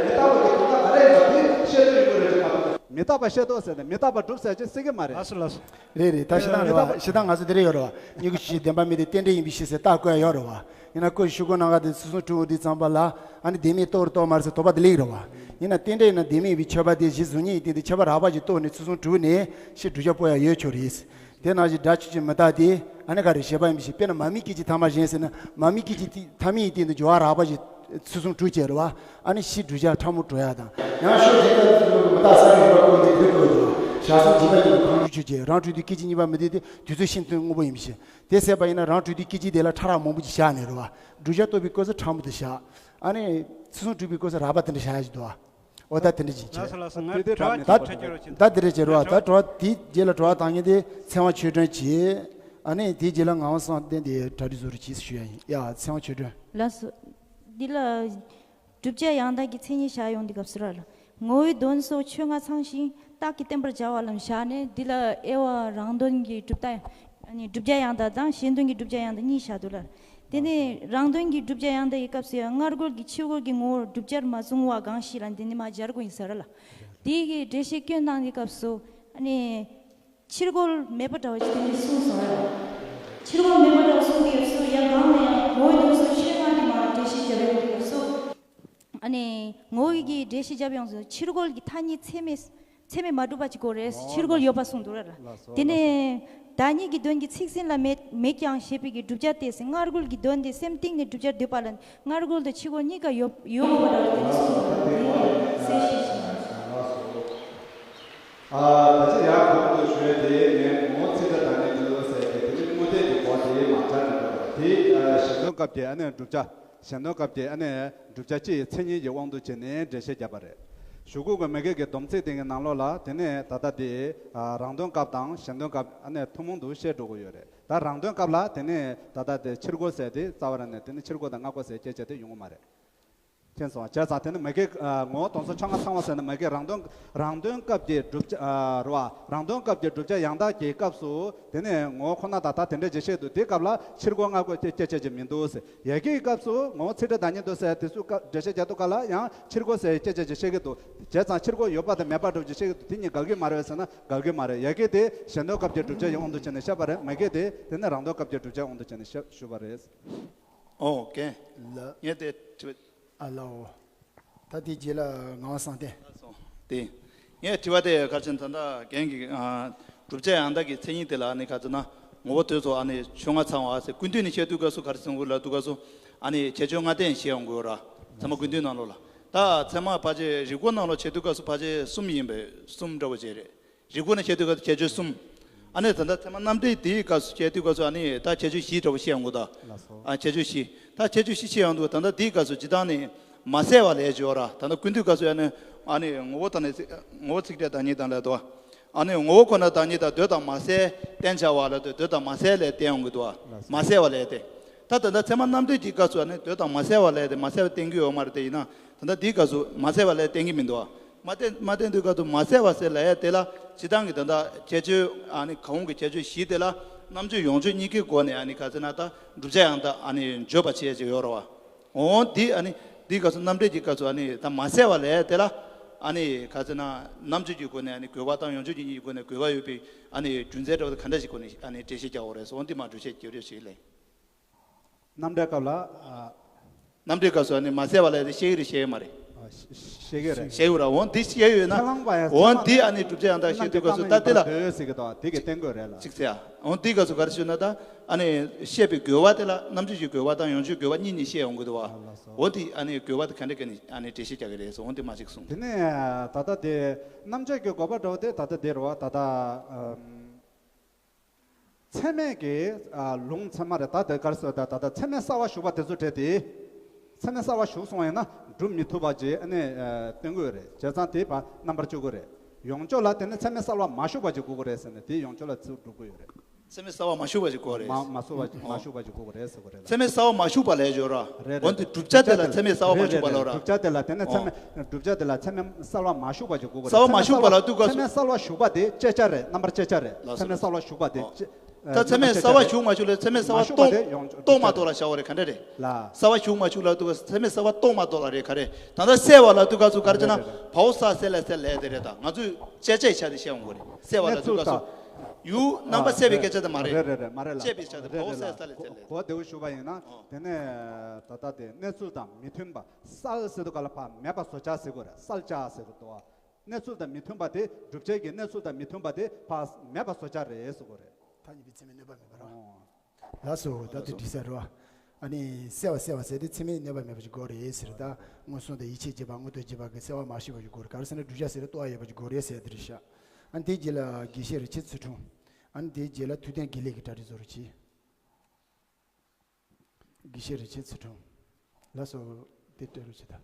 རྟག་པ་གི་དོན་དག་ག་རེ་ཡིན་པ་དེ་ཤེས་འདོད་ཡོད་རེད་ཅེས་མ་གཏོགས། མི་རྟག་པ་ཤེས་རྟོགས་ཟེར་ནས་མི་རྟག་པ་སྒྲུབ་ཟེར་ཅིག་སྲིད་ཀྱི་མ་རེད། ལགས་སོ་ལགས་སོ། རེད་རེད། ད་ཤི་སྟངས་རེད་བ། ཤི་སྟངས་ང་ཚོ་འདི་རེད་ཡོད་རེད་བ། མྱུ་གུ་ཤི་ཤི་བདེན་པ་མེད་དེ་རྟེན་འབྲེལ་ཡིན་པའི་ཕྱིར་ཟེར་རྟགས་བཀོད་ཡ་ཡོད་རེད་བ། ཡིན་ན་ཁོས་ཤི་ཁོ་ན་ག་དེ་ཚུལ་གསུམ་གྲུབ་འོང་དུས་ཙམ་པ་ལ་ཨ་ནི་བདེན་མེད་རྟོགས་རེད་རྟོགས་མ་རེད་ཟེར་དོགས་པ་དེ་སླེབས་རེད་བ། ཡིན་ན་རྟེན་འབྲེལ་ཡིན་ན་བདེན་མེད་ཡིན་པའི་ཆོས་པ་དེ་གཞི་གཟུགས་བརྙན་ཡིན་སྟེང་དེ་ཁྱད་པར་རགས་པ་ཞིག་རྟོགས་ནས་ཚུལ་གསུམ་གྲུབ་ནས་ཕྱིར་བསྒྲུབ་བྱ་སྤོ་ཡ་ཡོད་ཆོག་རེད། དེ་ནང་བཞིན་སྒྲ་ཆོས་ཅན་མི་རྟག་སྟེ་ཨ་ནི་ག་རེ་བྱས་པ་ཡིན་པའི་ཕྱིར། དཔེར་ན་མ་དམིགས་སྐད་ཅིག་ཐ་མ་གཞན་ཟེར་ན་མ་དམིགས་སྐད་ཅིག་ཐ་མའི་སྟེང་དུ་སྦྱོར་བ་རགས་པ་ཞིག་ཚུལ་གསུམ་གྲུབ་བྱས་རེད་བ། ཨ་ནི་ཕྱིར་བསྒྲུབ་བྱ་ཕྲ་མོ་གྲུབ་ཡ་དང་། ཡང་ཕྱོགས་གཞན་དུ་ཚུལ་གསུམ་མི་རྟག་ས་ཡོད་པ་ཀུན་ཏུ་འདི་དགོས་དོ། བྱ་གསུམ་འཇིག་པ་ཉིད་དུ་གང་འགྲུབ་ཆོས་ཅན། རང་གྲོལ་དུས་སྐད་ཅིག་གཉིས་པ་མི་འདུས་ཏེ་དུས་ཚོད་ཤིན་ཏུ་སྔོན་པོ་ཡིན་པའི་ཕྱིར། དེ་ཟེར་བ་ཡིན་ན་རང་གྲོལ་དུས་སྐད་ཅིག་དེ་ལ་ཕྲ་རགས་མང་པོ་ཅིག་བཞག་ནས་རེད་བ། བསྒྲུབ་བྱ་རྟོགས་པའི་སྐབས་སུ་ཕྲ་མོ་དེ་བཞག་ཨ་ནི་ཚུལ་གསུམ་གྲུབ་པའི་སྐབས་སུ་རགས་པ་དེ་འདྲ་བཞག་ཡ་ཅིག་འདུག་བ། ཨོ་ད་དེ་འདྲ་ཅིག་བྱས། ལགས་སོ་ལགས་སོ། ང་དེ་དེ་དྲི་བ་དྲ་གཅིག་མེད་ཐག་ཆོད་རྒྱུ་རོ་ཆེན། ད་དེ་འདྲ་བྱས་རོགས། ད་དྲི་བ་དེའི་རྗེས་ལ་དྲི་བ་བཏང་མཁན་དེ་ཚེ་དབང་ཆོས་སྒྲོན་བྱས། ཨ་ནི་དེའི་རྗེས་ལ་ངག་དབང་བསམ་གཏན་དེ་གྲ་སྒྲིག་བཟོ་རོགས་གྱིས་ཞུ་ཡ་ཡིན། ཡ་ཚེ་དབང་ཆོས་སྒྲོན། ལགས་སོ། འདི་ལ་བསྒྲུབ་བྱ་ཡང་དག་གི་མཚན་ཉིད་བཞག་ཡོང་དུས་སྐབས་སུ་ར་ལ། ངོ་བོའི་དོན་སོགས་ཆོས་ལྔ་ཚང་ཞིང་རྟགས་ཀྱིས་བསྟན་པར་བྱ་བ་ལམ་བཞག་ནས། འདི་ལ་དབྱེ་བ་རང་དོན་གྱི་གྲུབ་མཐའ། ཨ་ནི་བསྒྲུབ་བྱ་ཡང་དག་དང་གཞན་དོན་གྱི་བསྒྲུབ་བྱ་ཡང་དག་གཉིས་བཞག་འདུག་ལ། དེ་ནས་རང་དོན་གྱི་བསྒྲུབ་བྱ་ཡང་དག་གི་སྐབས་སུ་ཡང་སྔ་རྒོལ་གྱི་ཕྱི་རྒོལ་གྱི་ངོ་བོར་བསྒྲུབ་བྱར་མ་བཟུང་བ་གང་ཞིག་ལ་འདི་ནི་མ་སྦྱར་དགོས་ཡིན་ཟེར་ལ། དེ་གི་འགྲེལ་བཤད་སྐྱོན་གནང་གི་སྐབས་སུ་ཨ་ནི། ཕྱིར་རྒོལ་མེད་པ་འདྲ་བ་ཅིག་དེ་འདྲ་གསུངས་སོང་ཡ། ཕྱིར་རྒོལ་མེད་པ་འདྲ་བ་གསུངས་དུས་སྐབས་སུ་ཡང་གང་ལ་ཡང་ངོ་བོའི་དོན་སོགས་ཆོས་ལྔ་གི་མ་འགྲེལ་བཤད་བརྒྱབ་ཡོང་དུས་སྐབས་སུ། ཨ་ནི་ངོ་བོ་གི་འགྲེལ་བཤད་བརྒྱབ་ཡོང་དུས་ཕྱིར་རྒོལ་གྱི་ཐ་སྙད་ཚད་མས་ཚད་མས་མ་གྲུབ་པ་ཅིག་དགོས་རེད། ཕྱིར་རྒོལ་ཡོད་པ་གསུངས་འདུག་ར། ལགས་སོ། དེ་ནས་བདག་ཉིད་ཀྱི་དོན་གྱི་ཚིག་ཟིན་ལ་མེད་མེད་ཀྱང་ཞེས་པའི་གི་བསྒྲུབ་བྱ་སྟེ་ཟེར། སྔ་རྒོལ་གྱི་དོན་དེ་སེམས་གཏིང་ནས་བསྒྲུབ་བྱར་འདོད་པ་ལ་སྔ་རྒོལ་དང་ཕྱི་རྒོལ་གཉིས་ཀ་ཡོད་ཡོད་དགོས་པ་འདྲ་བ་དེ་འདྲ་གསུངས་འདུག་དེ་གསལ་བཤད་ཞིག་ཨ་ད་ཆ་ཡང་གོང་དུ་ཞུས་དེ་ངས་ངོ་བོ་ཚིག་སྒྲ་དང་ནི་འདུལ་ཟེར་གྱི་དེ་ནི་དངོས་བསྟན་གྱི་སྐོར་དེ་མ་ཆགས་ཀྱི་འདུག་དེ་གཞན་དོན་སྐབས་ཀྱི་ཨ་ནི་བསྒྲུབ་བྱ། གཞན་དོན་སྐབས་ཀྱི་ཨ་ནི་བསྒྲུབ་བྱ་སྤྱི་ཡི་མཚན་ཉིད་ཀྱི་དབང་དུ་བྱས་ནས་འགྲེལ་བཤད་བརྒྱབ་པ་རེད། གཞུག་གུ་གི་མ་གི་གི་སྡོམ་ཚིག་དེ་གི་ནང་ལོགས་ལ་དེ་ནས་ད་ལྟ་དེ་རང་དོན་སྐབས་དང་གཞན་དོན་སྐབས་ཨ་ནི་ཐུན་མོང་དུ་བཤད་འགྲོ་གི་ཡོད་རེད། ད་རང་དོན་སྐབས་ལ་དེ་ནས་ད་ལྟ་དེ་ཕྱིར་རྒོལ་ཟེར་དེ་རྩ་བ་རང་ནས་དེ་ནི་ཕྱིར་རྒོལ་དང་སྔ་རྒོལ་ཟེར་སྐད་ཆ་དེ་ཡོང་གི་མ་རེད། མཁྱེན་སོང་། བྱས་ཙང་དེ་ནི་མ་གི་ངོ་བོ་དོན་སོགས་ཆོས་ལྔ་ཚང་བ་ཟེར་ན་མ་གི་རང་དོན་རང་དོན་སྐབས་ཀྱི་བསྒྲུབ་བྱ་རེད་བ། རང་དོན་སྐབས་ཀྱི་བསྒྲུབ་བྱ་ཡང་དག་གི་སྐབས་སུ་དེ་ནས་ངོ་བོ་ཁོ་ན་ད་ལྟ་དེ་འདྲ་ཅིག་བཤད་འདུག་དེ་སྐབས་ལ་ཕྱིར་རྒོལ་སྔ་རྒོལ་སྐད་ཆ་ཅིག་མི་འདུག་ཟེར། ཡ་གིའི་སྐབས་སུ་ངོ་བོ་ཚིག་སྒྲ་བདག་ཉིད་དུ་ཟེར་དེ་ཚོའི་སྐབས་འགྲེལ་བཤད་རྒྱག་དུས་སྐབས་ལ་ཡང་ཕྱིར་རྒོལ་ཟེར་སྐད་ཆ་ཅིག་བཤད་ཀྱི་འདུག་བྱས་ཙང་ཕྱིར་རྒོལ་ཡོད་པ་དང་མེད་པ་འདྲ་བོ་ཅིག་བཤད་ཀྱི་འདུག་དེ་གཉིས་འགལ་གྱི་མ་རེད་ཟེར་ན་འགལ་གྱི་མ་རེད། ཡ་གི་དེ་གཞན་དོན་སྐབས་ཀྱི་བསྒྲུབ་བྱ་ཡི་དབང་དུ་བྱས་ནས་བཤད་པ་རེད། མ་གི་དེ་དེ་ནི་རང་དོན་སྐབས་ཀྱི་བསྒྲུབ་བྱའི་དབང་དུ་བྱས་ནས་བཤད་ཞུས་པ་རེད། ཨོ་ཀེ། ལ། ངས་དེ་དྲི་བ། ཨ་ལའོ། ད་དེ་རྗེས་ལ་ངག་དབང་བསམ་གཏན། ལགས་སོ། དེ། ངས་དྲི་བ་དེ་ག་རེ་ཟེར་ན་ད་ལྟ་རྒན་གྱིས་ཨ། བསྒྲུབ་བྱ་ཡང་དག་གི་མཚན་ཉིད་དེ་ལ་ནི་ག་ཚོད་ན་ངོ་བོ་དོན་སོགས་ཨ་ནི་ཆོས་ལྔ་ཚང་བ་ཟེར་ཀུན་བཏུས་ནས་བཤད་དུས་སྐབས་སུ་ག་རེ་ཟེར་དགོས་ལབ་དུས་སྐབས་སུ་ཨ་ནི་ཁྱད་ཆོས་ལྔ་ལྡན་བཤད་ཡོང་དགོས་ར། ཚད་མ་ཀུན་བཏུས་ནང་ལོགས་ལ། ད་ཚད་མ་ཕལ་ཆེར་རིགས་སྐོར་ནང་ལོགས་བྱེད་དུས་སྐབས་སུ་ཕལ་ཆེར་གསུམ་ཡིན་པས་གསུམ་འདྲ་བོ་ཅིག་རེད། རིགས་སྐོར་ནས་བཤད་དུས་སྐབས་སུ་ཁྱད་ཆོས་གསུམ། ཨ་ནི་ད་ལྟ་ཚད་མ་རྣམ་འགྲེལ་དེའི་སྐབས་སུ་བཤད་དུས་སྐབས་སུ་ཨ་ནི་ད་ཁྱད་ཆོས་བཞི་འདྲ་བོ་བཤད་ཡོང་གི་འདུག་ལགས་སོ། ཨ་ཁྱད་ཆོས་བཞི། ད་ཁྱད་ཆོས་བཞི་བཤད་ཡོང་དུས་ད་ལྟ་དེའི་སྐབས་སུ་སྤྱིར་བཏང་ནས་མ་གསལ་བ་ལས་བྱུང་ར། ད་ལྟ་ཀུན་བཏུས་སྐབས་སུ་ཨ་ནི་ཨ་ནི་ངོ་བོ་དང་ནི་ངོ་བོ་ཚིག་སྒྲ་བདག་ཉིད་དང་ལབ་འདུག་ཨ་ནི་ངོ་བོ་ཁོ་ན་བདག་ཉིད་དང་འདོད་དང་མ་གསལ་བསྟན་བྱ་བ་ལབ་དུས་འདོད་དང་མ་གསལ་ལས་བསྟན་ཡོང་གི་འདུག་མ་གསལ་བ་ལས་ཏེ། ད་ད་ལྟ་ཚད་མ་རྣམ་འགྲེལ་གྱི་སྐབས་སུ་ཨ་ནི་འདོད་དང་མ་གསལ་བ་ལས་ཏེ་མ་གསལ་བ་བསྟན་གྱི་ཡོད་མ་རེད། དེ་ཡིན་ན་ད་ལྟ་འདིའི་སྐབས་སུ་མ་གསལ་བ་ལས་བསྟན་གྱི་མི་འདུག་མ་བསྟན་མ་བསྟན་དུས་སྐབས་སུ་མ་གསལ་བ་ཟེར་ལབ་ཡ་དེ་ལ་སྤྱིར་བཏང་གི་ད་ལྟ་ཁྱད་ཆོས་ཨ་ནི་ག་འོང་གི་ཁྱད་ཆོས་བཞི་དེ་ལ་རྣམ་གཅོད་ཡོངས་གཅོད་གཉིས་ཀའི་སྒོ་ནས་ཨ་ནི་ག་ཟེར་ན་ད་བསྒྲུབ་བྱ་ཡང་དག་ཨ་ནི་བརྗོད་པ་བྱེད་ཡ་ཅིག་ཡོད་རེད་བ། འོ་འདི་ཨ་ནི་འདིའི་སྐབས་སུ་རྣམ་འགྲེལ་གྱི་སྐབས་སུ་ཨ་ནི་ད་མ་གསལ་བ་ལབ་ཡ་དེ་ལ་ཨ་ནི་ག་ཟེར་ན་རྣམ་གཅོད་ཀྱི་སྒོ་ནས་ཨ་ནི་དགོས་པ་དང་ཡོངས་གཅོད་ཀྱི་གཉིས་ཀྱི་སྒོ་ནས་དགོས་པ་ཡོད་པའི་ཨ་ནི་རྒྱུ་མཚན་འདྲ་བ་དེ་ག་འདྲ་ཞིག་སྒོ་ནས་ཨ་ནི་འགྲེལ་བཤད་རྒྱག་དགོས་རེད་ཟེར། འོ་འདི་མ་འགྲེལ་བཤད་རྒྱག་རེས་ཞིག་ལས། རྣམ་འགྲེལ་སྐབས་ལ། ཨ། རྣམ་འགྲེལ་སྐབས་སུ་ཨ་ནི་མ་གསལ་བ་ལ་དེ་ཤེས་ཀྱི་རེད་ཤེས་ཀྱི་མ་རེད། ཨ། ཤེས་ཀྱི་རེད། ཤེས་ཀྱི་རེད། འོ་འདི་ཤེས་ཡོད་ན། ཁས་བླངས་པ་ཡང་འོ་འདི་ཨ་ནི་བསྒྲུབ་བྱ་ཡང་དག་ཤེས་དུས་སྐབས་སུ་ད་དེ་ལ། རྣམ་འགྲེལ་སྐབས་ལ་འདོད་ཟེར་གྱི་འདུག་དེ་གི་བསྟན་དགོས་རེད་ལ། ཅིག་ཟེར་ཡ། འོ་འདི་སྐབས་སུ་ག་རེ་ཞུ་ན་ད་ཨ་ནི་བཤད་པའི་དགོས་པ་དེ་ལ་རྣམ་གཅོད་ཀྱི་དགོས་པ་དང་ཡོངས་གཅོད་དགོས་པ་གཉིས་གཉིས་བཤད་ཡོང་གི་འདུག་བ། ཨ་ལགས་སོ། འོ་འདི་ཨ་ནི་དགོས་པ་དེ་ག་འདྲ་ག་ནི་ཨ་ནི་འགྲེལ་བཤད་རྒྱག་གི་རེད་ཟེར་འོ་འདི་མ་ཅིག་གསུངས། དེ་ནས་ད་ལྟ་དེ་རྣམ་གཅོད་ཀྱི་དགོས་པ་འདྲ་བོ་དེ་ད་ལྟ་དེ་རེད་བ། ད་ལྟ་ཨམ། ཚད་མས་ཀྱི་ཨ་ལུང་ཚད་མ་རེད། ད་དེ་ག་རེ་ཟེར་ད་ད་ལྟ་ཚད་མས་གསལ་བ་ཞུགས་པ་དེ་ཚོ་བྲལ་ཏེ། ཚད་མས་གསལ་བ་ཞུགས་སོང་བ་ཡིན་ན་སྒྲུབ་མི་ཐུབ་པ་ཅིག་ཨ་ནི་ཨ་སྟོན་དགོས་རེད། བྱས་ཙང་དེ་བ་རྣམ་པར་གཅོད་དགོས་རེད། ཡོངས་གཅོད་ལ་དེ་ནི་ཚད་མས་གསལ་བ་མ་ཞུགས་པ་ཅིག་དགོས་ཀྱི་རེད་ཟེར་ནས་དེ་ཡོངས་གཅོད་ལ་ཚུར་སྒྲུབ་དགོས་ཡོད་རེད། ཚད་མས་གསལ་བ་མ་ཞུགས་པ་ཅིག་དགོས་རེད། མ་མ་གསལ་བ་མ་ཞུགས་པ་ཅིག་དགོས་ཀྱི་རེད་ཟེར་དགོས་རེད་ལ། ཚད་མས་གསལ་བ་མ་ཞུགས་པ་ལས་སྦྱོར་ར། རེད་འོན་ཏེ་རེད། བསྒྲུབ་བྱ་དེ་ལ་ཚད་མས་གསལ་བ་མ་ཞུགས་པ་ལ་ར། བསྒྲུབ་བྱ་དེ་ལ་དེ་ནི་ཚད་མས་བསྒྲུབ་བྱ་དེ་ལ་ཚད་མས་གསལ་བ་མ་ཞུགས་པ་ཅིག་དགོས་ཀྱི་རེད། གསལ་བ་མ་ཞུགས་པ་ལ་ཚད་མས་གསལ་བ་ཞུགས་པ་དེ་བཅད་བྱ་རེད། རྣམ་པར་བཅད་བྱ་རེད། ལགས་སོ། ཚད་མས་གསལ་བ་ཞུགས་པ་དེ་ཨོ། བཅད། ད་ཚད་མས་གསལ་བ་ཞུགས་མ་ཞུགས་ལ་ཚད་མས་གསལ་བ་རྟོགས་མ་རྟོགས་མ་གཏོགས་ལ་བྱ་བ་རེད། ག་འདྲ་རེད། ལ། གསལ་བ་ཞུགས་མ་ཞུགས་ལ་དུས་ཚད་མས་གསལ་བ་རྟོགས་མ་རྟོགས་ལ་རེད། ག་རེད། ད་ལྟ་གསལ་བ་ལ་དུས་སྐབས་སུ་ག་རེ་བྱས་ན་རེད་རེད་རེད། བའོ་ས་གསལ་ལ་གསལ་ལས་དེ་རེད། ད་ང་ཚོས་བཅད་བྱའི་ཆ་དེ་བཤད་འོང་གི་རེད། གསལ་བ་ལ་དུས་སྐབས་སུ་ཡུལ་རྣམ་པ་གསལ་བའི་སྐད་ཆ་དེ་མ་རེད། རེད་རེད་རེད། མ་རེད་ལ། བཅད་པའི་ཆ་དེ་རེད་བའོ་རེད་ས་ལ། གསལ་ལས་གསལ་གོ་ལས་གོ་བདེ་བོ་ཞུ་བ་ཡིན་ན་ཨོ། དེ་ནས་ད་ལྟ་དེ་གནས་ཚུལ་དང་མི་མཐུན་པ། གསལ་ཟེར་དུས་ག་ལ་ཕ་མེད་པ་བཟོ་བྱ་ཟེར་དགོས་རེད། གསལ་བྱ་ཟེར་དགོས་འདུག་བ། གནས་ཚུལ་དང་མི་མཐུན་པ་དེ་བསྒྲུབ་བྱའི་གི་གནས་ཚུལ་དང་མི་མཐུན་པ་དེ་ཕ་མེད་པ་བཟོ་བྱ་རེད་ཟེར་དགོས་རེད། ཐ་སྙད་པའི་ཚད་མས་གནོད་པ་མེད་པར། ཨོ། ལགས་སོ། ད་དེ་འགྲིག་ས་རེད་བ། ཨ་ནི་གསལ་བ་གསལ་བ་ཟེར་དུས་ཚད་མས་གནོད་པ་མེད་པ་ཞིག་དགོས་རེད་ཟེར། ད་མངོན་སུམ་དང་ཡིད་ཆེས་བྱེད་པ་མངོན་རྟོགས་བྱེད་པ་གི་གསལ་བ་མ་ཞུགས་པ་ཞིག་དགོས་རེད། ག་རེ་ཟེར་ན་བསྒྲུབ་བྱ་ཟེར་དུས་རྟོགས་ཡོད་པ་ཞིག་དགོས་རེད་ཟེར་དེ་རེད་ཤག་ཨ་ནི་དེའི་རྗེས་ལ་དགེ་བཤེས་རིན་ཆེན་ཚུལ་ཁྲིམས། ཨ་ནི་དེའི་རྗེས་ལ་ཐུབ་བསྟན་དགེ་ལེགས་ཀྱི་གྲ་སྒྲིག་བཟོ་རོགས་གྱིས། དགེ་བཤེས་རིན་ཆེན་ཚུལ་ཁྲིམས། ལགས་སོ། དེ་སྤྲད་རོགས་བྱེད་དང་།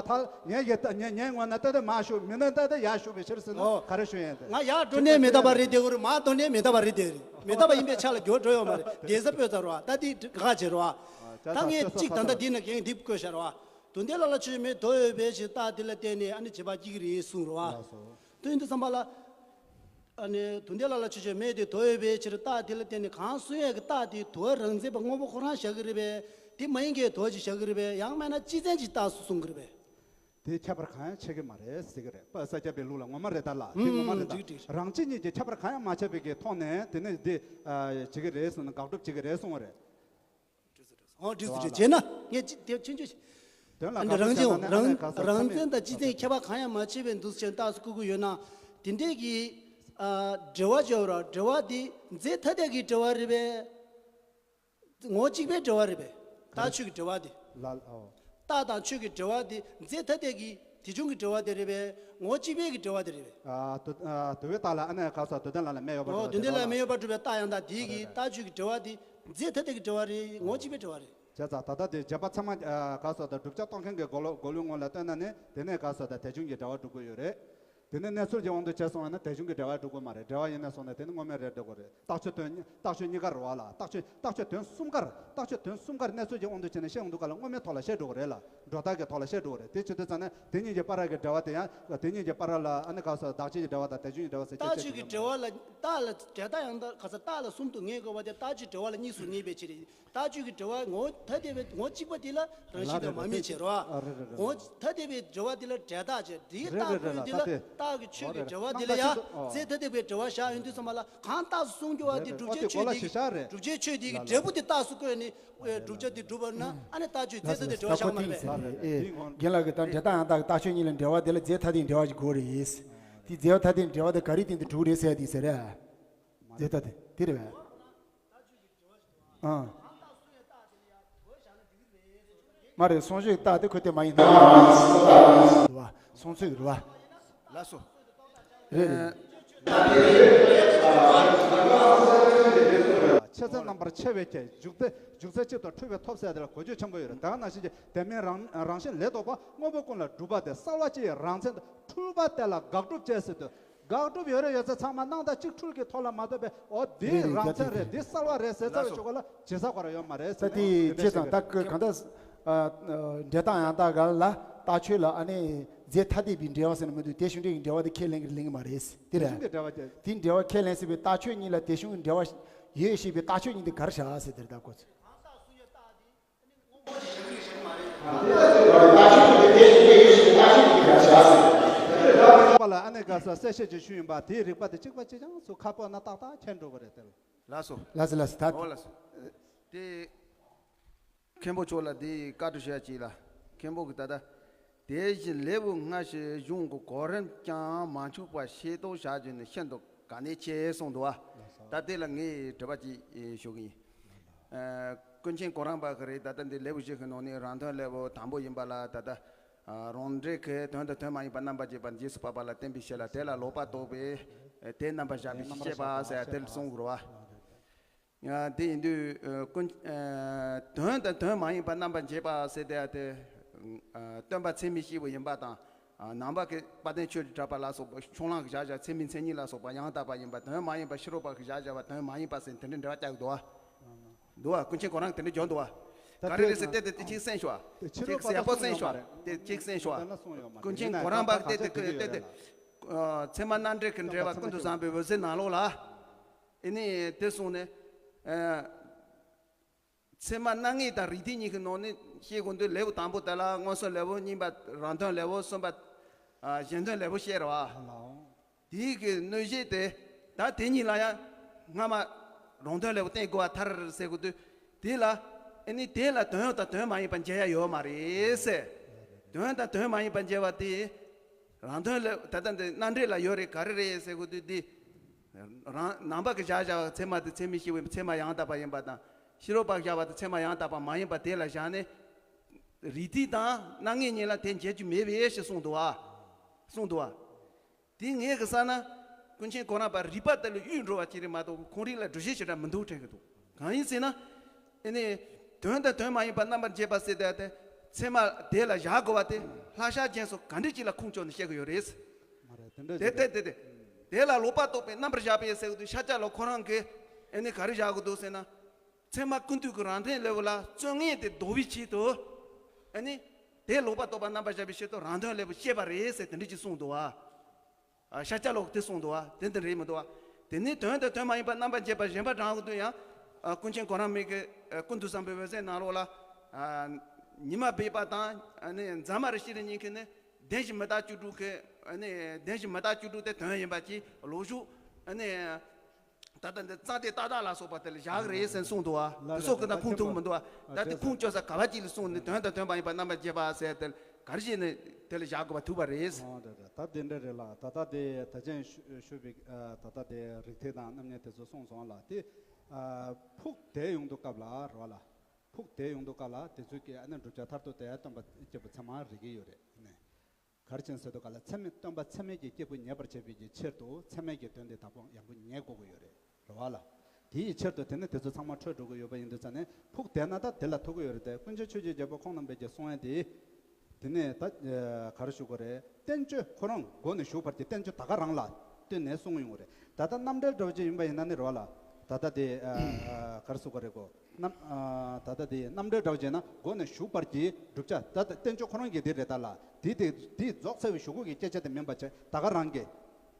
བ་ཐལ། ངས་ཀྱི་ངས་ངས་ངོས་ན་ལྟ་དེ་མར་ཞུགས། མི་ནས་ལྟ་དེ་ཡར་ཞུགས་པའི་ཕྱིར་ཟེར་ན། ཨོ། ག་རེ་ཞུ་ཡིན་ཏེ། ང་ཡར་འགྲོ་ནས་མི་རྟག་པ་རེད་བསྡད་ཀྱི་རེད། མར་འགྲོ་ནས་མི་རྟག་པ་རེད་བསྡད་ཀྱི་རེད། མི་རྟག་པ་ཡིན་པའི་ཆ་ལ་འགྱུར་བ་འགྲོ་ཡོད་མ་རེད། གདན་ས་སྤོས་ཚར་བ་ད་འདི་ག་བྱེད་རོགས། ད་ངས་གཅིག་ད་ལྟ་འདི་ན་ངས་འདི་བཀོད་བཞག་རོགས། དོན་དེ་ལ་ལ་ཆོས་མེད་དོ་ཡོད་པའི་ཕྱིར་རྟགས་དེ་ལ་བརྟེན་ནས་ཨ་ནི་བྱེད་པ་སྐྱེ་གི་རེད་གསུངས་རོགས། དོན་དུ་བསམ་པ་ལ། ཨ་ནི་དོན་དེ་ལ་ལ་ཆོས་ཅན་མེད་དེ་དོ་ཡོད་པའི་ཕྱིར་རྟགས་དེ་ལ་བརྟེན་ནས་གང་གསུང་ཡས་ཀྱི་རྟགས་དེ་དོ་རང་མཚན་པ་དངོས་པོ་ཁོ་རང་བཞག་གི་རེད་པས། དེ་མ་ཡིན་གྱི་དོ་ཅིག་བཞག་གི་རེད་པས། ཡང་མིན་ན་སྤྱི་མཚན་གྱི་རྟགས་སུ་གསུང་གི་རེད་པས། དེ་ཁྱད་པར་གང་ཡང་ཕྱེ་གི་མ་རེད་ཟེར་གི་རེད་པ། ས་སྐྱ་པའི་ལུགས་ལ་ངོ་མ་རེད་ད་ལ། དེ་ངོ་མ་རེད་ད། འགྲིག་འགྲིག་རང་གཅིག་ཉིད་ཀྱི་ཁྱད་པར་གང་ཡང་མ་ཕྱེ་བའི་གི་ཐོག་ནས་དེ་ནས་འདི་བྱེད་གི་རེད་ཟེར་ན་དགག་སྒྲུབ་བྱེད་གི་རེད་གསུང་བ་རེད། ཨོ་འགྲིག་སོ་འགྲིག་བྱས་ན་ངས་ཅི་དེ་ཆུང་ཆུང་ཞིག་དོན་ལ་ཨ་ནི་རང་བཞིན་རང་རང་བཙན་དང་སྤྱི་མཚན་ཁྱད་པར་གང་ཡང་མ་ཕྱེ་བའི་འདུ་ཤེས་རྟགས་སུ་བཀོད་ཀྱི་ཡོད་ན། དེ་འདྲས་ཀྱི་ཨ་འབྲེལ་བ་བརྗོད་ར་འབྲེལ་བ་དེ་རྫས་ཐ་དད་ཀྱི་འབྲེལ་བ་རེད་པས། ངོ་གཅིག་པའི་འབྲེལ་བ་རེད་པས། རྟགས་ཆོས་ཀྱི་འབྲེལ་བ་དེ། ལ་ཨོ། རྟགས་དང་ཆོས་ཀྱི་འབྲེལ་བ་དེ་རྫས་ཐ་དད་ཀྱི་དེ་བྱུང་གི་འབྲེལ་བ་དེ་རེད་པས། ངོ་གཅིག་པའི་གི་འབྲེལ་བ་དེ་རེད་པས། ཨ་དུ་ཨ་དུ་བའི་རྟགས་ལ་ཨ་ནི་ག་སོགས་དུ་ལྡན་ལ་ལ་མེ་ཡོད་པ་ཨོ་སྒྲུབ་པའི་དུ་ལྡན་ལ་མེ་ཡོད་པ་སྒྲུབ་པའི་རྟགས་ཡང་དག་དེའི་གི་རྟགས་ཆོས་ཀྱི་འབྲེལ་བ་དེ་རྫས་ཐ་དད་ཀྱི་འབྲེལ་བ་རེད། ངོ་གཅིག་པའི་འབྲེལ་བ་རེད། བྱས་ཙང་ད་ལྟ་དེ་རྗེས་དཔག་ཚད་མ་ག་སོགས་དང་བསྒྲུབ་བྱ་རྟོགས་མཁན་གྱི་རྒོལ་ལུགས་རྒོལ་ལུགས་ངོས་ལ་ལྟོས་ན་ནི་དེ་ནས་ག་སོགས་དང་དེ་བྱུང་གི་འབྲེལ་བ་སྒྲུབ་དགོས་ཡོད་རེད། དེ་ནས་གནས་ཚུལ་གྱི་དབང་དུ་བྱས་སོང་བ་ན་དེ་བྱུང་གི་འབྲེལ་བ་སྒྲུབ་དགོས་མ་རེད། འབྲེལ་བ་ཡིན་ན་སོང་ན་དེ་ནི་དངོས་མེད་རེད་འགྲོ་དགོས་རེད། རྟགས་ཆོས་དོན་རྟགས་ཆོས་གཉིས་ཀ་རེད་བ་ལ། རྟགས་ཆོས་རྟགས་ཆོས་དོན་གསུམ་ཀར་རྟགས་ཆོས་དོན་གསུམ་ཀར་གནས་ཚུལ་གྱི་དབང་དུ་བྱས་ནས་བཤད་ཡོང་དུས་ག་ལ་དངོས་མེད་ཐོག་ལ་བཤད་འགྲོ་གི་རེད་ལ། སྒྲོ་བཏགས་ཀྱི་ཐོག་ལ་བཤད་འགྲོ་གི་རེད། དེ་བྱེད་དུས་ཙང་ནས་དེ་གཉིས་ཀྱི་བར་གྱི་འབྲེལ་བ་དེ་ཡང་དེ་གཉིས་ཀྱི་བར་ལ་ཨ་ནི་ག་སོགས་བདག་གཅིག་གི་འབྲེལ་བ་དང་དེ་བྱུང་གི་འབྲེལ་བ་ཟེར་རྟགས་ཆོས་ཀྱི་འབྲེལ་བ་ལ་རྟགས་ལ་འབྲེལ་རྟགས་ཡང་དག་ག་ས་རྟགས་ལ་གསུམ་དུ་ངེས་དགོས་པ་དེ་རྟགས་ཆོས་འབྲེལ་བ་ལ་གཉིས་སུ་ངེས་པའི་ཕྱིར། རྟགས་ཆོས་ཀྱི་འབྲེལ་བ་ངོ་ཐ་དད་པའི་ངོ་གཅིག་པ་དེ་ལ་རང་བཞིན་དང་མ་དམིགས་བྱེད་རོ། ངོ་ཐ་དད་པའི་འབྲེལ་བ་དེ་ལ་འབྲེལ་རྟགས་བྱེད། དེའི་རྟགས་ཀུན་དེ་ལ་རྟགས་ཀྱི་ཆོས་ཀྱི་འབྲེལ་བ་དེ་ལ་ཡང་རྫས་ཐ་དད་པའི་འབྲེལ་བ་བཞག་ཡོང་དུས་ཙམ་པ་ལ་གང་རྟགས་སུ་གསུང་རྒྱུ་བ་དེ་བསྒྲུབ་བྱའི་ཆོས་དེ་བསྒྲུབ་བྱའི་ཆོས་དེ་གི་འབྲས་བུ་དེ་རྟགས་སུ་བཀོད་ནས་བསྒྲུབ་བྱ་དེ་སྒྲུབ་པར་ན་ཨ་ནི་རྟགས་ཆོས་རྫས་ཐ་དད་འབྲེལ་བ་བཞག་མ་རེད་པས། རྒན་ལགས་ཀྱིས་ད་འབྲེལ་རྟགས་ཡང་དག་གི་རྟགས་ཆོས་གཉིས་ལ་འབྲེལ་བ་དེ་ལ་རྫས་ཐ་དད་འབྲེལ་བ་ཞིག་དགོས་རེད། དེ་རྫས་ཐ་དད་འབྲེལ་བ་དེ་ག་རེའི་སྟེང་དུ་གྲུབ་རེད་ཟེར་ཡ་དེ་ཟེར་རེད། རྫས་ཐ་དད་དེ་རེད་པས། ཨང་། མ་རེད། སོང་ཚོད་ཀྱི་རྟགས་དེ་ཁོ་དེ་མ་ཡིན་ན། རེད་བ། སོང་ཚོད་ཀྱི་རེད་བ། ལགས་སོ། རེད་རེད། ཆེ་ཚད་རྣམ་པར་ཕྱེ་བའི་ཁྱད། འཇུག་ཚད་འཇུག་ཚད་གཅིག་ཏུ་འཁྲུལ་པའི་ཐོབ་ཟེར་དེ་ལ་གོ་རྒྱུ་ཆེན་པོ་ཡོད་རེད། ད་ག་ནང་བཞིན་གྱི་དེ་མིན་རང་རང་བཞིན་ལས་ལྡོག་པ་དངོས་པོ་ཀུན་ལ་གྲུབ་པ་དེ་གསལ་བ་སྤྱི་ཡི་རང་མཚན་དུ་འཁྲུལ་པ་དེ་ལ་དགག་སྒྲུབ་བྱེད་ཟེར་དུས། དགག་སྒྲུབ་ཡོད་རེད་ཡོད་ཚད་ཚང་མ་སྣང་དག་གཅིག་འཁྲུལ་གྱི་ཐོག་ལ་མ་ལྟོས་པའི་འོ་འདི་རེད་རེད། རང་མཚན་རེད། འདི་གསལ་བ་རེད་ཟེར་ཚར་བའི་ལགས་སོ། ཆོ་ག་ལ་ཇི་ས་གོ་ར་ཡོད་མ་རེད་ས་ཟེར་དེ་ནས་ཅེས་དང་ད་གི་གང་ལྟར་འབྲེལ་རྟགས་ཡང་དག་ག་ལ་ རྟགས་ཆོས་ལ་ཨ་ནི་རྫས་ཐ་དད་པའི་འབྲེལ་བ་ཟེར་ན་མི་འདུག་དེ་བྱུང་འབྲེལ་གྱི་འབྲེལ་བ་དེ་ཁས་ལེན་གྱི་ལེན་གྱི་མ་རེད། དེ་རེད། དེ་འབྲེལ་བ་དེ་འབྲེལ་བ་ཁས་ལེན་ཟེར་བའི་རྟགས་ཆོས་གཉིས་ལ་དེ་བྱུང་གི་འབྲེལ་བ་ཡོད་ཞེས་པའི་རྟགས་ཆོས་གཉིས་དེ་ག་རེ་བཞག་ཟེར་དེ་རེད། ད་གོ་ཚོད། པ་ལ་ཨ་ནེ་ག་ས་གསལ་བཤད་ཅིག་ཞུས་ཡིན་པ། དེའི་རིགས་པ་དེ་གཅིག་པ་གཅིག་རྐྱང་སུ་ཁ་པོ་ན་ཏག་ཏག་མཁྱེན་འགྲོ་གི་རེད་དེ། ལགས་སོ། ལགས་སོ་ལགས་སོ། ད་ཨོ་ལགས་སོ། དེ་མཁན་པོ་མཆོག་ལ་དེ་བཀའ་འདྲི་ཞུ་ཡ་ཅིག་ལ། མཁན་པོ་གི་ད་ལྟ་དེ་བཞིན་ལེའུ་ལྔ་ཞིག་གཞུང་གི་གོ་རིམ་ཀྱང་མ་འཆུག་པར་ཤེས་རྟོགས་བྱ་རྒྱུ་ནི་ཤིན་ཏུ་གལ་གནད་ཆེ་གསུངས་འདུག་བ། ད་དེ་ལ་ངས་དྲི་བ་ཅིག་ཞུ་གི་ཡིན། ཨ། ཀུན་མཁྱེན་གོ་རམས་པ་གི་རེད། ད་ལྟ་འདི་ལེའུ་བཞི་གི་ནང་ནས་རང་དོན་ལེའུ་དང་པོ་ཡིན་པ་ལ། ད་ལྟ་ཨ་རང་འགྲེལ་གྱི་དོན་དང་དོན་མ་ཡིན་པ་རྣམ་པར་འབྱེད་པ་རྗེས་སུ་དཔག་པ་ལ་བརྟེན་པའི་ཕྱིར་ལ། དེ་ལ་ལོག་པར་རྟོག་པས་དེ་རྣམ་པར་གཞག་པའི་ཕྱིར་བཤད་པ་ཟེར་དེ་གསུངས་དགོས་རེད་བ། ཨ། དེ་ཡིན་དུས་ཨ་ཀུན་ཨ་དོན་དང་དོན་མ་ཡིན་པ་རྣམ་པར་འབྱེད་པ་ཟེར་དེ་ཨ་དེ་ཨ་སྟོན་པ་ཚད་མས་སྐྱེས་བུ་ཡིན་པ་དང་། ཨ། ནང་པ་གི་དཔལ་ལྡན་ཆོས་ཀྱི་གྲགས་པ་ལ་སོགས་པ་ཕྱོགས་གླང་གིས་བཞག་བཞག་ཚད་མའི་མཚན་ཉིད་ལ་སོགས་པ་ཡང་དག་པ་ཡིན་པ་དོན་མ་ཡིན་པ། ཕྱི་རོལ་པ་གིས་བཞག་བཞག་པ་དོན་མ་ཡིན་པ་ཟེར་དེ་འདྲའི་འགྲེལ་བ་རྒྱག་གི་འདུག་བ། འདུག་བ། ཀུན་མཁྱེན་གོ་རམས་དེ་འདྲ་བརྗོད་འདུག་བ། ད་ག་རེ་རེད་ཟེར་ཏེ་དེ་ཅིག་གསན་ཤོག་ཨ། དེ་ཕྱི་རོལ་པ་ཡག་པོ་གསན་ཤོག་ཨ། དེ་ཅིག་གསན་ཤོག་ཨ། ཀུན་མཁྱེན་གོ་རམས་པ་དེ་དེ་དེ་དེ་ཨ་ཚད་མ་རྣམ་འགྲེལ་གྱི་འགྲེལ་པ་ཀུན་ཏུ་བཟང་པོའི་འོད་ཟེར་ནང་ལོགས་ལ། ཨེ་ནི་དེ་གསུངས་ནས། ཨ། ཚད་མ་སྣང་ངེས་དང་རིགས་མཐུན་གཉིས་ཀྱི་ནང་ནས་བཤད་དགོས་འདུག་ལེའུ་དང་པོ་དེ་ལ་མངོན་སུམ་ལེའུ། གཉིས་པ་རང་དོན་ལེའུ། གསུམ་པ་ཨ་གཞན་དོན་ལེའུ་བཤད་རེད་བ། དེའི་གི་གནོད་བྱེད་དེ། ད་དེ་གཉིས་ལ་ཡང་སྔ་མ་རང་དོན་ལེའུ་བསྟན་དགོས་པ་ཐར་ཟེར་དགོས་དུས། དེ་ལ་ཨ་ནི་དེ་ལ་དོན་དང་དོན་མ་ཡིན་པ་འབྱེད་ཡ་ཡོད་མ་རེད་ཟེར། དོན་དང་དོན་མ་ཡིན་པ་འབྱེད་པ་དེ་རང་དོན་ལེའུ། ད་ལྟ་འདི་རྣམ་འགྲེལ་ལ་ཡོད་རེད། ག་རེ་རེད་ཟེར་དགོས་དུས། འདི་རང་ནང་པ་གི་བཞག་བཞག་པ་ཚད་མ་དེ་ཚད་མས་སྐྱེས་བུ་ཚད་མ་ཡང་དག་པ་ཡིན་པ་དང་། ཕྱི་རོལ་པ་བཞག་པ་དེ་ཚད་མ་ཡང་དག་པ་མ་ཡིན་པ་དེ་ལ་བཞག་ནས། རིགས་མཐུན་དང་སྣང་ངེས་གཉིས་ལ་དེ་འབྱེད་རྒྱུ་མེད་པས་ཞེས་གསུངས་འདུག་བ། གསུངས་འདུག་བ། དེ་ངས་གི་བསམ་ན། ཀུན་མཁྱེན་གོ་རམས་པ་རིགས་པ་དེ་ལ་གཡོལ་འགྲོ་བ་ཅིག་རེད་མ་གཏོགས་ཁོང་རིགས་ལ་འགྲེལ་བཤད་ཞེ་དྲག་མི་འདུག་དྲན་གི་འདུག་གང་ཡིན་ཟེར་ན། ཨེ་ནི། དོན་དང་དོན་མ་ཡིན་པ་རྣམ་པར་འབྱེད་པ་ཟེར་དེ་དེ། ཚད་མ་དེ་ལ་བཞག་དགོས་པ་དེ་ལྷ་བྱ་རྒྱན་སོགས་ག་འདྲ་ཅིག་ལ་ཁུངས་བཅོལ་ནས་བཤད་གི་ཡོད་རེད། མ་རེད། དེ་འདྲ་དེ་ཅིག་དེ་དེ་དེ། དེ་ལ་ལོག་པར་རྟོག་པས་རྣམ་པར་གཞག་པས་ཟེར་གི་འདུག་ཤཱཀྱ་ལོ་ཁོ་རང་གིས་ཨེ་ནི་ག་རེ་བཞག་གི་འདུག་ཟེར་ན། ཚད་མ་ཀུན་བཏུས་ཀྱི་རང་དོན་ལེའུ་ལ་རྩོད་ངན་དེ་ཟློག་པའི་ཆེད་དུ། ཨེ་ནི། དེ་ལོག་པར་རྟོག་པ་རྣམ་པར་གཞག་པའི་ཆེད་དུ་རང་དོན་ལེའུ་བཤད་པ་རེད་ཟེར་དེ་འདྲ་ཅིག་གསུངས་འདུག་བ། ཨ། ཤཱཀྱ་ལོ་ཀ་དེ་གསུངས་འདུག་བ། དེ་འདི་རེད་མི་འདུག་བ། དེ་ནས་དོན་དང་དོན་མ་ཡིན་པ་རྣམ་པར་འབྱེད་པ་གཞན་པ་དྲངས་ཀྱི་འདུག་ཡང་། ཨ། ཀུན་མཁྱེན་གོ་རམས་པ་གི། ཨ། ཀུན་ཏུ་བཟང་པོའི་འོད་ཟེར་ནང་ལོགས་ལ། ཨ། ཉི་མ་སྦས་པ་དང་། ཨ་ནི་རྫ་མ་རི་ཤི་རི་གཉིས་ཀྱི་ནི། བདེན་བཞི་མི་རྟག་བཅུ་དྲུག་གི། ཨ་ནི་བདེན་བཞི་མི་རྟག་བཅུ་དྲུག་དེ་དོན་ཡིན་པ་གྱི་ལོ་རྒྱུས། ཨ་ནི། ད་ལྟ་འདི་རྩ་དེ་ཏག་ཏག་ལ་སོགས་པ་དེ་ལ་བཞག་རེད་ཟེར་གསུངས་འདུག་བ། དེ་སོགས་ཀྱི་ན་ཁུངས་ཐུག་མི་འདུག་བ། ད་དེ་ཁུངས་བཅོལ་ས་ག་བ་ཅིག་ལ་གསུངས་ནས་དོན་དང་དོན་མ་ཡིན་པ་རྣམ་པར་འབྱེད་པ་ཟེར་དེ་ག་རེ་བྱས་ནས་དེ་ལ་བཞག་དགོས་པ་ཐུག་པ་རེད། ཨོ། ད་ད་ད་དེ་འདྲ་རེད་ལ། ད་ད་དེ་ད་ཅན་ཞུ་ཞུ་བའི། ཨ། ད་ད་དེ་རིགས་མཐུན་དང་རྣམ་གཉིས་དེ་ཚོ་གསུངས་སོང་ལ། དེ། ཨ། ཕུགས་དེ་ཡོང་དུས་སྐབས་ལ་རོ་ལ། ཕུགས་དེ་ཡོང་དུས་སྐབས་ལ་དེ་ཚོ་གི་ཨ་ནི་བསྒྲུབ་བྱ་མཐར་ཐུག་དེ་སྟོན་པ་སྐྱེས་བུ་ཚད་མ་རིག་གི་ཡོད་རེད་ནས། གར་ཅན་ཟེར་དུས་ག་ལ་ཚད་མས་སྟོན་པ་ཚད་མས་ཀྱི་སྐྱེས་བུ་ངེས་པར་བྱེད་པའི་གི་ཕྱིར་དུ་ཚད་མས་ཀྱི་དོན་དེ་དང་པོ་ཡང་པོ་ངེས་དགོས་ཀྱི་ཡོད་རེད། རེད་བ་ལ། དེའི་ཕྱིར་དུ་དེ་ནི་དེ་ཚོ་ཚང་མ་འཕྲོད་འགྲོ་གི་ཡོད་པ་ཡིན་དུས་ཙང་ནས་ཕུགས་དེ་ན་ད་དེ་ལ་ཐུག་གི་ཡོད་རེད་དེ། ཀུན་མཁྱེན་ཆོས་ཀྱི་རྒྱལ་པོ་ཁོང་རྣམ་པས་ཀྱི་གསུང་ཡ་དེ། དེ་ནས་ད་ག་རེ་ཞུ་དགོས་རེད། བསྟན་བཅོས་ཁོ་རང་མགོ་ནས་མཇུག་བར་གྱི་བསྟན་བཅོས་ད་ག་རང་ལ་བསྟུན་ནས་གསུང་ཡོང་གི་རེད། ད་ལྟ་རྣམ་འགྲེལ་འདྲ་བོ་ཅིག་ཡིན་པ་ཡིན་ན་ནི་རེད་བ་ལ། ད་ལྟ་དེ་ག་རེ་ཞུ་དགོས་རེད་གོ། རྣམ། ཨ། ད་ལྟ་དེ་རྣམ་འགྲེལ་འདྲ་བོ་བྱས་ན་མགོ་ནས་མཇུག་བར་གྱི་བསྒྲུབ་བྱ་ད་ལྟ་བསྟན་བཅོས་ཁོ་རང་གི་དེ་རེད་ད་ལ། དེ་དེ་དེ་རྫོགས་ཚར་བའི་གཞུག་གུ་གི་སྐད་ཆ་དེ་མིན་པ་བྱས་ད་ག་རང་གི།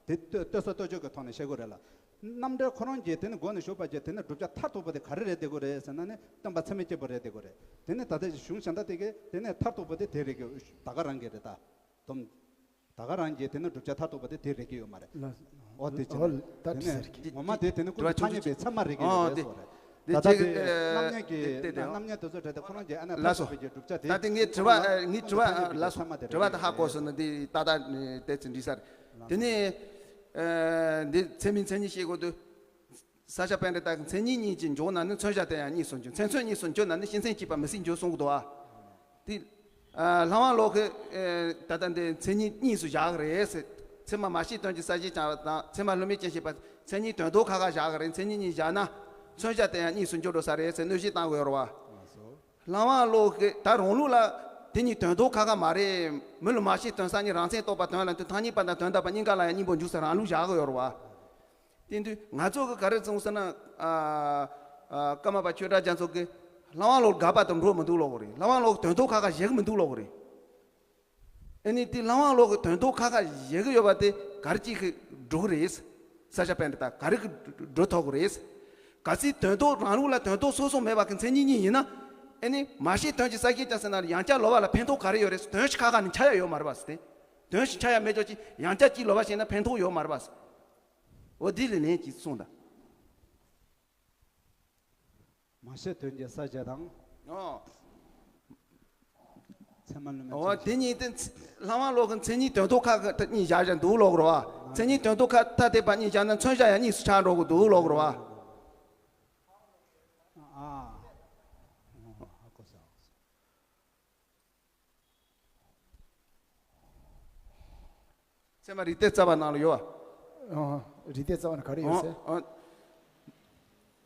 དེ་ལྟོས་ལྟོས་ས་ལྟོས་བཅོས་ཀྱི་ཐོག་ནས་བཤད་དགོས་རེད་ལ། རྣམ་འགྲེལ་ཁོ་རང་གི་དེ་ནི་མགོ་ནས་མཇུག་བར་གྱི་དེ་ནི་བསྒྲུབ་བྱ་མཐར་ཐུག་པ་དེ་ག་རེ་རེད་བསྡད་དགོས་རེད་ཟེར་ན་ནི་སྟོན་པ་ཚད་མས་སྐྱེས་བུ་རེད་བསྡད་དགོས་རེད། དེ་ནི་ད་ལྟ་གཞུང་གཞན་དག་དེ་གི་དེ་ནི་མཐར་ཐུག་པ་དེ་དེ་རེད་གི་ད་ག་རང་གི་རེད་ད། དོམ། ད་ག་རང་གི་དེ་ནི་བསྒྲུབ་བྱ་མཐར་ཐུག་པ་དེ་དེ་རེད་ཀྱི་ཡོད་མ་རེད། ལ། ཨོ་དེ་ཅི་ཨོ་རེད། ད་དེ་དེ་ནི་ཟེར་གི། ངོ་མ་དེ་དེ་ནི་ཀུན་ཏུ་ཐ་སྙད་པའི་ཚད་མ་རེད་ཀྱི་ཡོད་རེད་ཟེར་བ་རེད། ད་ལྟ་དེ་རྣམ་གཉིས་ཀྱི་དེ་དེ་རྣམ་གཉིས་དེ་ཚོ་རེད་དེ་ཁོ་རང་གི་ཨ་ནི་ལགས་སོ། མཐར་ཐུག་པའི་གི་བསྒྲུབ་བྱ་དེ། ད་དེ་ངའི་དྲི་བ་ངའི་དྲི་བ་ལགས་སོ། དྲི་བ་དེ་ཧ་གོ་སོང་ན་དེ་ཏག་ཏག་དེ་ཚོ་འདྲི་ས་རེད། དེ་ནི་འདི་ཚད་མའི་མཚན་ཉིད་བཤད་དགོས་དུས། ས་སྐྱ་པཎྜི་ཏ་གིས་མཚན་ཉིད་གཉིས་ཀྱིས་འཇོག་ན་ནི་མཚོན་བྱ་དེ་ཡང་གཉིས་སུ་འགྱུར། མཚན་མཚོན་གཉིས་སུ་འགྱུར་ན་ནི་སྤྱི་མཚན་གཅིག་པ་མི་སྲིད་འགྱུར་གསུང་གི་འདུག་བ། དེ། ལྷ་དབང་བློ་གིས་ད་ལྟ་འདི་མཚན་ཉིད་གཉིས་སུ་བཞག་གི་རེད་ཟེར། ཚད་མ་མ་སྐྱེས་དོན་གྱི་གསལ་བྱེད་ཀྱང་དང་ཚད་མ་བསླུ་མེད་རྐྱེན་བྱེད་པ་མཚན་ཉིད་དོན་ལྡོག་ཁ་ཁ་བཞག་གི་རེད། མཚན་ཉིད་གཉིས་བཞག་ན་མཚོན་བྱ་དེ་ཡང་གཉིས་སུ་འགྱུར་འགྲོ་ས་རེད་ཟེར་གནོད་བྱེད་བཏང་གི་ཡོད་རེད་བ། ལྷ་དབང་བློ་གིས་ད་རང་ལུགས་ལ་དེ་གཉིས་དོན་ལྡོག་ཁ་ཁ་མ་རེད། མི་ལུས་མ་སྐྱེས་དོན་གསལ་ཉིད་རང་མཚན་རྟོགས་པ་དོན་ལ་འདུ་ཐ་སྙད་པ་དང་དོན་དམ་པ་གཉིས་ཀ་ལ་ཡང་གཉིས་པོ་འཇུག་ས་རང་ལུགས་བཞག་གི་ཡོད་རེད་བ། དེ་དུས་ང་ཚོ་གི་ག་རེ་གསུངས་ཟེར་ན། ཨ། ཨ། ཀརྨ་པ་ཆོས་གྲགས་རྒྱ་མཚོ་གིས་ལྷ་དབང་བློ་དགག་པ་དང་འགྲོ་མི་འདུག་ལབ་གི་རེད། ལྷ་དབང་བློ་དོན་ལྡོག་ཁ་ཁ་བཞག་གི་མི་འདུག་ལབ་གི་རེད། ཨ་ནི་དེ་ལྷ་དབང་ལོ་གི་དོན་ཐོག་ཁ་ཁ་བཞེས་གི་ཡོད་པ་དེ་ག་རེ་གཅིག་གིས་འགྲོ་གི་རེད། ས་ཆ་པཎྜི་ཏ་ག་རེ་གིས་འགྲོ་ཐུབ་གི་རེད། གལ་སྲིད་དོན་ཐོག་རང་ལུགས་ལ་དོན་ཐོག་སོ་སོ་མེད་པ་གི་མཚན་ཉིད་གཉིས་ཡིན་ན། ཨ་ནི་མ་བཤད་དོན་གྱི་ས་བཤད་ཀྱང་ཟེར་ན་ཡང་བསྐྱར་ལོ་བ་ལ་ཕན་ཐོགས་ག་རེ་ཡོད་རེད། དོན་ཞིག་ཁ་ཁ་ནས་འཆར་ཡ་ཡོད་མ་རེད་པ་ཟེར་ཏེ། དོན་ཞིག་འཆར་ཡ་མེད་ཅོག་ཅིག་ཡང་བསྐྱར་གཅིག་ལོ་བ་བཤད་ན་ཕན་ཐོགས་ཡོད་མ་རེད་པ་ཟེར། འོ་དེ་ལས་ལན་གཅིག་གསུངས་དང་། མ་བཤད་དོན་གྱི་ས་བཅད་དང་། ཨོ། ཚད་མ་ལུས་མེད་ཨོ་ཅན། དེ་གཉིས་དེ་ལྷ་དབང་ལོ་གི་མཚན་ཉིད་དོན་ཐོག་ཁ་གཉིས་བཞག་བཞག་འདུག་ལོག་རེད་བ། མཚན་ཉིད་དོན་ཐོག་ཁ་ཐ་དད་པ་གཉིས་བཞག་ན་མཚོན་བྱ་ཡང་གཉིས་སུ་ཆགས་འགྲོ་གི་འདུག་ལོག་རེད་བ། ཨ། ཨ་གོ་ས། ཚད་མ་རིགས་གཏེར་རྩ་བ་ནང་ལ་ཡོད་པ། ཨ། རིགས་གཏེར་རྩ་བ་ནང་ག་རེ་ཡོད་ཟེར། ཨ།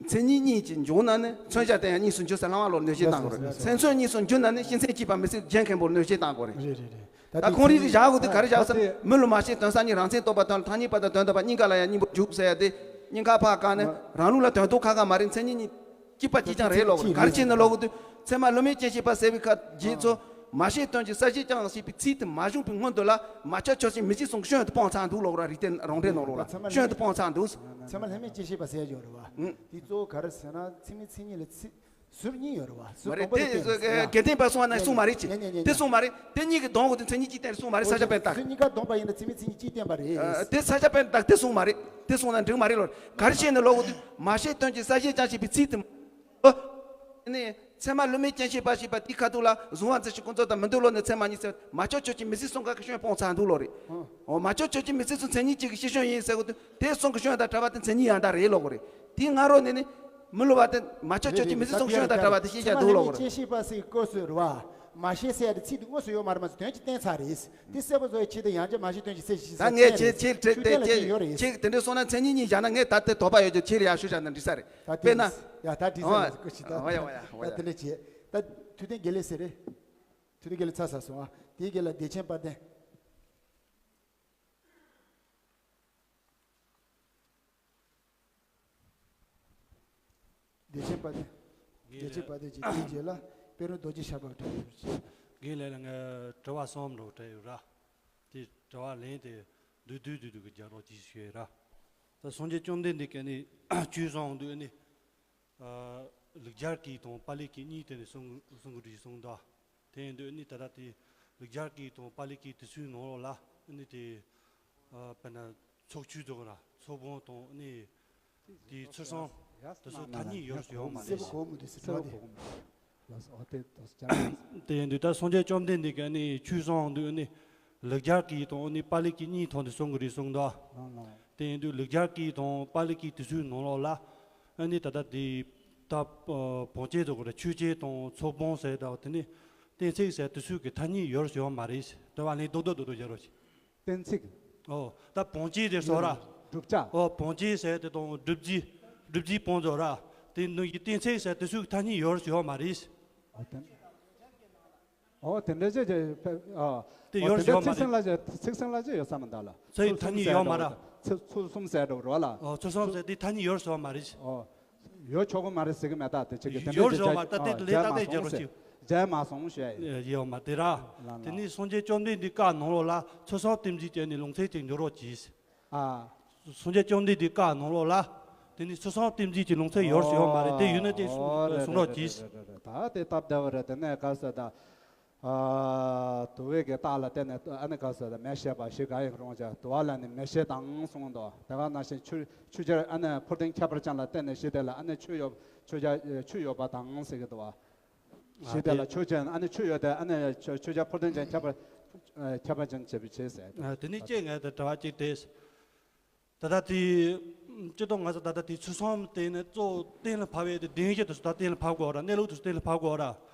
མཚན་ཉིད་གཉིས་ཀྱི་འབྱུང་ན་ནི་མཚོན་བྱ་དེ་ཡང་གཉིས་སུ་འགྱུར་ཟེར་ལྷ་དབང་ལོར་གནོད་བྱེད་བཏང་དགོས་རེད། མཚན་མཚོན་གཉིས་སུ་འགྱུར་ན་ནི་སྤྱི་མཚན་གཅིག་པ་མི་སྲིད་རྒྱན་མཁན་པོར་གནོད་བྱེད་བཏང་དགོས་རེད། རེད་རེད་རེད། ད་ཁོང་རིགས་ཀྱི་བཞག་དགོས་དེ་ག་རེ་བཞག་ཟེར་ན། མི་ལུས་མ་བྱས་དོན་བསམ་གཉིས། རང་མཚན་རྟོག་པ་དོན་ལ་ཐ་སྙད་པ་དང་དོན་དམ་པ་གཉིས་ཀ་ལ་ཡང་སྙིང་པོར་འཇུག་ཟེར་ཡ་དེ། སྙིང་ཁ་ཕར་བཀག་ནས་རང་ལུགས་ལ་དོན་ཐོག་ཁ་ཁ་མ་རེད། མཚན་ཉིད་གཉིས། གཅིག་པ་གཅིག་རྐྱང་རེད་ལོག་རེད། ག་རེ་བྱས་ནས་ལོག་གི་འདུག་ཚད་མ་ལུས་མེད་རྐྱེན་བྱས་པ་ཟེར་བའི་ཁ་རྗེས་ཚོ། མ་བཤད་དོན་གྱི་ས་བཅད་ཀྱང་ཞེས་པའི་ཚིག་དེ་མ་བྱུང་བའི་སྔོན་དུ་ལ་མ་ཁྱབ་ཁྱོད་ཅིག་མི་བྱེད་གསུང་གི་ཤོན་དུ་སྤོང་ཚར་འདུག་ལོག་ར། རིགས་གཏེར་རང་འགྲེལ་ནང་ལོག་ལ་ཤོན་དུ་སྤོང་ཚར་འདུག་ཚད་མ་ལྷད་མེད་རྐྱེན་བྱས་པ་ཟེར་ཡོད་རེད་བ། ཨང་། དེ་གཙོ་བོ་ག་རེ་ཟེར་ན་ཚད་མའི་མཚན་ཉིད་ལ་ཚིག་ཟུར་གཉིས་ཡོད་རེད་བ། ཟུར་མ་རེད་དགོངས་པ་དེ་ལ་བརྟེན་ནས་ཟེར། དགེ་ལྡན་པ་གསུང་བ་ནང་གསུངས་མ་རེད་ཅེས། ཉན་ཉན་ཉན་དེ་ཉན། གསུངས་མ་རེད། དེ་གཉིས་ཀྱི་གདོང་གི་དེ་མཚན་ཉིད་གཅིག་བསྟན་གསུངས་མ་རེད། ས་སྐྱ་པཎྜི་ཏ། ཟུར་གཉིས་ཀ་བསྡོམས་པ་ཡིན་ན་ཚད་མའི་མཚན་ཉིད་གཅིག་བསྟན་པ་རེད། ཨ། དེ་ས་སྐྱ་པཎྜི་ཏ་དེ་གསུངས་མ་རེད། དེ་གསུངས་ན་འགྲིག་མ་རེད་ལོ། ག་རེ་བྱས་ནས་ལོག་གི་འདུག་མ་བཤད་དོན་གྱི་ས་བཅད་ཀྱང་ཞེས་པའི་ཚིག་དེ། ཨོ། ནི། ཚད་མ་ལུས་མེད་རྐྱེན་བྱས་པ་ཞེས་པ་དེའི་ཁ་ཐུག་ལ་གཟུང་བ་མཚན་གཞི་ཀུན་རྫོབ་དང་མི་འདུ་ལོ་ནི་ཚད་མ་གཉིས་ཟེར། མ་ཁྱབ་ཁྱོད་ཅིག་མི་བྱེད་གསུང་ག་གི་ཤོན་སྤོང་ཚར་འདུག་ལོ་རེད། ཨོ། མ་ཁྱབ་ཁྱོད་ཅིག་མི་བྱེད་གསུང་མཚན་ཉིད་གཅིག་གི་ཤེས་ཤོན་ཡིན་ཟེར་གོ་དུས་དེ་གསུང་གི་ཤོན་དང་བྲལ་བ་དེ་མཚན་ཉིད་ཡང་དག་རེད་ལོ་གོ་རེད། དེའི་སྔ་རོལ་ནས་ནི། མི་སླུ་བ་དེ་མ་ཁྱབ་ཁྱོད་ཅིག་མི་བྱེད་གསུང་གི་ཤོན་དང་བྲལ་བ་དེ་ཤེས་བྱ་འདུག་ལོ་གོ་རེད། ཚད་མ་ལུས་མེད་རྐྱེན་བྱས་པ་ཟེར་གི་སྐབས་སུ་རེད་བ། མ་བཤད་ཟེར་ཡ་དེ་ཚིག་དེ་དངོས་སུ་ཡོད་མ་རེད་མ་ཟེར། དོན་གྱིས་བསྟན་ཚར་རེད། དེ་གསལ་པོ་བཟོ་བའི་ཆེད་དུ་ཡང་བསྐྱར་མ་བཤད་དོན་གྱི་ཚད་གཞི་ཟེར། ད་ངས་ཁྱེད་ཁྱེད་ཁྱེད་ཁྱེད་དེ་ཁྱེད་ཁྱེད་དེ་འདྲ་གསུངས་ན་མཚན་ཉིད་གཉིས་བཞག་ན་ངས་ད་དེ་དོགས་པ་ཡོད་རྒྱུ་ཁྱེད་ལ་ཡག་ཤོས་བཞག་ན་འགྲིག་ས་རེད། ད་དེ་དཔེར་ན། ཡ་ད་འགྲིག་ས་རེད། ཨོ་ཡ་ཨོ་ཡ་ཨོ་ཡ། ད་དེ་འདྲ་བྱེད། ད་ཐུབ་བསྟན་དགེ་ལེགས་ཟེར་རེད། ཐུབ་བསྟན་དགེ་ལེགས་ཚར་ཚར་སོང་ཨ། དེའི་རྗེས་ལ་བདེ་ཆེན་དཔལ་ལྡན། བདེ་ཆེན་དཔལ་ལྡན། བདེ་ཆེན་དཔལ་ལྡན་གྱིས་དེའི་རྗེས་ལ་དཔལ་རི་རྡོ་རྗེ་ཤར་པ་གྲགས་ཡོད་ཅེས། དགེ་ལེགས་ལ་ངས་དྲི་བ་གསུམ་རོགས་སྤྲད་ཡོད་ར། དེ་དྲི་བ་ལན་དེ་བསྡུས་བསྡུས་བསྡུས་བསྡུས་ཀྱི་རྒྱག་རོགས་གྱིས་ཞུས་ར། ད་སངས་རྒྱས་བཅོམ་ལྡན་འདས་ཀྱིས་ནི་ཆོས་གསུངས་དུས་ནི། ཨ། ལེགས་སྦྱར་གྱི་དང་པཱ་ལི་གི་གཉིས་དེ་ནི་གསུང་གསུང་གི་འདུག་གསུངས་འདུག་དེ་ཡིན་དུས་ནི་ད་ལྟ་དེ་ལེགས་སྦྱར་གྱི་དང་པཱ་ལི་གི་དེ་ཚོའི་ནང་ལོགས་ལ་ནི་དེ། ཨ། དཔེར་ན་ཚོགས་ཆོས་རྫོགས་ར་ཚོགས་དཔོན་དང་ནི་དེའི་ཚུལ་གསུམ་དེ་ཚོ་ཐ་སྙད་ཡོད་ཡོད་མ་རེད། སེར་པོ་གོ་མི་འདུག་སེར་པོ་དེ། ལགས་སོ། ཨོ་དེ་ལགས་སོ། དེ་ཡིན་དུས་ད་སངས་རྒྱས་བཅོམ་ལྡན་འདས་ཀྱིས་ནི་ཆོས་གསུངས་དུས་ནི། ལེགས་སྦྱར་གྱི་དང་ནི་པཱ་ལི་གི་གཉིས་ཐོག་ནས་གསུང་གི་རེད་གསུངས་འདུག་ལགས་ལགས། དེ་ཡིན་དུས་ལེགས་སྦྱར་གྱི་དང་པཱ་ལི་གི་དེ་ཚོའི་ནང་ལོགས་ལ། ཨ་ནི་ད་ལྟ་དེ་ད་བང་ཆེན་དུ་གོ་ར་ཆོས་ཅན་དང་ཚོགས་དཔོན་ཟེར་དང་དེ་ནི་གཏན་ཚིགས་ཟེར་དེ་ཚོའི་གི་ཐ་སྙད་ཡོད་ཡོད་མ་རེད། དྲི་བ་ལན་རྡོག་རྡོག་རྡོག་རྡོག་བརྒྱབ་རོགས་གྱིས། གཏན་ཚིགས། ཨོ། ད་བང་ཆེན་དེ་སོ་ར། བསྒྲུབ་བྱ། ཨོ་བང་ཆེན་ཟེར་དེ་དང་སྒྲུབ་བྱེད། སྒྲུབ་བྱེད་དཔོན་ཟེར་ར། དེ་ནི་ཡི་གཏན་ཚིགས་ཟེར་དེ་ཚོའི་གི་ཐ་སྙད་ཡོད་ཡོད་མ་རེད། ཨོ་དེ། ཨོ་དེ་འདྲ་ཅིག་ཅིག་ཕེབས་ཨ། དེ་ཨོ་ཡོད་དེ་འདྲ་ཡོད་མ་ཚིག་ཟིན་རེད། ལ་ཅིག་ཚིག་ཟིན་ལ་ཅིག་ཡོད་ས་མི་འདུག་ལ། ཚིག་ཚུལ་ཐ་སྙད་ཡོད་མ་རེད། ཚིག་ཚུལ་གསུམ་ཟེར་འགྲོ་རོགས་ལ། ཨོ་ཚུལ་གསུམ་ཟེར་དེ་ཐ་སྙད་ཡོད་ས་མ་རེད། ཨོ། ཡོད་ཆོག་གི་མ་རེད་ཟེར་གི་མེད། ད་དེ་ཅིག་གི་དེ་འདྲ་ཡོད་ཅིག་ཆོག་མ་ད་དེ་ལས་ད་དེ་རྒྱལ་རོགས་ཅིག་མཇལ་མ་སོང་ཞེས། ཡོད་མ་དེ་ར། ལ་ལ། དེ་ནི་སངས་རྒྱས་བཅོམ་ལྡན་འདས་བཀའ་ནང་ལོགས་ལ་ཚུལ་གསུམ་གཏན་ཚིགས་བཅད་ནས་ལུང་ཚིག་ཅིག་འཇོག་རོགས་གྱིས། ཨ། སངས་རྒྱས་བཅོམ་ལྡན་འདས་བཀའ་ནང་ལོགས་ལ། དེ་ནི་ཚུལ་གསུམ་གཏན་ཚིགས་ཀྱི་ལུང་ཚིག་ཡོད་ཡོད་མ་རེད། དེ་ཡོད་ན་དེ་གསུང་ཨོ་རེད་གསུང་རོགས་རེད་གྱིས། རེད་རེད་རེད། ད་དེ་སྟབས་བདེ་བ་རེད། དེ་ནས་ག་ཟེར་ད། ཨ། དུ་བའི་གི་རྟགས་ལ་བརྟེན་ནས་ཨ་ནི་ག་ཟེར་ད་མེ་ཤེས་པ་ཞིག་ག་ཡིན་རུང་ཀྱང་དུ་བ་ལ་ནི་མེ་ཤེས་དང་གསུངས་འདུག་དེ་ག་ནང་བཞིན་ཆུ་ཆུ་ཆར་ཨ་ནི་འཕུར་ལྡིང་ཁྱད་པར་ཅན་ལ་བརྟེན་ནས་ཞི་དེ་ལ་ཨ་ནི་ཆུ་ཡོད་ཆུ་ཆ་ཆུ་ཡོད་པ་དང་ཟེར་གི་འདུག་བ། ཞི་དེ་ལ་ཆུ་ཅན་ཨ་ནི་ཆུ་ཡོད་དེ་ཨ་ནི་ཆུ་ཆུ་ཆ་འཕུར་ལྡིང་ཅན་ཁྱད་པར་ཁྱད་པར་ཅན་བྱེད་པའི་ཕྱིར་ཟེར། དེ་ནི་ཅེས་ངས་དེ་དྲི་བ་གཅིག་དེ། ད་ལྟ་དེ། སྤྱིར་བཏང་ང་ཚོ་ད་ལྟ་དེ་ཚུལ་གསུམ་དེ་ནི་གཙོ་བོ་གཏན་ལ་ཕབ་པའི་དེ་བདེན་བཞི་དེ་ཚོ་ད་གཏན་ལ་ཕབ་དགོས་ར། གནས་ལུགས་དེ་ཚོ་གཏན་ལ་ཕབ་དགོས་ར།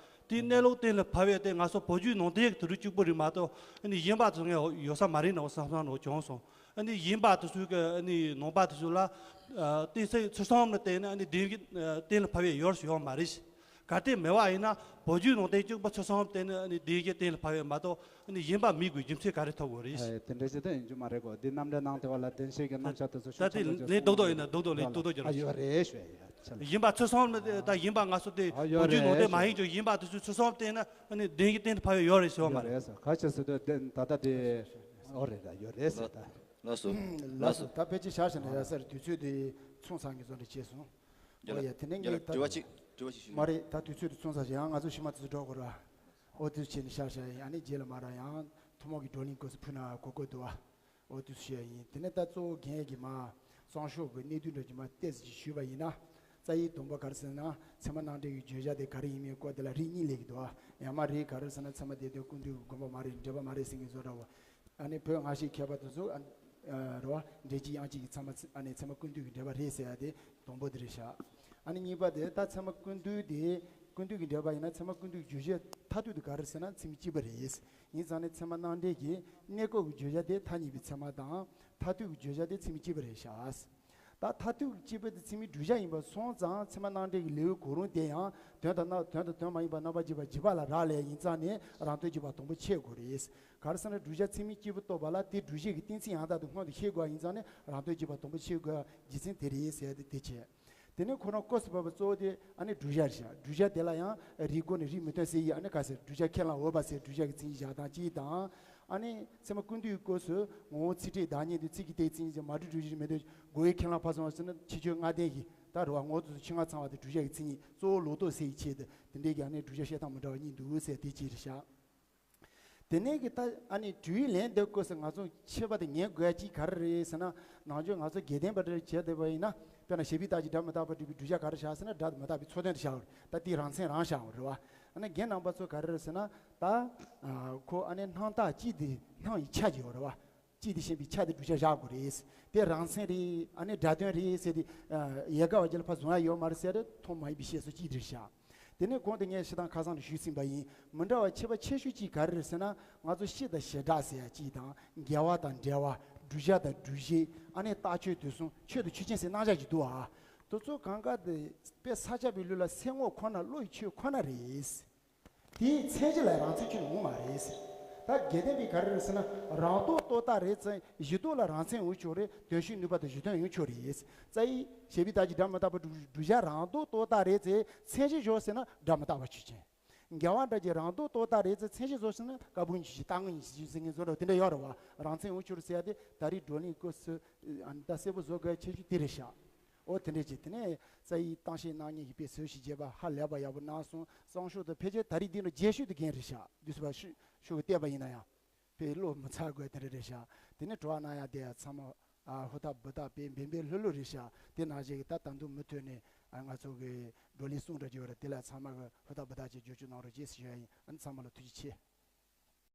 དེ་གནས་ལུགས་གཏན་ལ་ཕབ་པའི་དེ་ང་ཚོ་བོད་བརྒྱུད་ནང་བསྟན་དེ་རིགས་གཅིག་པུ་རེད་མ་གཏོགས་ཨ་ནི་གཞན་པ་དེ་ཚོ་ངས་ཡོད་ས་མ་རེད་ན་བསམ་བསམ་ནོ་བྱུང་སོང་། ཨ་ནི་གཞན་པ་དེ་ཚོའི་གི་ཨ་ནི་ནང་པ་དེ་ཚོ་ལ། གཏན་ཚིགས་ཚུལ་གསུམ་ལ་བརྟེན་ནས་ཨ་ནི་བདེན་བཞི་གཏན་ལ་ཕབ་པའི་ཡོད་ཡོད་མ་རེད། གལ་ཏེ་མེད་པ་ཡིན་ན་བོད་བརྒྱུད་ནང་བསྟན་གཅིག་པ་ཆོས་གསུམ་བསྟན་ནི་ཨ་ནི་བདེན་བཞི་གཏན་ལ་ཕབ་ཡོད་མ་གཏོགས་ཨ་ནི་ཡིན་པ་མེད་དགོས་རྒྱུ་མཚན་ག་རེ་ཐོབ་དགོས་རེད། ཨ་དེ་འདྲ་ཞིག་ད་ཡིན་རྒྱུ་མ་རེད་གོ། འདི་རྣམ་འགྲེལ་གནང་དེ་བ་ལ་བདེན་བཞིའི་གི་རྣམ་གཞག་དེ་ཚོ་ད་ཤོད་ཆོག་ཆོག་ཆོག་ལས་རྡོག་རྡོག་ཡིན་ན་རྡོག་རྡོག་ལས་རྡོག་རྡོག་ཅིག་རེད། ཡོད་རེད་ཞུ་ཡ་ཡོད། ཡིན་པ་ཆོས་གསུམ་ད་ཡིན་པ་ང་ཚོ་དེ་ཨ་ཡོད་བོད་བརྒྱུད་ནང་བསྟན་མ་ཡིན་ཀྱང་ཡིན་པ་དེ་ཚོ་ཆོས་གསུམ་བསྟན་ན་ཨ་ནི་བདེན་བཞི་གཏན་ལ་ཕབ་ཡོད་ཡོད་རེད་ཟེར་བ་མ་ཡོད་རེད། རེད་ཟེར། ག་ཆེ་ཟེར་དུས་དེ་ད་ལྟ་དེ་ཨོ་རེད་ད་ཡོད་རེད་ཟེར་ད། ལགས་སོ། ལགས་སོ། ད་ཕལ་ཆེར་བཞག་བཞག་ན་ཡ་སར་དུས་ཚོད་དེ་མཚུངས་ཚང་གི་བཟོ་འདྲ་བྱས་སོང་། ཡ་ཨོ་ལ་ཡ་དེ་ནས་ཡ་ལ་ངས་ད་དྲི་བ་གཅིག་དྲི་བ་གཅིག་ཞུ། མ་རེད། ད་དུས་ཚོད་དེ་མཚུངས་ཚར་ཞིག་ཡང་ང་ཚོ་ཕྱི་མ་དུས་ཚོད་འགྲོ་དགོས་ར། ཨོ་དུས་བྱས་ནས་བཞག་བཞག་ཡང་ནི་རྗེས་ལ་མ་ར་ཡང་ཐུན་མོང་གི་བགྲོ་གླེང་སྐབས་སུ་ཕུལ་ན་གོ་གོ་འདུག་ཨ། ཨོ་དུས་བཤད་ཡིན། དེ་ནས་ད་གཙོ་བོ་རྒན་གྱི་མ་གཙང་ཤོག་གི་གནད་དོན་འདྲ་གྱི་མ་ཏོག་ཙམ་ཞིག་ཞུས་པ་ཡིན་ན། རྩ་བའི་དང་པོ་ག་རེ་ཟེར་ན་ཚད་མ་རྣམ་འགྲེལ་གྱི་བརྗོད་བྱ་དེ་ག་རེ་ཡིན་མིན་སྐོར་དེ་ལ་རིགས་གཉིས་སླེབས་ཀྱི་འདུག་ཨ། ཡང་མ་རེད་ག་རེ་ཟེར་ན་ཚད་མ་སྡེ་བདུན་ཀུན་བཏུས་ཀྱི་དགོངས་པ་མ་རེད་འགྲེལ་པ་མ་རེད་ཟེར་མཁན་བཟོ་འདྲ་བོ། ཨ་ནི་བོད་སྔ་ཕྱིའི་མཁས་པ་དེ་ཚོ་ཨ་རེད་བ་འགྲེལ་གཅིག་དབྱངས་གཅིག་གི་ཚད་མ་ཨ་ནི་ཚད་མ་ཀུན་བཏུས་ཀྱི་འགྲེལ་པ་རེད་ཟེར་ཡ་དེ་དང་པོ་དེ་རེད་ཤག་ཨ་ནི་གཉིས་པ་དེ་ད་ཚད་མ་ཀུན་བཏུས་དེ་ཀུན་བཏུས་ཀྱི་འགྲེལ་པ་ཡིན་ན་ཚད་མ་ཀུན་བཏུས་ཀྱི་བརྗོད་བྱ་མཐར་ཐུག་དེ་ག་རེ་ཟེར་ན་ཚད་མ་གཅིག་པ་རེད། ཡིན་ཙང་ནས་ཚད་མ་རྣམ་འགྲེལ་གྱི་གནས་སྐབས་ཀྱི་བརྗོད་བྱ་དེ་ཐ་སྙད་པའི་ཚད་མ་དང་མཐར་ཐུག་གི་བརྗོད་བྱ་དེ་ཚད་མ་གཅིག་པ་རེད་ཤག་ད་མཐར་ཐུག་གི་གཅིག་པ་དེ་ཚད་མའི་བསྒྲུབ་བྱ་ཡིན་པ་སོང་ཙང་ཚད་མ་རྣམ་འགྲེལ་གྱི་ལེའུ་གང་རུང་དེ་ཡང་དོན་དང་དོན་དང་དོན་མ་ཡིན་པ་རྣམ་པར་འབྱེད་པ་འཇིགས་པ་ལ་རག་ལས་ཡིན་ཙང་ནས་རང་དོན་འཇིགས་པ་དང་པོ་ཕྱེ་དགོས་རེད། ག་རེ་ཟེར་ན་བསྒྲུབ་བྱ་ཚད་མའི་སྐྱེས་བུ་རྟོགས་པ་ལ་དེ་བསྒྲུབ་བྱེད་ཀྱི་གཏན་ཚིགས་ཡང་དག་ཏུ་སྔོན་དུ་ཤེས་དགོས་པ་ཡིན་ཙང་ནས་རང་དོན་འཇིགས་པ་དང་པོ་ཕྱེ་དགོས་རྒྱུ་མཚན་དེ་རེད་ཟེར་ཏེ་དེ་བྱས། དེ་ནས་ཁོ་རང་སྐབས་སུ་བབས་པ་གཙོ་བོ་དེ་ཨ་ནི་བསྒྲུབ་བྱ་རེད་ཤག་བསྒྲུབ་བྱ་དེ་ལ་ཡང་རིགས་སྒོ་ནས་རིགས་མི་མཐུན་ཟེར་ཡི་ཨ་ནི་ག་ཟེར་བསྒྲུབ་བྱ་ཁས་བླངས་འོས་པ་ཟེར་བསྒྲུབ་བྱ་གི་མཚན་ཉིད་བཞག་སྟངས་གཅིག་དང་། ཨ་ནི་ཚད་མ་ཀུན་བཏུས་སྐབས་སུ་ངོ་བོ་ཚིག་ཕྲད་བདག་ཉིད་དུ་ཚིག་གི་སྟེང་མཚན་ཉིད་ཀྱང་མ་བསྒྲུབ་བསྒྲུབ་བྱེད་མི་མཐུན་གོ་བའི་ཁས་བླངས་ཕར་སོང་བ་ཟེར་ན་ཕྱི་ཆོས་ལྔ་ལྡན་གྱི་ད་རེད་བ་ངོ་བོ་དུ་ཆོས་ལྔ་ཚང་བ་དེ་བསྒྲུབ་བྱ་གི་མཚན་ཉིད་གཙོ་བོ་ལོག་རྟོག་སེལ་ཡི་ཆེད་དུ་དེ་འདྲའི་གི་ཨ་ནི་བསྒྲུབ་བྱ་བཤད་སྟངས་མི་འདྲ་བ་གཉིས་འདུག་ཟེར་དེ་གཅིག་རེད་ཤག་དེ་ནས་གི་ད་ཨ་ནི་དྲི་བའི་ལན་འདེབས་དགོས་ཟེར་ང་ཚོ་ཆེ་བ་དེ་ཉན་དགོས་ཡ་གཅིག་ག་རེ་རེད་ཟེར་ན། ནང་ཆོས་ང་ཚོ་དགེ་ལྡན་པ་འདྲ་བྱས་བསྡད་པ་ཡིན་ན་དཔེར་ན་ཞེ་པོའི་རྟགས་ཀྱིས་སྒྲ་མི་རྟག་པར་སྒྲུབ་པའི་བསྒྲུབ་བྱ་ག་རེ་བཞག་ཟེར་ན་སྒྲ་མི་རྟག་པའི་ཚོགས་དོན་དུ་བཞག་པ་རེད། ད་དེའི་རང་མཚན་རང་བཞག་པ་རེད་བ། ཨ་ནི་རྒན་རྣམ་པ་ཚོ་ག་རེ་རེད་ཟེར་ན་ད་ཁོ་ཨ་ནི་སྣང་རྟགས་གཅིག་དེ་སྣང་བའི་ཆ་གཅིག་ཡོད་རེད་བ། གཅིག་དེ་ཤེས་པའི་ཆ་དེ་བསྒྲུབ་བྱ་བཞག་དགོས་རེད། དེ་རང་མཚན་རེད་ཨ་ནི་སྒྲ་དོན་རེད་ཟེར་ཏེ་ཡལ་ག་བ་རྒྱལ་ཕ་བཟུང་ཡ་ཡོད་མ་རེད་ཟེར་ཏེ་མཐོང་མ་ཡིན་པའི་བཤད་སྲོལ་གཅིག་རེད་བཞག་དེ་ནས་གོང་དུ་ངས་ཞེ་དྲག་ཁ་སང་ནས་ཞུས་ཟིན་པ་ཡིན། མི་འདྲ་བ་ཁྱད་པར་ཆེ་ཤོས་གཅིག་ག་རེ་རེད་ཟེར་ན་ང་ཚོ་སྤྱི་དང་བྱེ་བྲག་ཟེར་ཡ་གཅིག་དང་འགལ་བ་དང་འབྲེལ་བ་བསྒྲུབ་བྱ་དང་སྒྲུབ་བྱེད་ཨ་ནི་རྟགས་ཆོས་དུས་གསུམ་ཆོས་དང་ཆོས་ཅན་ཟེར་རྣམ་གཞག་གཅིག་འདུག་ཨ། དེ་ཚོ་གང་ག་དེ་དཔེ་ས་སྐྱ་པའི་ལུགས་ལ་སེམས་ངོ་ཁོ་ན་བློ་ཡི་ཆོས་ཁོ་ན་རེད། དེའི་མཚན་གཞི་ལ་རང་མཚན་ཁྱོན་ནས་འོང་མ་རེད་ཟེར། ད་དགེ་ལྡན་པའི་ག་རེ་རེད་ཟེར་ན་རང་ལྡོག་རྟོག་བཏགས་རེད་ཙང་གཞི་ལྡོག་ལ་རང་མཚན་འོང་ཆོག་རེད། དོན་ཤེས་ནུས་པ་དང་གཞི་རྟོན་ཡོང་ཆོག་རེད། རྩ་བའི་ཞེ་པོའི་རྟགས་ཀྱིས་སྒྲ་མི་རྟག་པར་སྒྲུབ་བྱ་རང་ལྡོག་རྟོག་བཏགས་རེད་ཙང་མཚན་གཞི་བཞག་ཟེར་ན་སྒྲ་མི་རྟག་པ་ཆོས་ཅན། འགལ་བ་འདྲ་གྱི་རང་ལྡོག་རྟོག་བཏགས་རེད་ཙང་མཚན་གཞི་བཞག་ཟེར་ན་བཀའ་བོན་གྱི་རྟག་ངོས་ཀྱི་ཟེར་མཁན་བཟོ་འདྲ་དེ་འདྲ་ཡོད་རེད་བ། རང་མཚན་འོང་ཆོག་རེད་ཟེར་ཡ་དེ་ད་རེས་བགྲོ་གླེང་སྐབས་སུ་ཨ་ནི་ད་གསལ་པོ་བཟོ་དགོས་ཡ་ཁྱད་ཆོས་དེ་རེད་ཤག་འོ་དེ་འདྲས་ཀྱིས་དེ་ནས་རྩ་བའི་གཏམ་བཤད་གནང་མཁན་གྱིས་དཔེ་ཟུར་ཞིག་བརྗེས་པ་ཧ་ལས་པ་ཡག་པོ་གནང་སོང་། གཙང་ཤོག་ཏུ་ཕལ་ཆེར་ད་རེས་འདི་ནང་རྒྱས་ཤོས་དེ་རྒན་རེད་ཤག་འདི་ཚོ་བ་ཤུ་ཤུ་གི་བལྟས་པ་ཡིན་ན་ཡང་དཔེ་བློ་མི་ཚ་དགོས་དེ་འདྲ་རེད་ཤག་དེ་ནས་དྲི་བ་གནང་ཡ་དེ་ཚང་མ་ཨ་ཧུར་ཐག་འབུར་ཐག་དཔེ་འབེན་འབེན་ལྷོད་ལྷོད་རེད་ཤག་དེ་ནང་བཞིན་གྱི་ད་ད་དུང་མུ་མཐུད་ནས་ཨ་ང་ཚོ་གི་བགྲོ་གླེང་གསུང་འདྲ་བྱེད་ཡོད་རེད། དེ་ལ་ཚང་མ་གི་ཧུར་ཐག་འབུར་ཐག་བྱས་རྒྱབ་སྐྱོར་གནང་རོགས་བྱེད་ཟེར་ཞུ་ཡ་ཡིན། ཨ་ནི་ཚང་མ་ལ་ཐུགས་རྗེ་ཆེ།